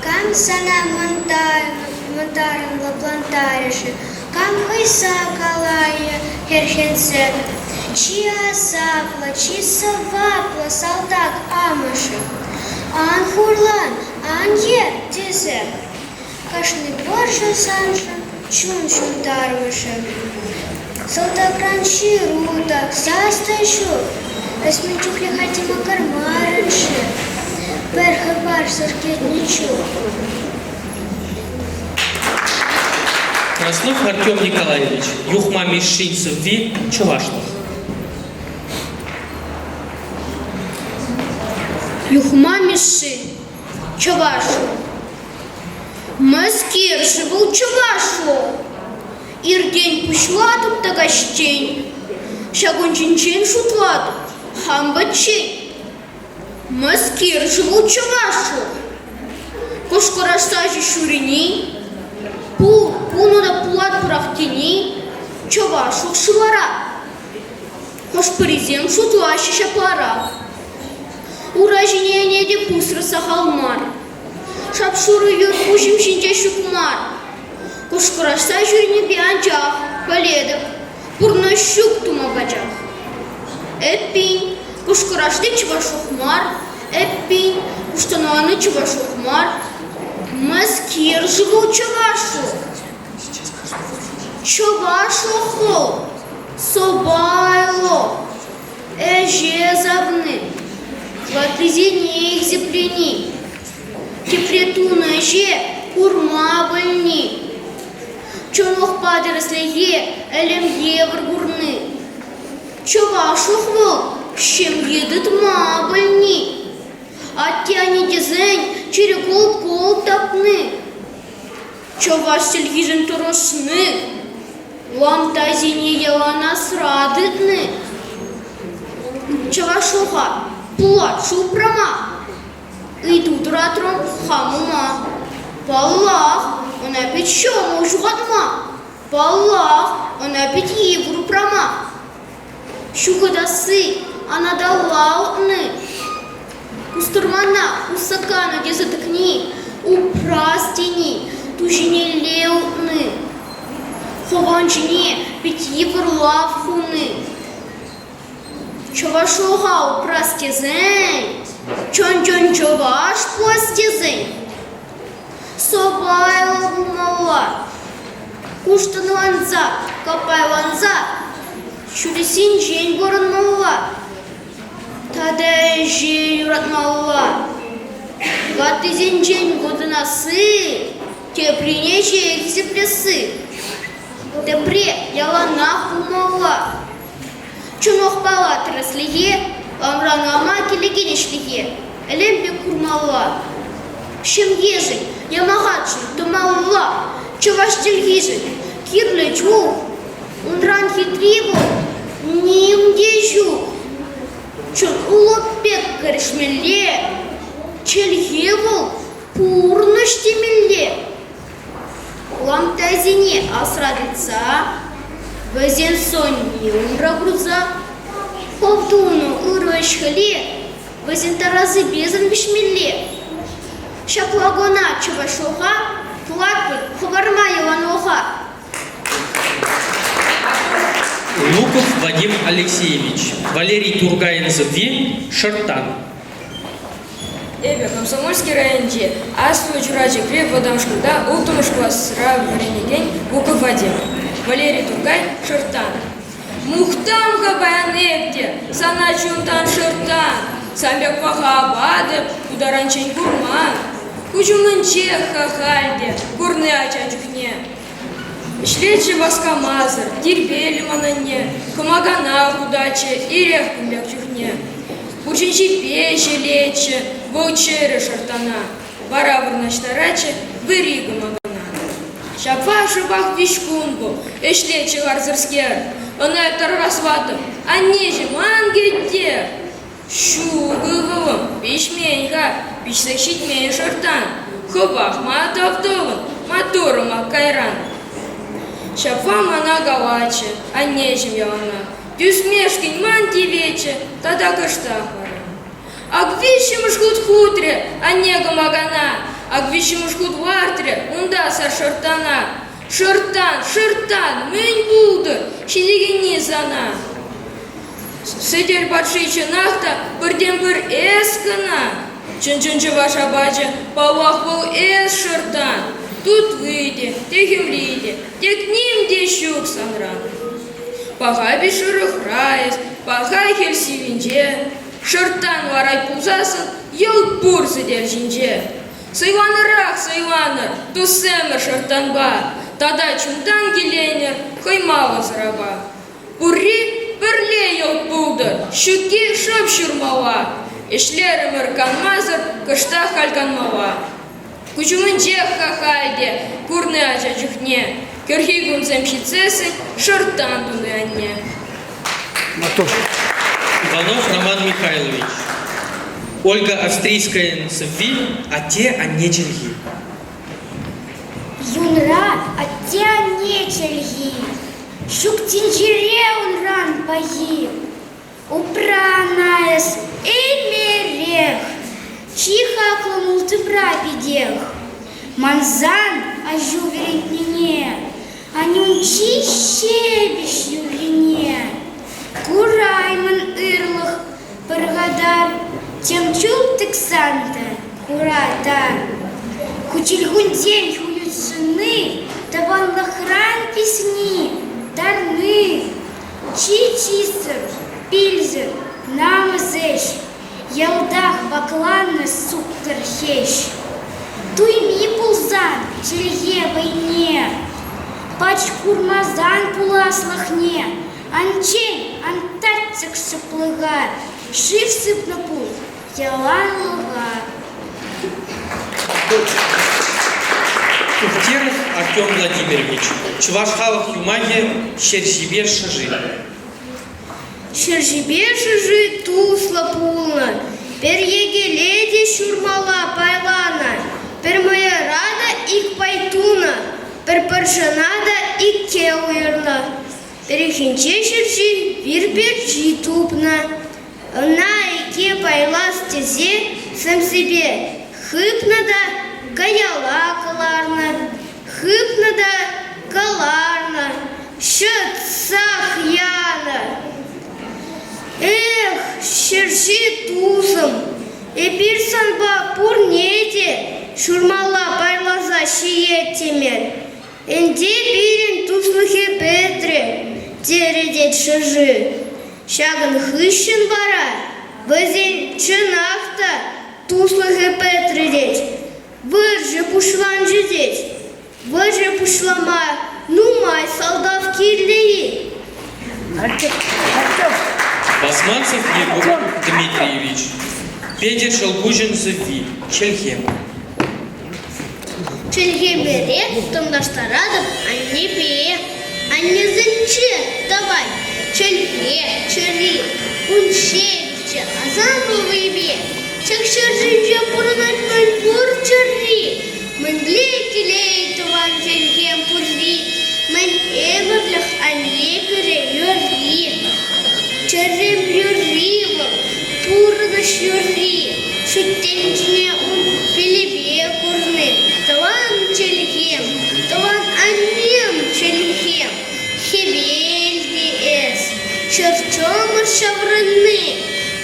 Кам сана мӑнтарӑн лӑплантарӗ-ши, кам хӑйса калайӗ хӗрхенсе? Чи асаплӑ, чи сӑваплӑ салтак амӑшӗ. Ан хурлан, ан йӗр тесе кашни вӑрҫӑ саншӑн чун ҫунтармӑшӗ. Салтакран ҫыру та, сас та ҫук. Эс мӗн чухлӗ халь те макӑрмарӑн-ши? Пӗр хыпарсӑр кӗтнӗ чух. Краснов Артем Николаевич, Юхма Мишшин сӑвви «Чӑвашлӑх». Юхма Мишши, чӑвашлӑх. Мӗскер-ши вӑл чӑвашлӑх? Иртен пуҫлатӑп та каҫчен, ҫакӑн ҫинчен шутлатӑп хам пӗччен. Мӗскер-ши вӑл чӑвашлӑх? Кӑшкӑрашса ҫеҫ ҫӳрени, пур, пулнӑ та пулатпӑрах тени чӑвашлӑх-ши вара? Хӑш-пӗрисем шутлаҫҫӗ ҫапларах. Ура ҫине ӗне те пусрӗ сахал мар. Шап-шурӑ юр пуҫӑм ҫинче ҫук мар. Кӑшкӑрашса ҫӳренипе анчах пӗлетӗп, пурнӑҫ ҫук тума пачах. Эппин, кӑшкӑрашни чӑвашлӑх мар, эппин, куштанлани чӑвашлӑх мар. Мӗскер-ши вӑл чӑвашлӑх? Чӑвашлӑх вӑл сӑпайлӑх, ӗҫе савни, ваттисене хисеплени. Тепре тунӑ ӗҫе курма пӗлни, чӑнлӑхпа тӗрӗслӗхе ӗлӗм евӗр курни. Чӑвашлӑх вӑл. Ҫемье тытма пӗлни. Атте-анне тесен чӗре кӑлт-кӑлт тапни. Чӑваш чӗлхишӗн тӑрӑшни. Ламтасене ялан асра тытни. Чӑвашлӑха пулать-ши упрама? Ыйту тӑратрӑм хам ума. Паллах, ӑна пит ҫӑмӑл ҫухатма. Паллах, ӑна пит йывӑр упрама. Ҫухатасси анаталла утни. Кустӑрмана усаканӑ тесе тӑкни, упрас тени, ту ҫинелле утни. Хӑван ҫине пит йывӑр лав хуни. Чӑвашлӑха упрас тесен, чӑн-чӑн чӑваш пулас тесен, сӑпайлӑ пулмалла. Куштӑнланса, каппайланса ҫӳрессинчен пурӑнмалла. Тата ӗҫе юратмалла. Ваттисенчен вӑтанасси, теприне ҫеҫ хисеплесси. Тепре яланах пулмалла. Чӑнлӑхпала тӗрӗслӗхе, ламран лама килекен ӗҫлӗхе элем пек курмалла. Ҫемьешӗн, ямахатшӑн тӑмалла, чӑваш чӗлхишӗн кирлӗ чух унран хитри вӑл ним те ҫук. Чун улӑп пек кӗрешмелле, чӗлхе вӑл пурнӑҫ темелле. Ламтасене асра тытса, вӗсен сӑнне умра курса, хӑв тунӑ ырӑ ӗҫ-хӗле вӗсен тарасипе сӑн вӗҫмелле. Ҫапла кӑна чӑвашлӑха пулать хӑварма яланлӑха. Луков Вадим Алексеевич, Валерий Тургайӑн сӑвви «Шӑрттан». Эпӗ Комсомольски районӗнчи Аслӑ Чурачӑкри вӑтам шкулта улттӑмӗш класра вӗренекен Луков Вадим, Валерий Туркай, Шӑрттан. Мухтам-ха паян эп те сана чунтан шӑрттан, сан пек паха апатӑп ку таранччен курман. Куҫ умӗнчех-ха халь те курни ача чухне. Ӗҫлетчӗ васкамасӑр, тирпейлӗ ман анне, кӑмакана хутатчӗ ирех кун пек чухне. Пурҫӑн ҫиппе ҫӗлетчӗ вӑл чӗрӗ шӑрттана, вара вырнаҫтаратчӗ вӗри кӑмакана. Ҫапла шӑпах виҫ кун вӑл ӗҫлетчӗ харсӑрскер. Ӑна тархаслатӑп, аннеҫӗм, ан кӗт те. Ҫук, ывӑлӑм, пиҫмен-ха, пиҫсе ҫитмен шӑрттан. Хӑвах ма тав тӑвӑн, маттурӑм ак кайран. Ҫапла мана калатчӗ аннеҫӗм яланах. Тӳсмешкӗн ман тиветчӗ тата кӑштах вара. Ак виҫҫӗмӗш хут хутрӗ анне кӑмакана, ак виҫҫӗмӗш хут лартрӗ унта сар шӑрттана. Шӑрттан, шӑрттан, мӗн пултӑр ҫитекенни сана? Сӗтел патши чӑнах та пӗртен-пӗр эс кӑна. Чӑн-чӑн чӑваш апачӗ, паллах, вӑл эс шӑрттан. Тутли те, техӗмли те, тек ним те ҫук санран. Паха пит шӑрӑхра эс, паха хӗл сиввинче. Шӑрттан ларать пулсассӑн йӑлт пур сӗтел ҫинче. Сӑйланӑрах сӑйланӑр, туссемӗр шӑрттанпа, тата чунтан киленӗр хӑймаллӑ сӑрапа. Пурри пӗрле йӑлт пултӑр, ҫукки шӑп ҫурмалла. Ӗҫлерӗмӗр канмасӑр, кӑштах халь канмалла. Куҫ умӗнчех-ха халь те курнӑ ача чухне. Кӗрхи кунсем ҫитсессӗн шӑрттан тунӑ анне. Маттур. Иванов Роман Михайлович. Ольга Австрийскаян сӑвви «Атте-анне чӗлхи». Юнра атте-анне чӗлхи, ҫук тӗнчере унран пахи. Упрана эс ӗмӗрех, чи хаклӑ мултӑпра питех. Мансан аҫу вӗрентнине, аннӳн чи ҫепӗҫ юррине. Кураймӑн ырлӑх пӑрхатар, тем чул тӑксан та хура тар. Хучелхунсен хуютсӑнни тӑванлӑхран писни, тарни. Чи чыссӑр, пилсӗр, намӑс ӗҫ, йӑлтах вакланнӑ суккӑр хӗҫ. Туйми пулсан чӗлхе вӑйне, пач курмасан пуласлӑхне, анчен. Антарктик шӑплӑха, шыв сыпнӑ пул яланлӑха. Тухтеров Артем Владимирович, чӑваш халӑх юмахӗ Ҫерҫипе шӑши. Ҫерҫипе шӑши туслӑ пулнӑ, пӗр йӗкеле те ҫурмалла пайланӑ, пӗр мӑйӑра та ик пай тунӑ, пӗр пыршӑна та икке уйӑрнӑ. Пӗррехинче ҫерҫи вир пӗрчи тупнӑ. Ӑна икке пайлас тесе сӑмсипе хыпнӑ та каялла кӑларнӑ, хыпнӑ та кӑларнӑ, ҫӑтсах янӑ. Эх, ҫерҫи тусӑм, эпир санпа пурне те ҫурмалла пайласа ҫиеттӗмӗр. Ӗнтӗ пирӗн туслӑхӗ пӗтрӗ, терӗ тет шӑши. Ҫакӑн хыҫҫӑн вара вӗсен чӑнах та туслӑхӗ пӗтрӗ тет, вӑрҫӑ пуҫланчӗ тет. Вӑрҫӑ пуҫлама нумай салтак кирлӗ-и? Басманцев Егор Дмитриевич, Петӗр Ҫӑлкуҫӗн сӑвви, Чӗлхем. Чӗлхемӗре тӑнлаштаратӑп аннепе. Аннесенче тӑвай чӗлхе чӗри, ун ҫепӗҫчӗ асамлӑ вӑйпе. Ҫак ҫӗршывра пурӑнать мӗнпур чӗрри. Мӗнле телей тӑван чӗлхем пурри, мӗн ӗмӗрлӗх анне пире юрри. Чӗрем юрри вӑл, пурнӑҫ юрри, ҫут тӗнчене ун пилӗпе курни. Тӑван чӗлхем, тӑван аннем чӗлхем, хӗвел те эс, ҫӗр чӑмӑр ҫаврӑнни,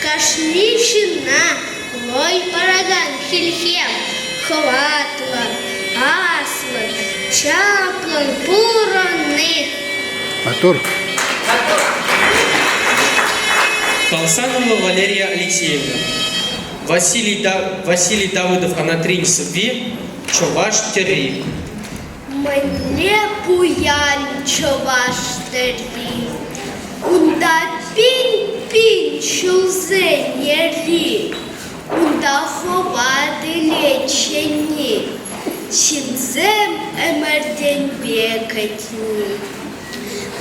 кашни ҫынна вӑй паракан хӗлхем, хӑватлӑ, аслӑ, чаплӑн пурӑнни. Маттур. Колсанова Валерия Алексеевна, Василий, да... Василий Давыдов Анатрин сӑвви, Чӑваш тӗрри. Мӗнле пуян чӑваш тӗрри, Унта пин-пин ҫулсен йӗрри, Унта хӑват илет ҫӗнни, Ҫынсем ӗмӗртенпе кӗтни.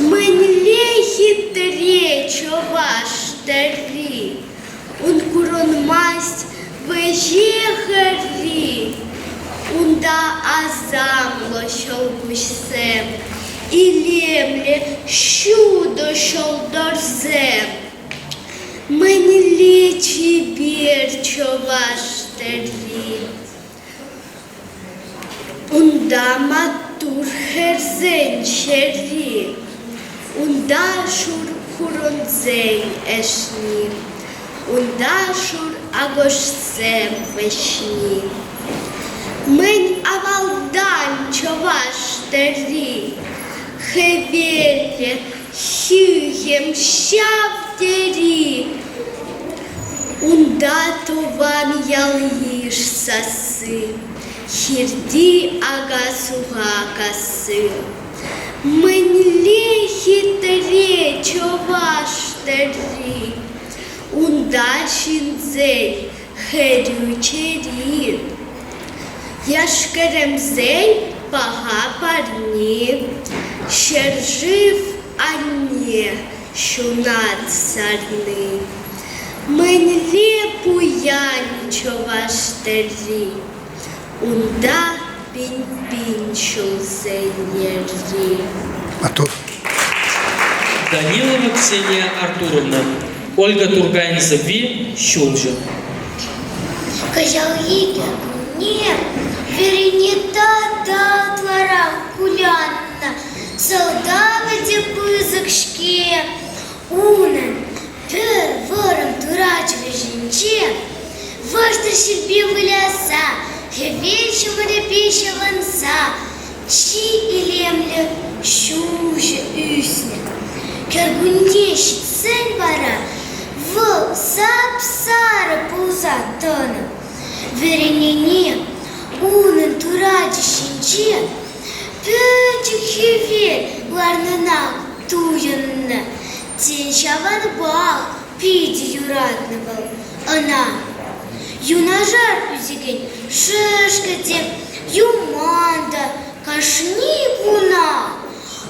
Мӗнле хитре чӑваш тӗрри, Ун курӑнмасть вӗҫи-хӗрри. Унта асамлӑ ҫӑлкуҫсем, илемлӗ ҫутӑ ҫӑлтӑрсем. Мӗнле чипер чӑваш тӗрри! Унта маттур хӗрсен ҫерри, унта шур хурӑнсен ӗшни, унта шур акӑшсем вӗҫни. Мӗн авалтан чӑваш тӗрри хӗвеллӗ хӳхӗм ҫав тери. Унта тӑван ял-йыш сасси, хирти ака-суха касси. Мӗнле хитре чӑваш тӗрри, унта ҫынсен хӗрӳ чӗри. Яш-кӗрӗмсен паха парни, ҫӗршыв анне ҫунат сарни. Мӗнле пуян чӑваш тӗрри, унта пин-пин ҫулсен йӗрри. Маттур. Данилова Ксения Артуровна, Ольга Тургайӑн сӑвви «Ҫулҫӑ». Кӑҫалхи кӗркунне вӗрене тата ытларах куляннӑ. Сӑлтавӗ те пысӑк-ҫке. Унӑн пӗр вӑрӑм турачӗ вӗҫӗнче вӑштӑр ҫилпе выляса, хӗвел ҫумӑрӗпе ҫӑвӑнса чи илемлӗ ҫулҫӑ ӳснӗ. Кӗркунне ҫитсен вара вӑл сап-сарӑ пулса тӑнӑ. Вӗренене унӑн турачӗ ҫинче пӗчӗк хӗвел ларнӑнах туйӑннӑ. Тен, ҫавӑнпах питӗ юратнӑ вӑл ӑна. Юнашар ӳсекен шӗшкӗ те, юман та кашни кунах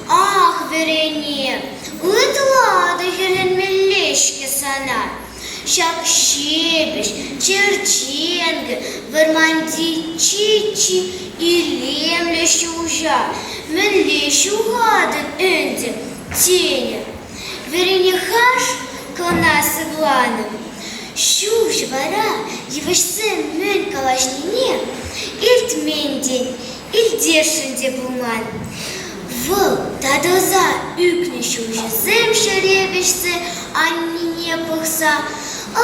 Ах, вӗрене, ытла та хӗрхенмелле-ҫке сана. Ҫак ҫепӗҫ, черченкӗ, вӑрманти чи-чи илемлӗ ҫулҫа мӗнле ҫухатӑн ӗнтӗ, тенӗ. Вӗрене хаш кӑна сывланӑ. Ҫулҫӑ вара йывӑҫсем мӗн калаҫнине илтмен тен, илтесшӗн те пулман. Вӑл татӑлса ӳкнӗ ҫулҫӑсем ҫӗре вӗҫсе аннине пӑхса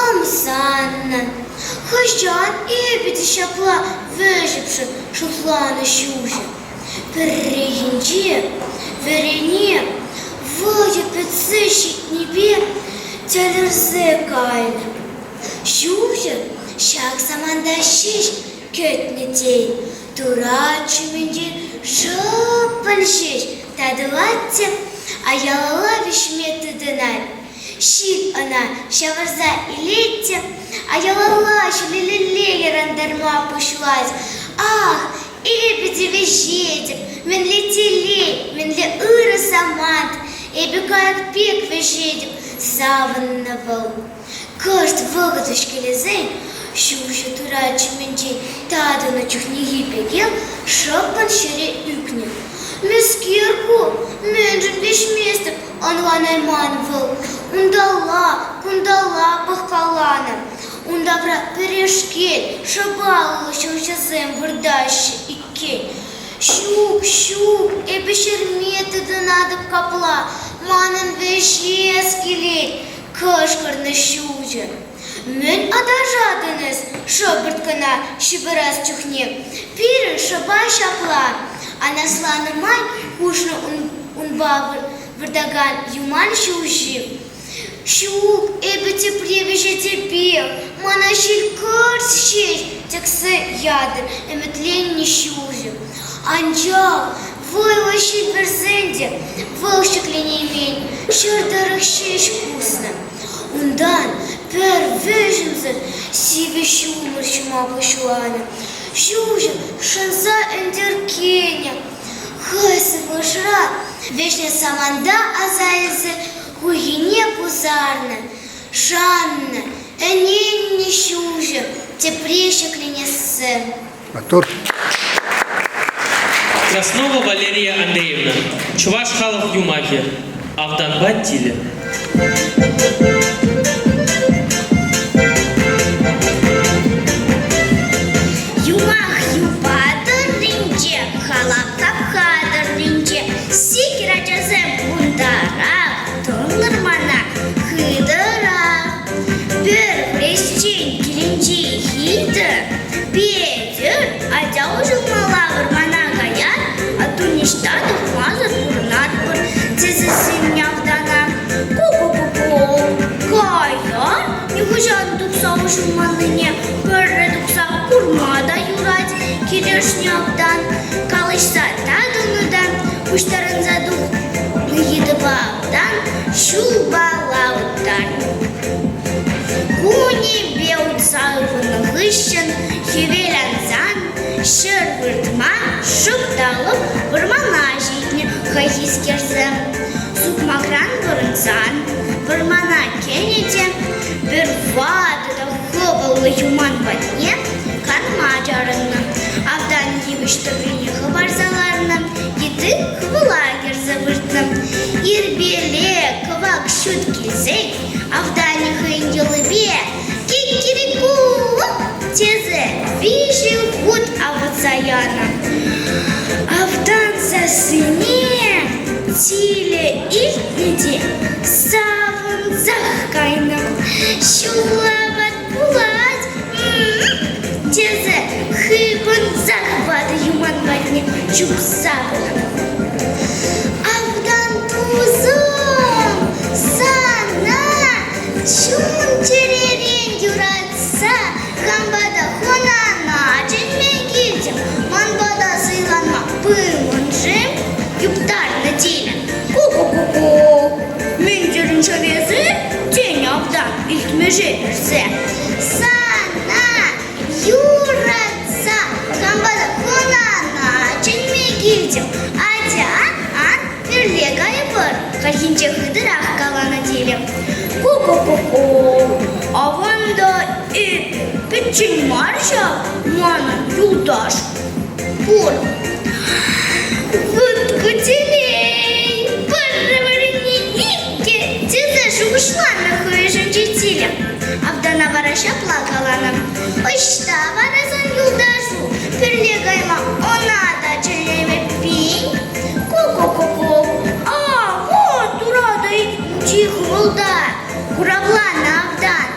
ӑмсаннӑ. Хӑҫан эпӗ те ҫапла вӗҫӗпшӗн шутланӑ ҫулҫӑ. Пӗррехинче вӗрене вӑйӑ пӗтсе ҫитнипе тӗлӗрсе кайнӑ. Ҫулҫӑ ҫак саманта ҫеҫ кӗтнӗ тейӗн, турат ҫумӗнче шӑппӑн ҫеҫ татӑлать те аялалла вӗҫме тытӑнать. Ҫил ӑна ҫавӑрса илет те аялалла ҫӳлелле ярӑнтарма пуҫлать. Ах, эпӗ те вӗҫетӗп, мӗнле телей, мӗнле ырӑ самант, эпӗ кайӑк пек вӗҫетӗп, савӑннӑ вӑл. Кӑшт вӑхӑт ӗҫкелесен ҫулҫӑ турат ҫумӗнчен татӑлнӑ чухнехи пекех шӑппӑн ҫӗре ӳкнӗ. Мӗскер ку? Мӗншӗн вӗҫместӗп? ӑнланайман вӑл. Унталла, кунталла пӑхкаланӑ. Ун тавра пӗрешкел шӑпаллӑ ҫулҫӑсем выртаҫҫӗ иккен. Ҫук, ҫук, эпӗ ҫӗрме тытӑнатӑп капла, манӑн вӗҫес килет, кӑшкӑрнӑ ҫулҫӑ. Мӗн аташатӑн эс шӑпӑрт кӑна ҫывӑрас чухне? Пирӗн шӑпа ҫапла. Анасланӑ май хушнӑ унпа выртакан юман ҫулҫи. Ҫук, эпӗ тепре вӗҫетӗпех, мана ҫил кӑрт ҫеҫ тӗксе ятӑр, ӗмӗтленнӗ ҫулҫӑ. Анчах вӑйлӑ ҫил вӗрсен те вӑл ҫӗкленеймен, ҫӗр тӑрӑх ҫеҫ куснӑ. Унтан пӗр вӗҫӗмсӗр сивӗ ҫумӑр ҫума пуҫланӑ. Ҫулҫӑ шӑнса ӗнтӗркенӗ. Хӑй сывлӑшра вӗҫнӗ саманта аса илсе хуйхине пусарнӑ, шаннӑ, ӗненнӗ ҫулҫӑ тепре ҫӗкленессе. Маттур. Краснова Валерия Андреевна, чӑваш халӑх юмахӗ, Автанпа тилӗ. Юмах юпа тӑрринче, халап тапха тӑрринче, сикӗр ачасем кунтарах, тӑнлӑр мана хытӑрах. Пӗр хресчен килӗнчи хитӗр Петӗр, атя уҫӑлмалла вӑрмана каяр, атту ниҫта тухмасӑр пурӑнатпӑр, тесе сӗннӗ автана. Ку-ку-ку-ку, каяр, нихӑҫан тухса уҫӑлманнине пӗрре тухса курма та юрать, килӗшнӗ автан. Калаҫса татӑлнӑ та пуҫтарӑнса тухнӑ йытӑпа автан ҫулпала уттарнӑ. Кунӗпе утса ывӑннӑ хыҫҫӑн хӗвел ансан выртма шӑп та лӑп вӑрмана ҫитнӗ хайхискерсем. Сукмакран пӑрӑнсан вӑрмана кӗнӗ те пӗр ватӑ та хӑвӑллӑ юман патне канма чарӑннӑ. Автан йывӑҫ тӑррине хӑпарса ларнӑ, йытти хӑвӑла кӗрсе выртнӑ. Ирпеле кӑвак ҫут килсен Автанӗ хӑйӗн йӑлипе киккирику-ук тесе виҫӗ хут авӑтса янӑ. Автан сассине тилӗ илтнӗ те савӑнсах кайнӑ. Ҫулла ват пулать тесе хыпӑнсах ватӑ юман патне чупса пынӑ. Автан тусӑм, сана чун-чӗререн юратса хам пата хӑнана чӗнме килтӗм. Ман пата сӑйланма пымӑн-шим? юптарнӑ тилӗ. Ку-ку-ку-ку, мӗн терӗн ҫав? пилеше персе. Сана юратса хампа та хӑнана чӗнме килтӗм. Атя, ан пӗрле кайӑпӑр, хальхинче хытӑрах каланӑ тилӗ. Ку-ку-ку-ку, аван та эпӗ пӗччен мар ҫав, манӑн юлташ пур. Вӑт ку телей! Пӗрре вӗренни иккӗ, тесе шухӑшланӑ хӑй ӑшӗнче тилӗ. Автана вара ҫапла каланӑ: Ӑҫта вара сан юлташу? Пӗрле кайма ӑна та чӗнеймӗп. Ку-ку-ку-ку! А, вот турата иккӗнчи хӑвӑлта! Хуравланӑ автан.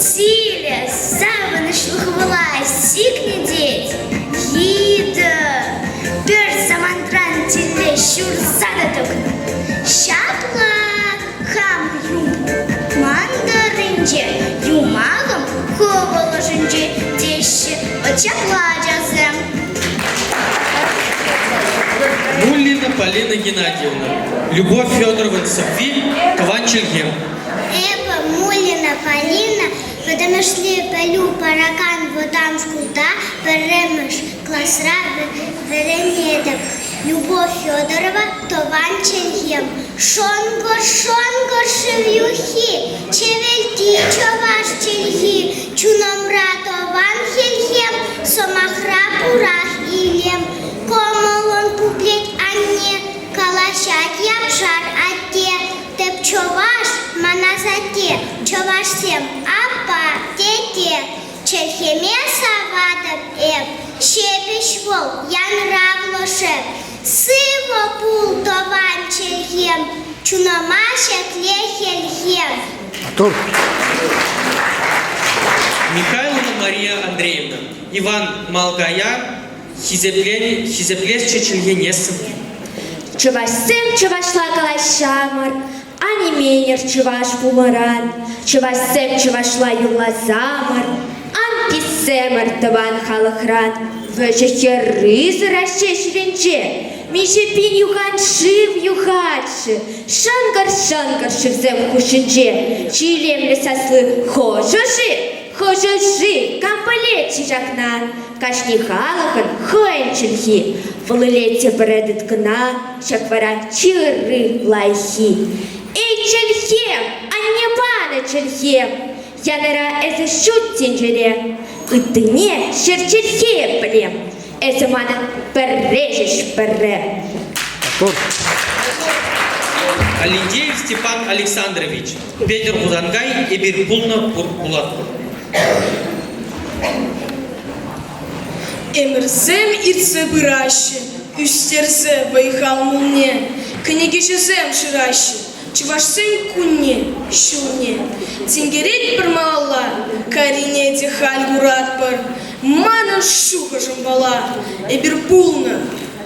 Тилӗ савӑнӑҫлӑ хӑвӑла сикнӗ тет. Йытӑ пӗр самантран тилле ҫурса та тӑкнӑ. Ҫапла хам юман тӑрринче юмахӑм хӑвӑл ӑшӗнче теҫҫӗ ҫапла ачасем. Муллина Полина Геннадьевна, Любовь Федорован сӑвви «Тӑван чӗлхем». Эпӗ Муллина Полина пӗтӗмӗшле пӗлӳ паракан вӑтам шкулта пӗрремӗш класра вӗренетӗп. Любовь Федорова тӑван чӗлхем. Шӑнкӑр-шӑнкӑр шыв юххи, чӗвӗлти чӑваш чӗлхи, чунӑмра тӑван хӗлхем, сӑмахра пурах илем. Кӑмӑллӑн пуплет анне, калаҫать япшар атте. Тӗп чӑваш ман асатте, чӑвашсем аппа, тете. Чӗлхеме саватӑп эп, ҫепӗҫ вӑл, янравлӑ шеп. Сывӑ пул, тӑван чӗлхем, чунӑма ҫӗкле хӗлхем. Артур. Михайлова Мария Андреевна, Иван Малгая хисеплесчӗ чӗлхене сывви. Чӑвашсем чӑвашла калаҫҫамӑр, Ан именӗр чӑваш пулмаран, Чӑвашсем чӑвашла юрласамӑр, Ан писсемӗр тӑван халӑхран. Вӗҫӗ-хӗррисӗр Раҫҫей ҫӗрӗнче Миҫе пин юхан шыв юхать-ши? Шӑнкӑр-шӑнкӑр шывсем хушшинче Чи илемлӗ сасли хӑшӗ-ши? Хӑшӗ-ши? Кам пӗлет-ши ҫакна? Кашни халӑхӑн хӑйӗн чӗлхи. Вӑл илет те пӗрре тыткӑна, ҫак вара чи ырри, лайӑххи. Эй, чӗлхем, анне панӑ чӗлхем, янӑра эсӗ ҫут тӗнчере. Ыттине ҫӗр чӗлхе пӗлем, эсӗ манӑн пӗрре ҫеҫ пӗрре. Алендеев Степан Александрович, Петӗр Хусанкай, эпир пулнӑ пур пулатпӑр. Ӗмӗрсем иртсе пыраҫҫӗ, ӳстерсе вӑй-хал мулне, кӗнекеҫӗсем шыраҫҫӗ чӑвашсен кунне, ҫулне. Тинкеретпӗр малалла, Карине те халь куратпӑр. Манӑн шухӑшӑмпала эпир пулнӑ,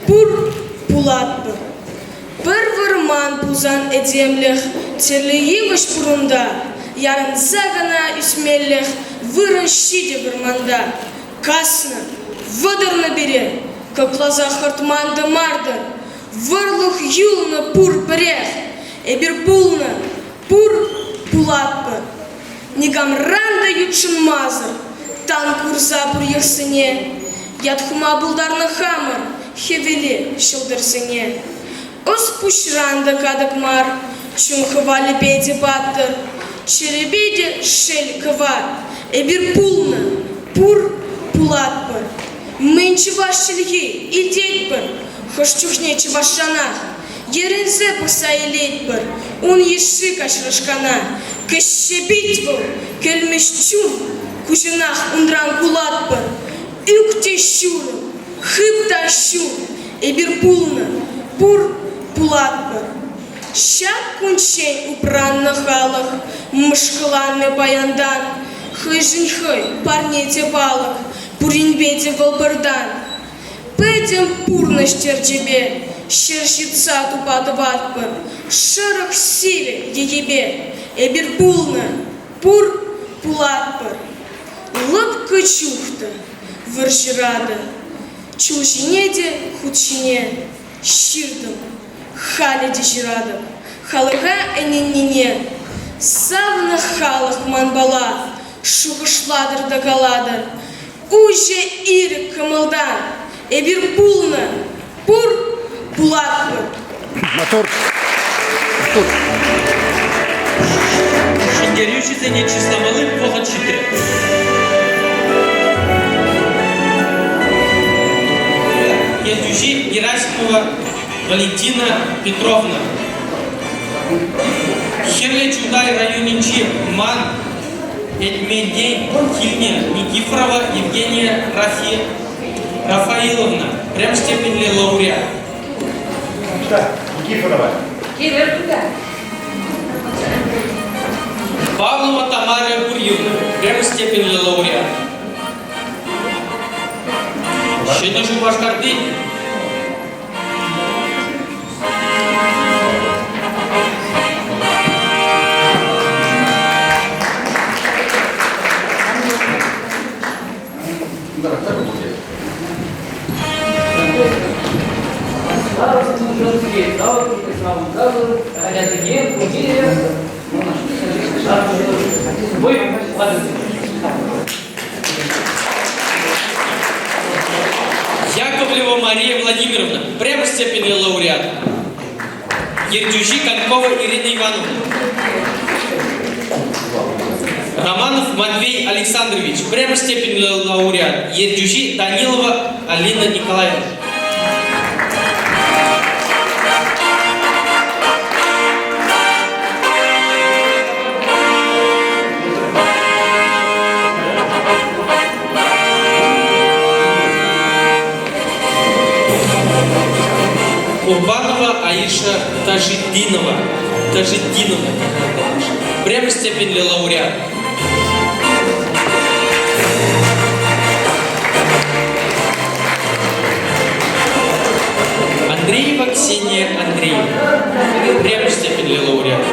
пур, пулатпӑр. Пӗр вӑрман пулсан этемлӗх, тӗрлӗ йывӑҫ пур унта, ярӑнса кӑна ӳсмеллӗх вырӑн ҫитӗ вӑрманта. Каснӑ, вӑтӑрнӑ пире, кӑкласа хӑртман тымартӑр, вӑрлӑх юлнӑ пур пӗрех. Эпир пулнӑ, пур пулатпӑр. Никамран та ютшӑнмасӑр тан курса пур йӑхсене ят хума пултарнӑ хамӑр хӗвеле, ҫӑлтӑрсене. Ӑс-пуҫран та катӑк мар, чун хӑвалӗпе те паттӑр, чӗрепе те шел кӑвар. Эпир пулнӑ, пур, пулатпӑр. Мӗн чӑваш чӗлхи илтетпӗр, хӑш чухне чӑвашранах йӗрӗнсе пӑхса илетпӗр ун йышши каҫрашкана. Кӗҫҫе пит вӑл, кӗлмӗҫ чун, куҫӑнах унран кулатпӑр. Ӳк те ҫурӑм, хып та ҫу, эпир пулнӑ, пур, пулатпӑр. Ҫак кунччен упраннӑ халӑх мӑшкӑланмӗ паянтан, хӑйшӗн хӑй парне те палӑк, пуринпе те вӑл пӗртан. Пӗтӗм пурнӑҫ терчӗпе ҫӗр ҫыртса тупа тӑватпӑр, шӑрӑх сивӗ йӗкепе эпир пулнӑ, пур, пулатпӑр. Лӑпкӑ чух та, вӑрҫӑра та, чул ҫине те хут ҫине ҫыртӑм, халӗ те ҫыратӑп халӑха ӗненнине. Савнӑ халӑх манпала шухӑшлатӑр та калатӑр. Уҫӑ ирӗк кӑмӑлтан эпир пулнӑ, пур, пулатпӑр. Мотор. Мотор. Ҫӗнтерӳҫӗсене чысламалли вӑхӑт ҫитрӗ. Ертӳҫи Герасимова Валентина Петровна. Хӗрлӗ Чутай районӗнчи Ман Этментен килнӗ Никифорова Евгения Рафаиловна, прям степеньлӗ лауреат. Никифорова. Килӗр кунта. Павлова Тамара Гурьевна, прям степеньлӗ лауреат. Ҫӗнӗ Шупашкарти Яковлева Мария Владимировна, пӗрремӗш степеньлӗ лауреат. Ертӳҫи Конькова Ирина Ивановна. Романов Матвей Александрович, пӗрремӗш степеньлӗ лауреат. Ертӳҫи Данилова Алина Николаевна. Курбанова Аиша Тажитдинова. Тажитдинова, Пӗрремӗш степеньлӗ лауреат. Андреева Ксения Андреевна. Пӗрремӗш степеньлӗ лауреат.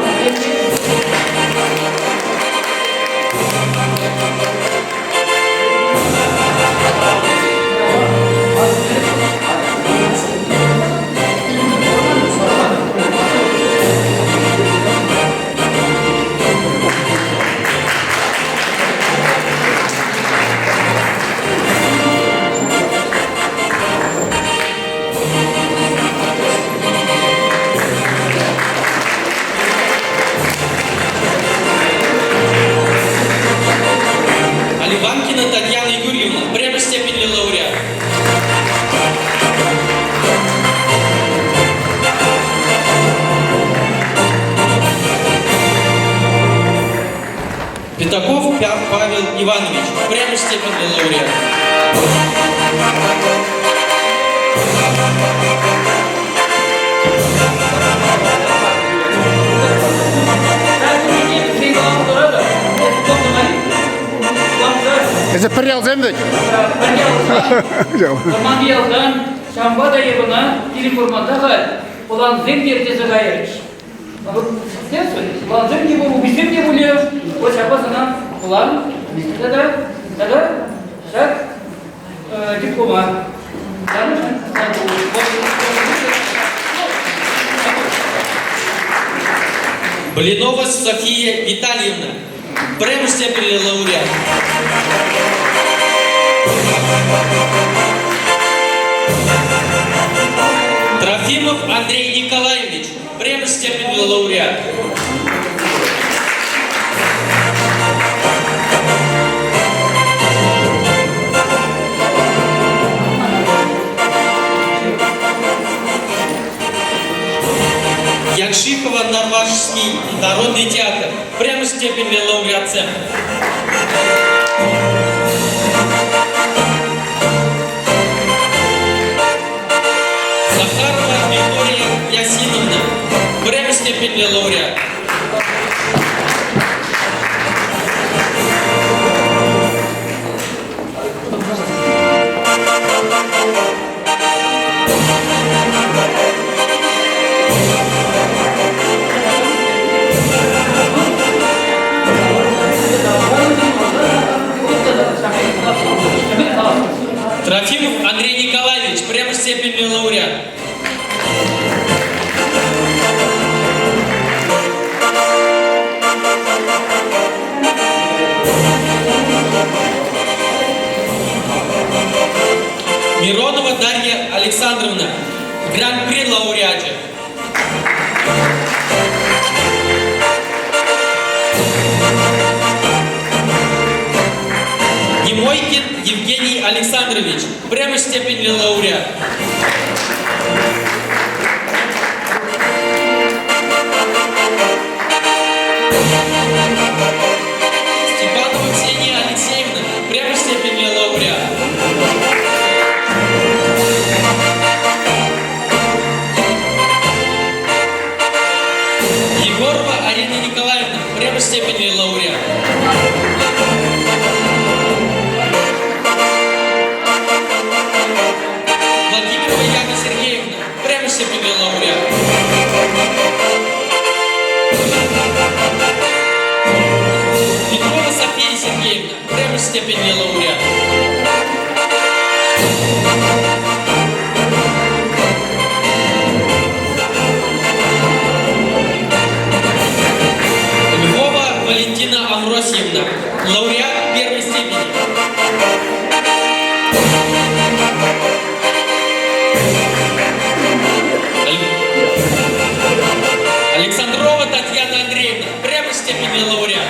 Аливанкина Татьяна Юрьевна, пӗрремӗш степеньлӗ лауреат. Пятаков Павел Иванович, пӗрремӗш степеньлӗ лауреат. Эсӗ пӗр ялсем вӗт? Вӑрман ялтан, ҫавӑнпа та эп ӑна пирӗн вӑрманта халь пӑлансем те ертсе кайрӗҫ. Пӑлансем те пур, уписем те пулӗ. Вот ҫапла сана пӑлан тата тата ҫак диплома. Блинова София Витальевна, пӗрремӗш степеньлӗ лауреат. Трофимов Андрей Николаевич, пӗрремӗш степеньлӗ лауреат. Якшикова Норвежский народный театр, пӗрремӗш степеньлӗ лауреатсем. Захарова Виктория Ясиновна, пӗрремӗш степеньлӗ лауреат. Трофимов Андрей Николаевич, пӗрремӗш степеньлӗ лауреат. Александровна, Гран-при лауреачӗ. Немойкин Евгений Александрович, пӗрремӗш степеньлӗ лауреат. Степанова Ксения Алексеевна, пӗрремӗш степеньлӗ лауреат. Егорова Арина Николаевна, пӗрремӗш степеньлӗ лауреат. Владимирова Яна Сергеевна, пӗрремӗш степеньлӗ лауреат. Петрова София Сергеевна, пӗрремӗш степеньлӗ лауреат. Львова Валентина Амросьевна, лауреат первой степени. Александрова Татьяна Андреевна, пӗрремӗш степеньлӗ лауреат.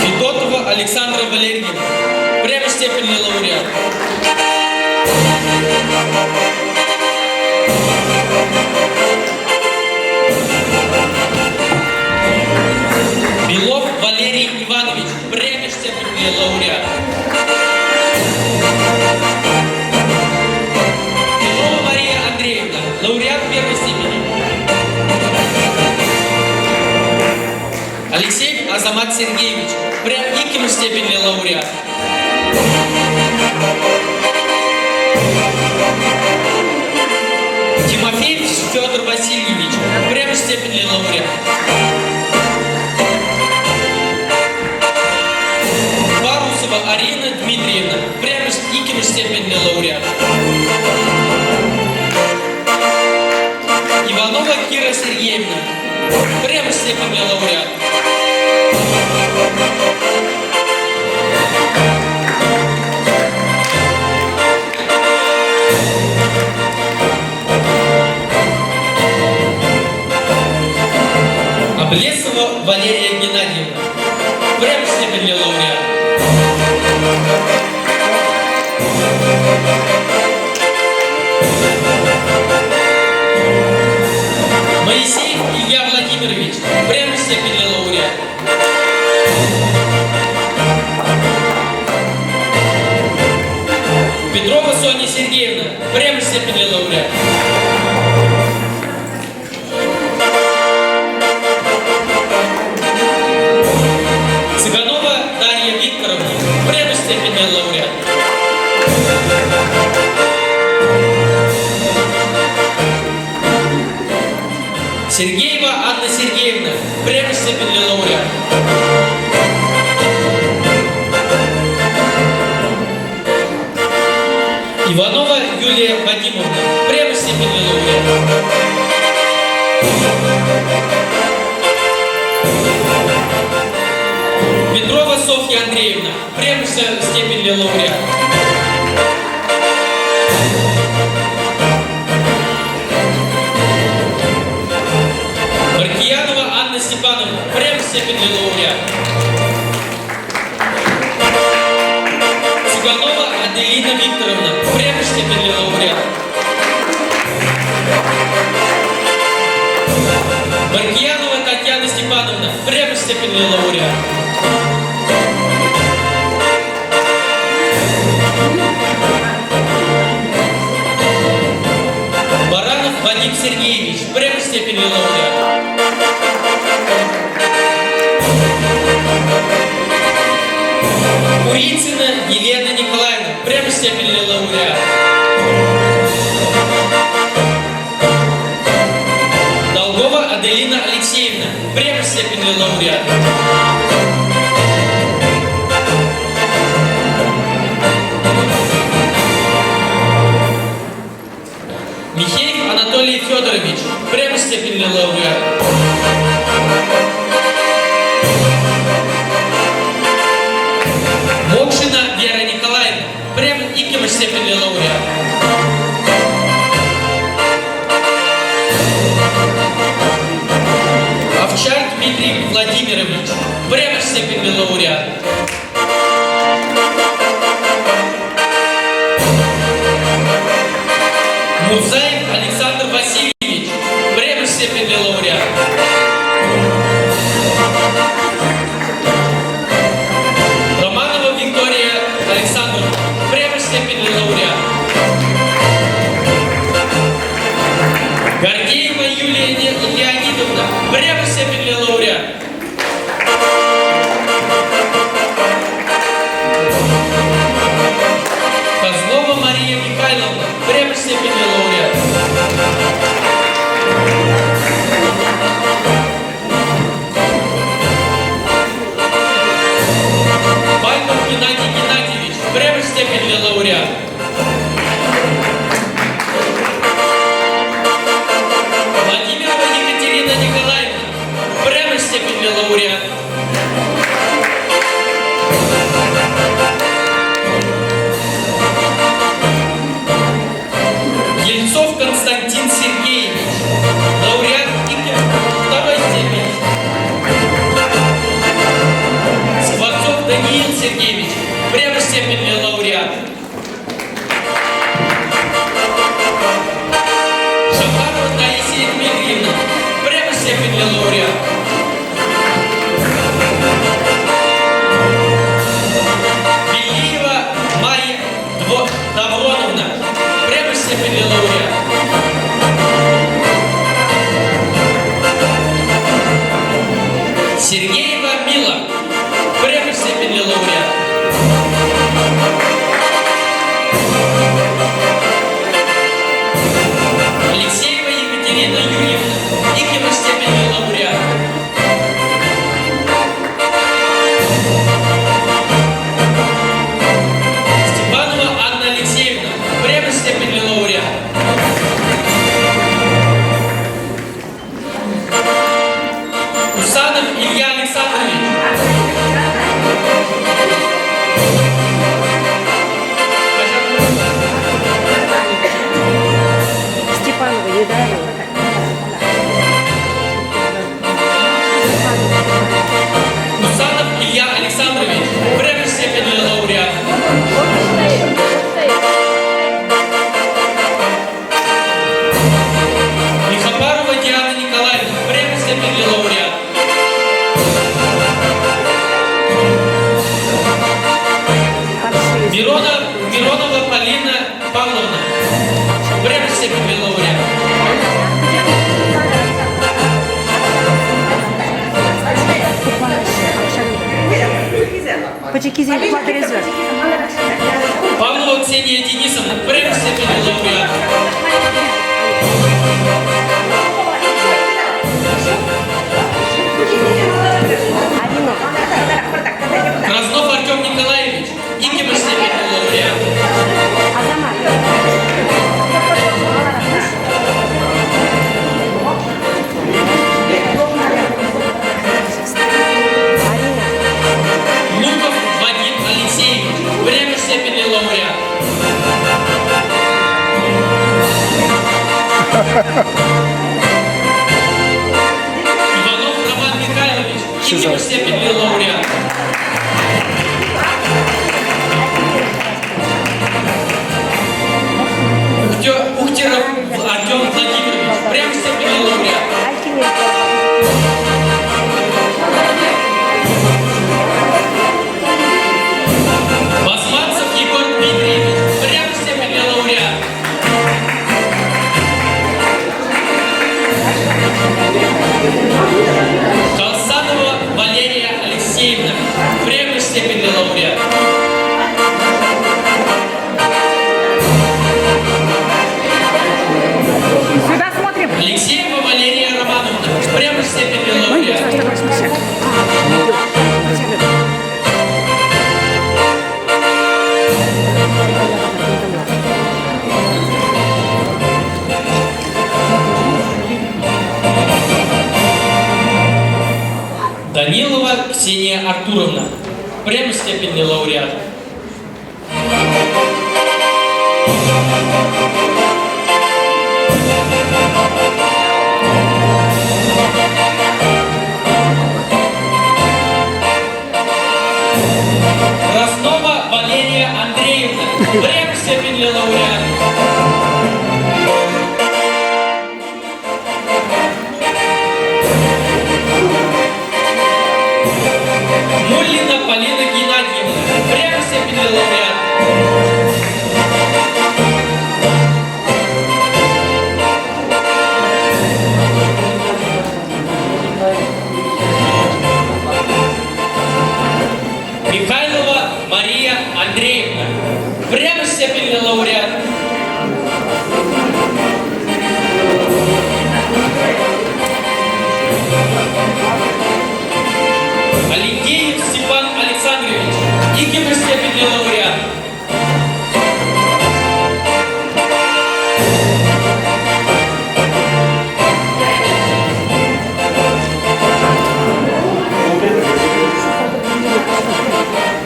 Федотова Александра Валерьевна, пӗрремӗш степеньлӗ лауреат. Белов Валерий Иванович, пӗрремӗш степеньлӗ лауреат. Петрова Мария Андреевна, лауреат первой степени. Алексеев Азамат Сергеевич, иккӗмӗш степеньлӗ лауреат. Тимофеев Федор Васильевич, пӗрремӗш степеньлӗ лауреат. Парусова Арина Дмитриевна, пӗрремӗш иккӗмӗш степеньлӗ лауреат. Иванова Кира Сергеевна, пӗрремӗш степеньлӗ лауреат. Облесова Валерия Геннадьевна, пӗрремӗш степеньлӗ лауреат. Моисеев Илья Владимирович, пӗрремӗш степеньлӗ лауреат. Петрова Соня Сергеевна, пӗрремӗш степеньлӗ лауреат. Цыганова Дарья Викторовна, пӗрремӗш степеньлӗ лауреат. Сергеева Анна Сергеевна, пӗрремӗш степеньлӗ лауреат. Иванова Юлия Вадимовна, пӗрремӗш степеньлӗ лауреат. Петрова Софья Андреевна, пӗрремӗш степеньлӗ лауреат. Маркиянова Анна Степановна, пӗрремӗш степеньлӗ лауреат. Цыганова Аделина Викторовна, пӗрремӗш степеньлӗ лауреат. Маркиянова Татьяна Степановна, пӗрремӗш степеньлӗ лауреат. Баранов Вадим Сергеевич, пӗрремӗш степеньлӗ лауреат. Курицына Елена Николаевна, пӗрремӗш степеньлӗ лауреат. Долгова Аделина Алексеевна, пӗрремӗш степеньлӗ лауреат. Михеев Анатолий Федорович, пӗрремӗш степеньлӗ лауреат. Геннадий Геннадьевич, пӗрремӗш степеньлӗ лауреат. Владимирова Екатерина Николаевна, пӗрремӗш степеньлӗ лауреат. Ельцов Константин Сергеевич, лауреат второй степени. Скворцов Даниил Сергеевич, пӗрремӗш степеньлӗ лауреат. Шафарова Таисия Дмитриевна, пӗрремӗш степеньлӗ лауреат. Велиева Майя Давроновна, пӗрремӗш степеньлӗ лауреат. Сергеева Мила, пӗрремӗш степеньлӗ лауреат. Алексеева Екатерина Юрьевна, иккӗмӗш степеньлӗ лауреат. Степанова Анна Алексеевна, пӗрремӗш степеньлӗ лауреат. Усанов Илья Александрович. Степанова, Едарова. Усанов Илья Александрович, пӗрремӗш степеньлӗ лауреат. Михопарова Диана Николаевна, пӗрремӗш степеньлӗ лауреат. Мирона, Миронова Полина Павловна, пӗрремӗш степеньлӗ лауреат. Пӗчӗккисен хваттерӗсем. Павлова Ксения Денисовна, пӗрремӗш степеньлӗ лауреат. Краснов Артем Николаевич, иккӗмӗш степеньлӗ лауреат. Луков Вадим Алексеевич, пӗрремӗш степеньлӗ лауреат. Иванов Роман Михайлович, иккӗмӗш степеньлӗ лауреат. Ухтеров Артем Владимирович, пӗрремӗш степеньлӗ лауреат. Басманцев Егор Дмитриевич, пӗрремӗш степеньлӗ лауреат. Колсанова Валерия Алексеевна, пӗрремӗш степеньлӗ лауреат. Сюда смотрим. Алексеева Валерия Романовна, пӗрремӗш степеньлӗ лауреат. Данилова Ксения Артуровна, пӗрремӗш степеньлӗ лауреат. Краснова Валерия Андреевна, пӗрремӗш степеньлӗ лауреат. Муллина Полина Геннадьевна, пӗрремӗш степеньлӗ лауреат. Михайлова Мария Андреевна, пӗрремӗш степеньлӗ лауреат. Алексеев Степан Александрович, иккӗмӗш Иккӗмӗш степеньлӗ лауреат.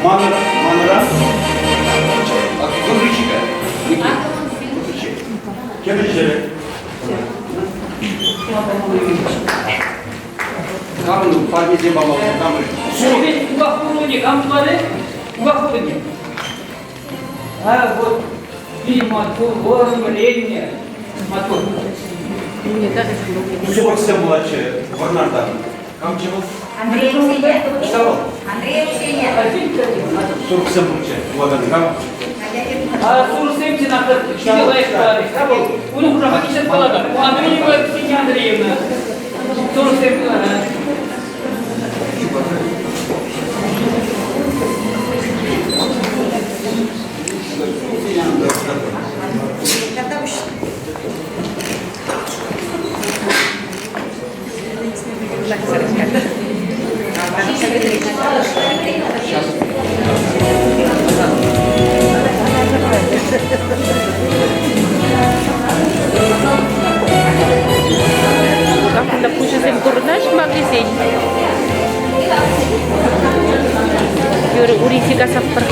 Манра Выключи-ка. Выключи. Кемӗл Камӑн парнесем памалла, камӑн? Улах хулине кам тумарӗ? Улах хулине. А вот пирӗн маттур, вӑрӑм вӗреннӗ маттур. Супӑрсем пулатчӗ Вӑрнарта. Камччӗ вӑл? Андрей Ксения. Ӑҫта вӑл? Андрей Ксения. Сурӑхсем пурччӗ. Вулакан кам? А сурӑхсем те надо лайӑх каларӗҫ. Унӑн хушаматне сейчас калатӑп. Андреева Ксения Андреевна. Сурӑхсем. Кунта пуҫӗсем курӑнаҫ марлисен. Юрӗ, ури касатпӑр.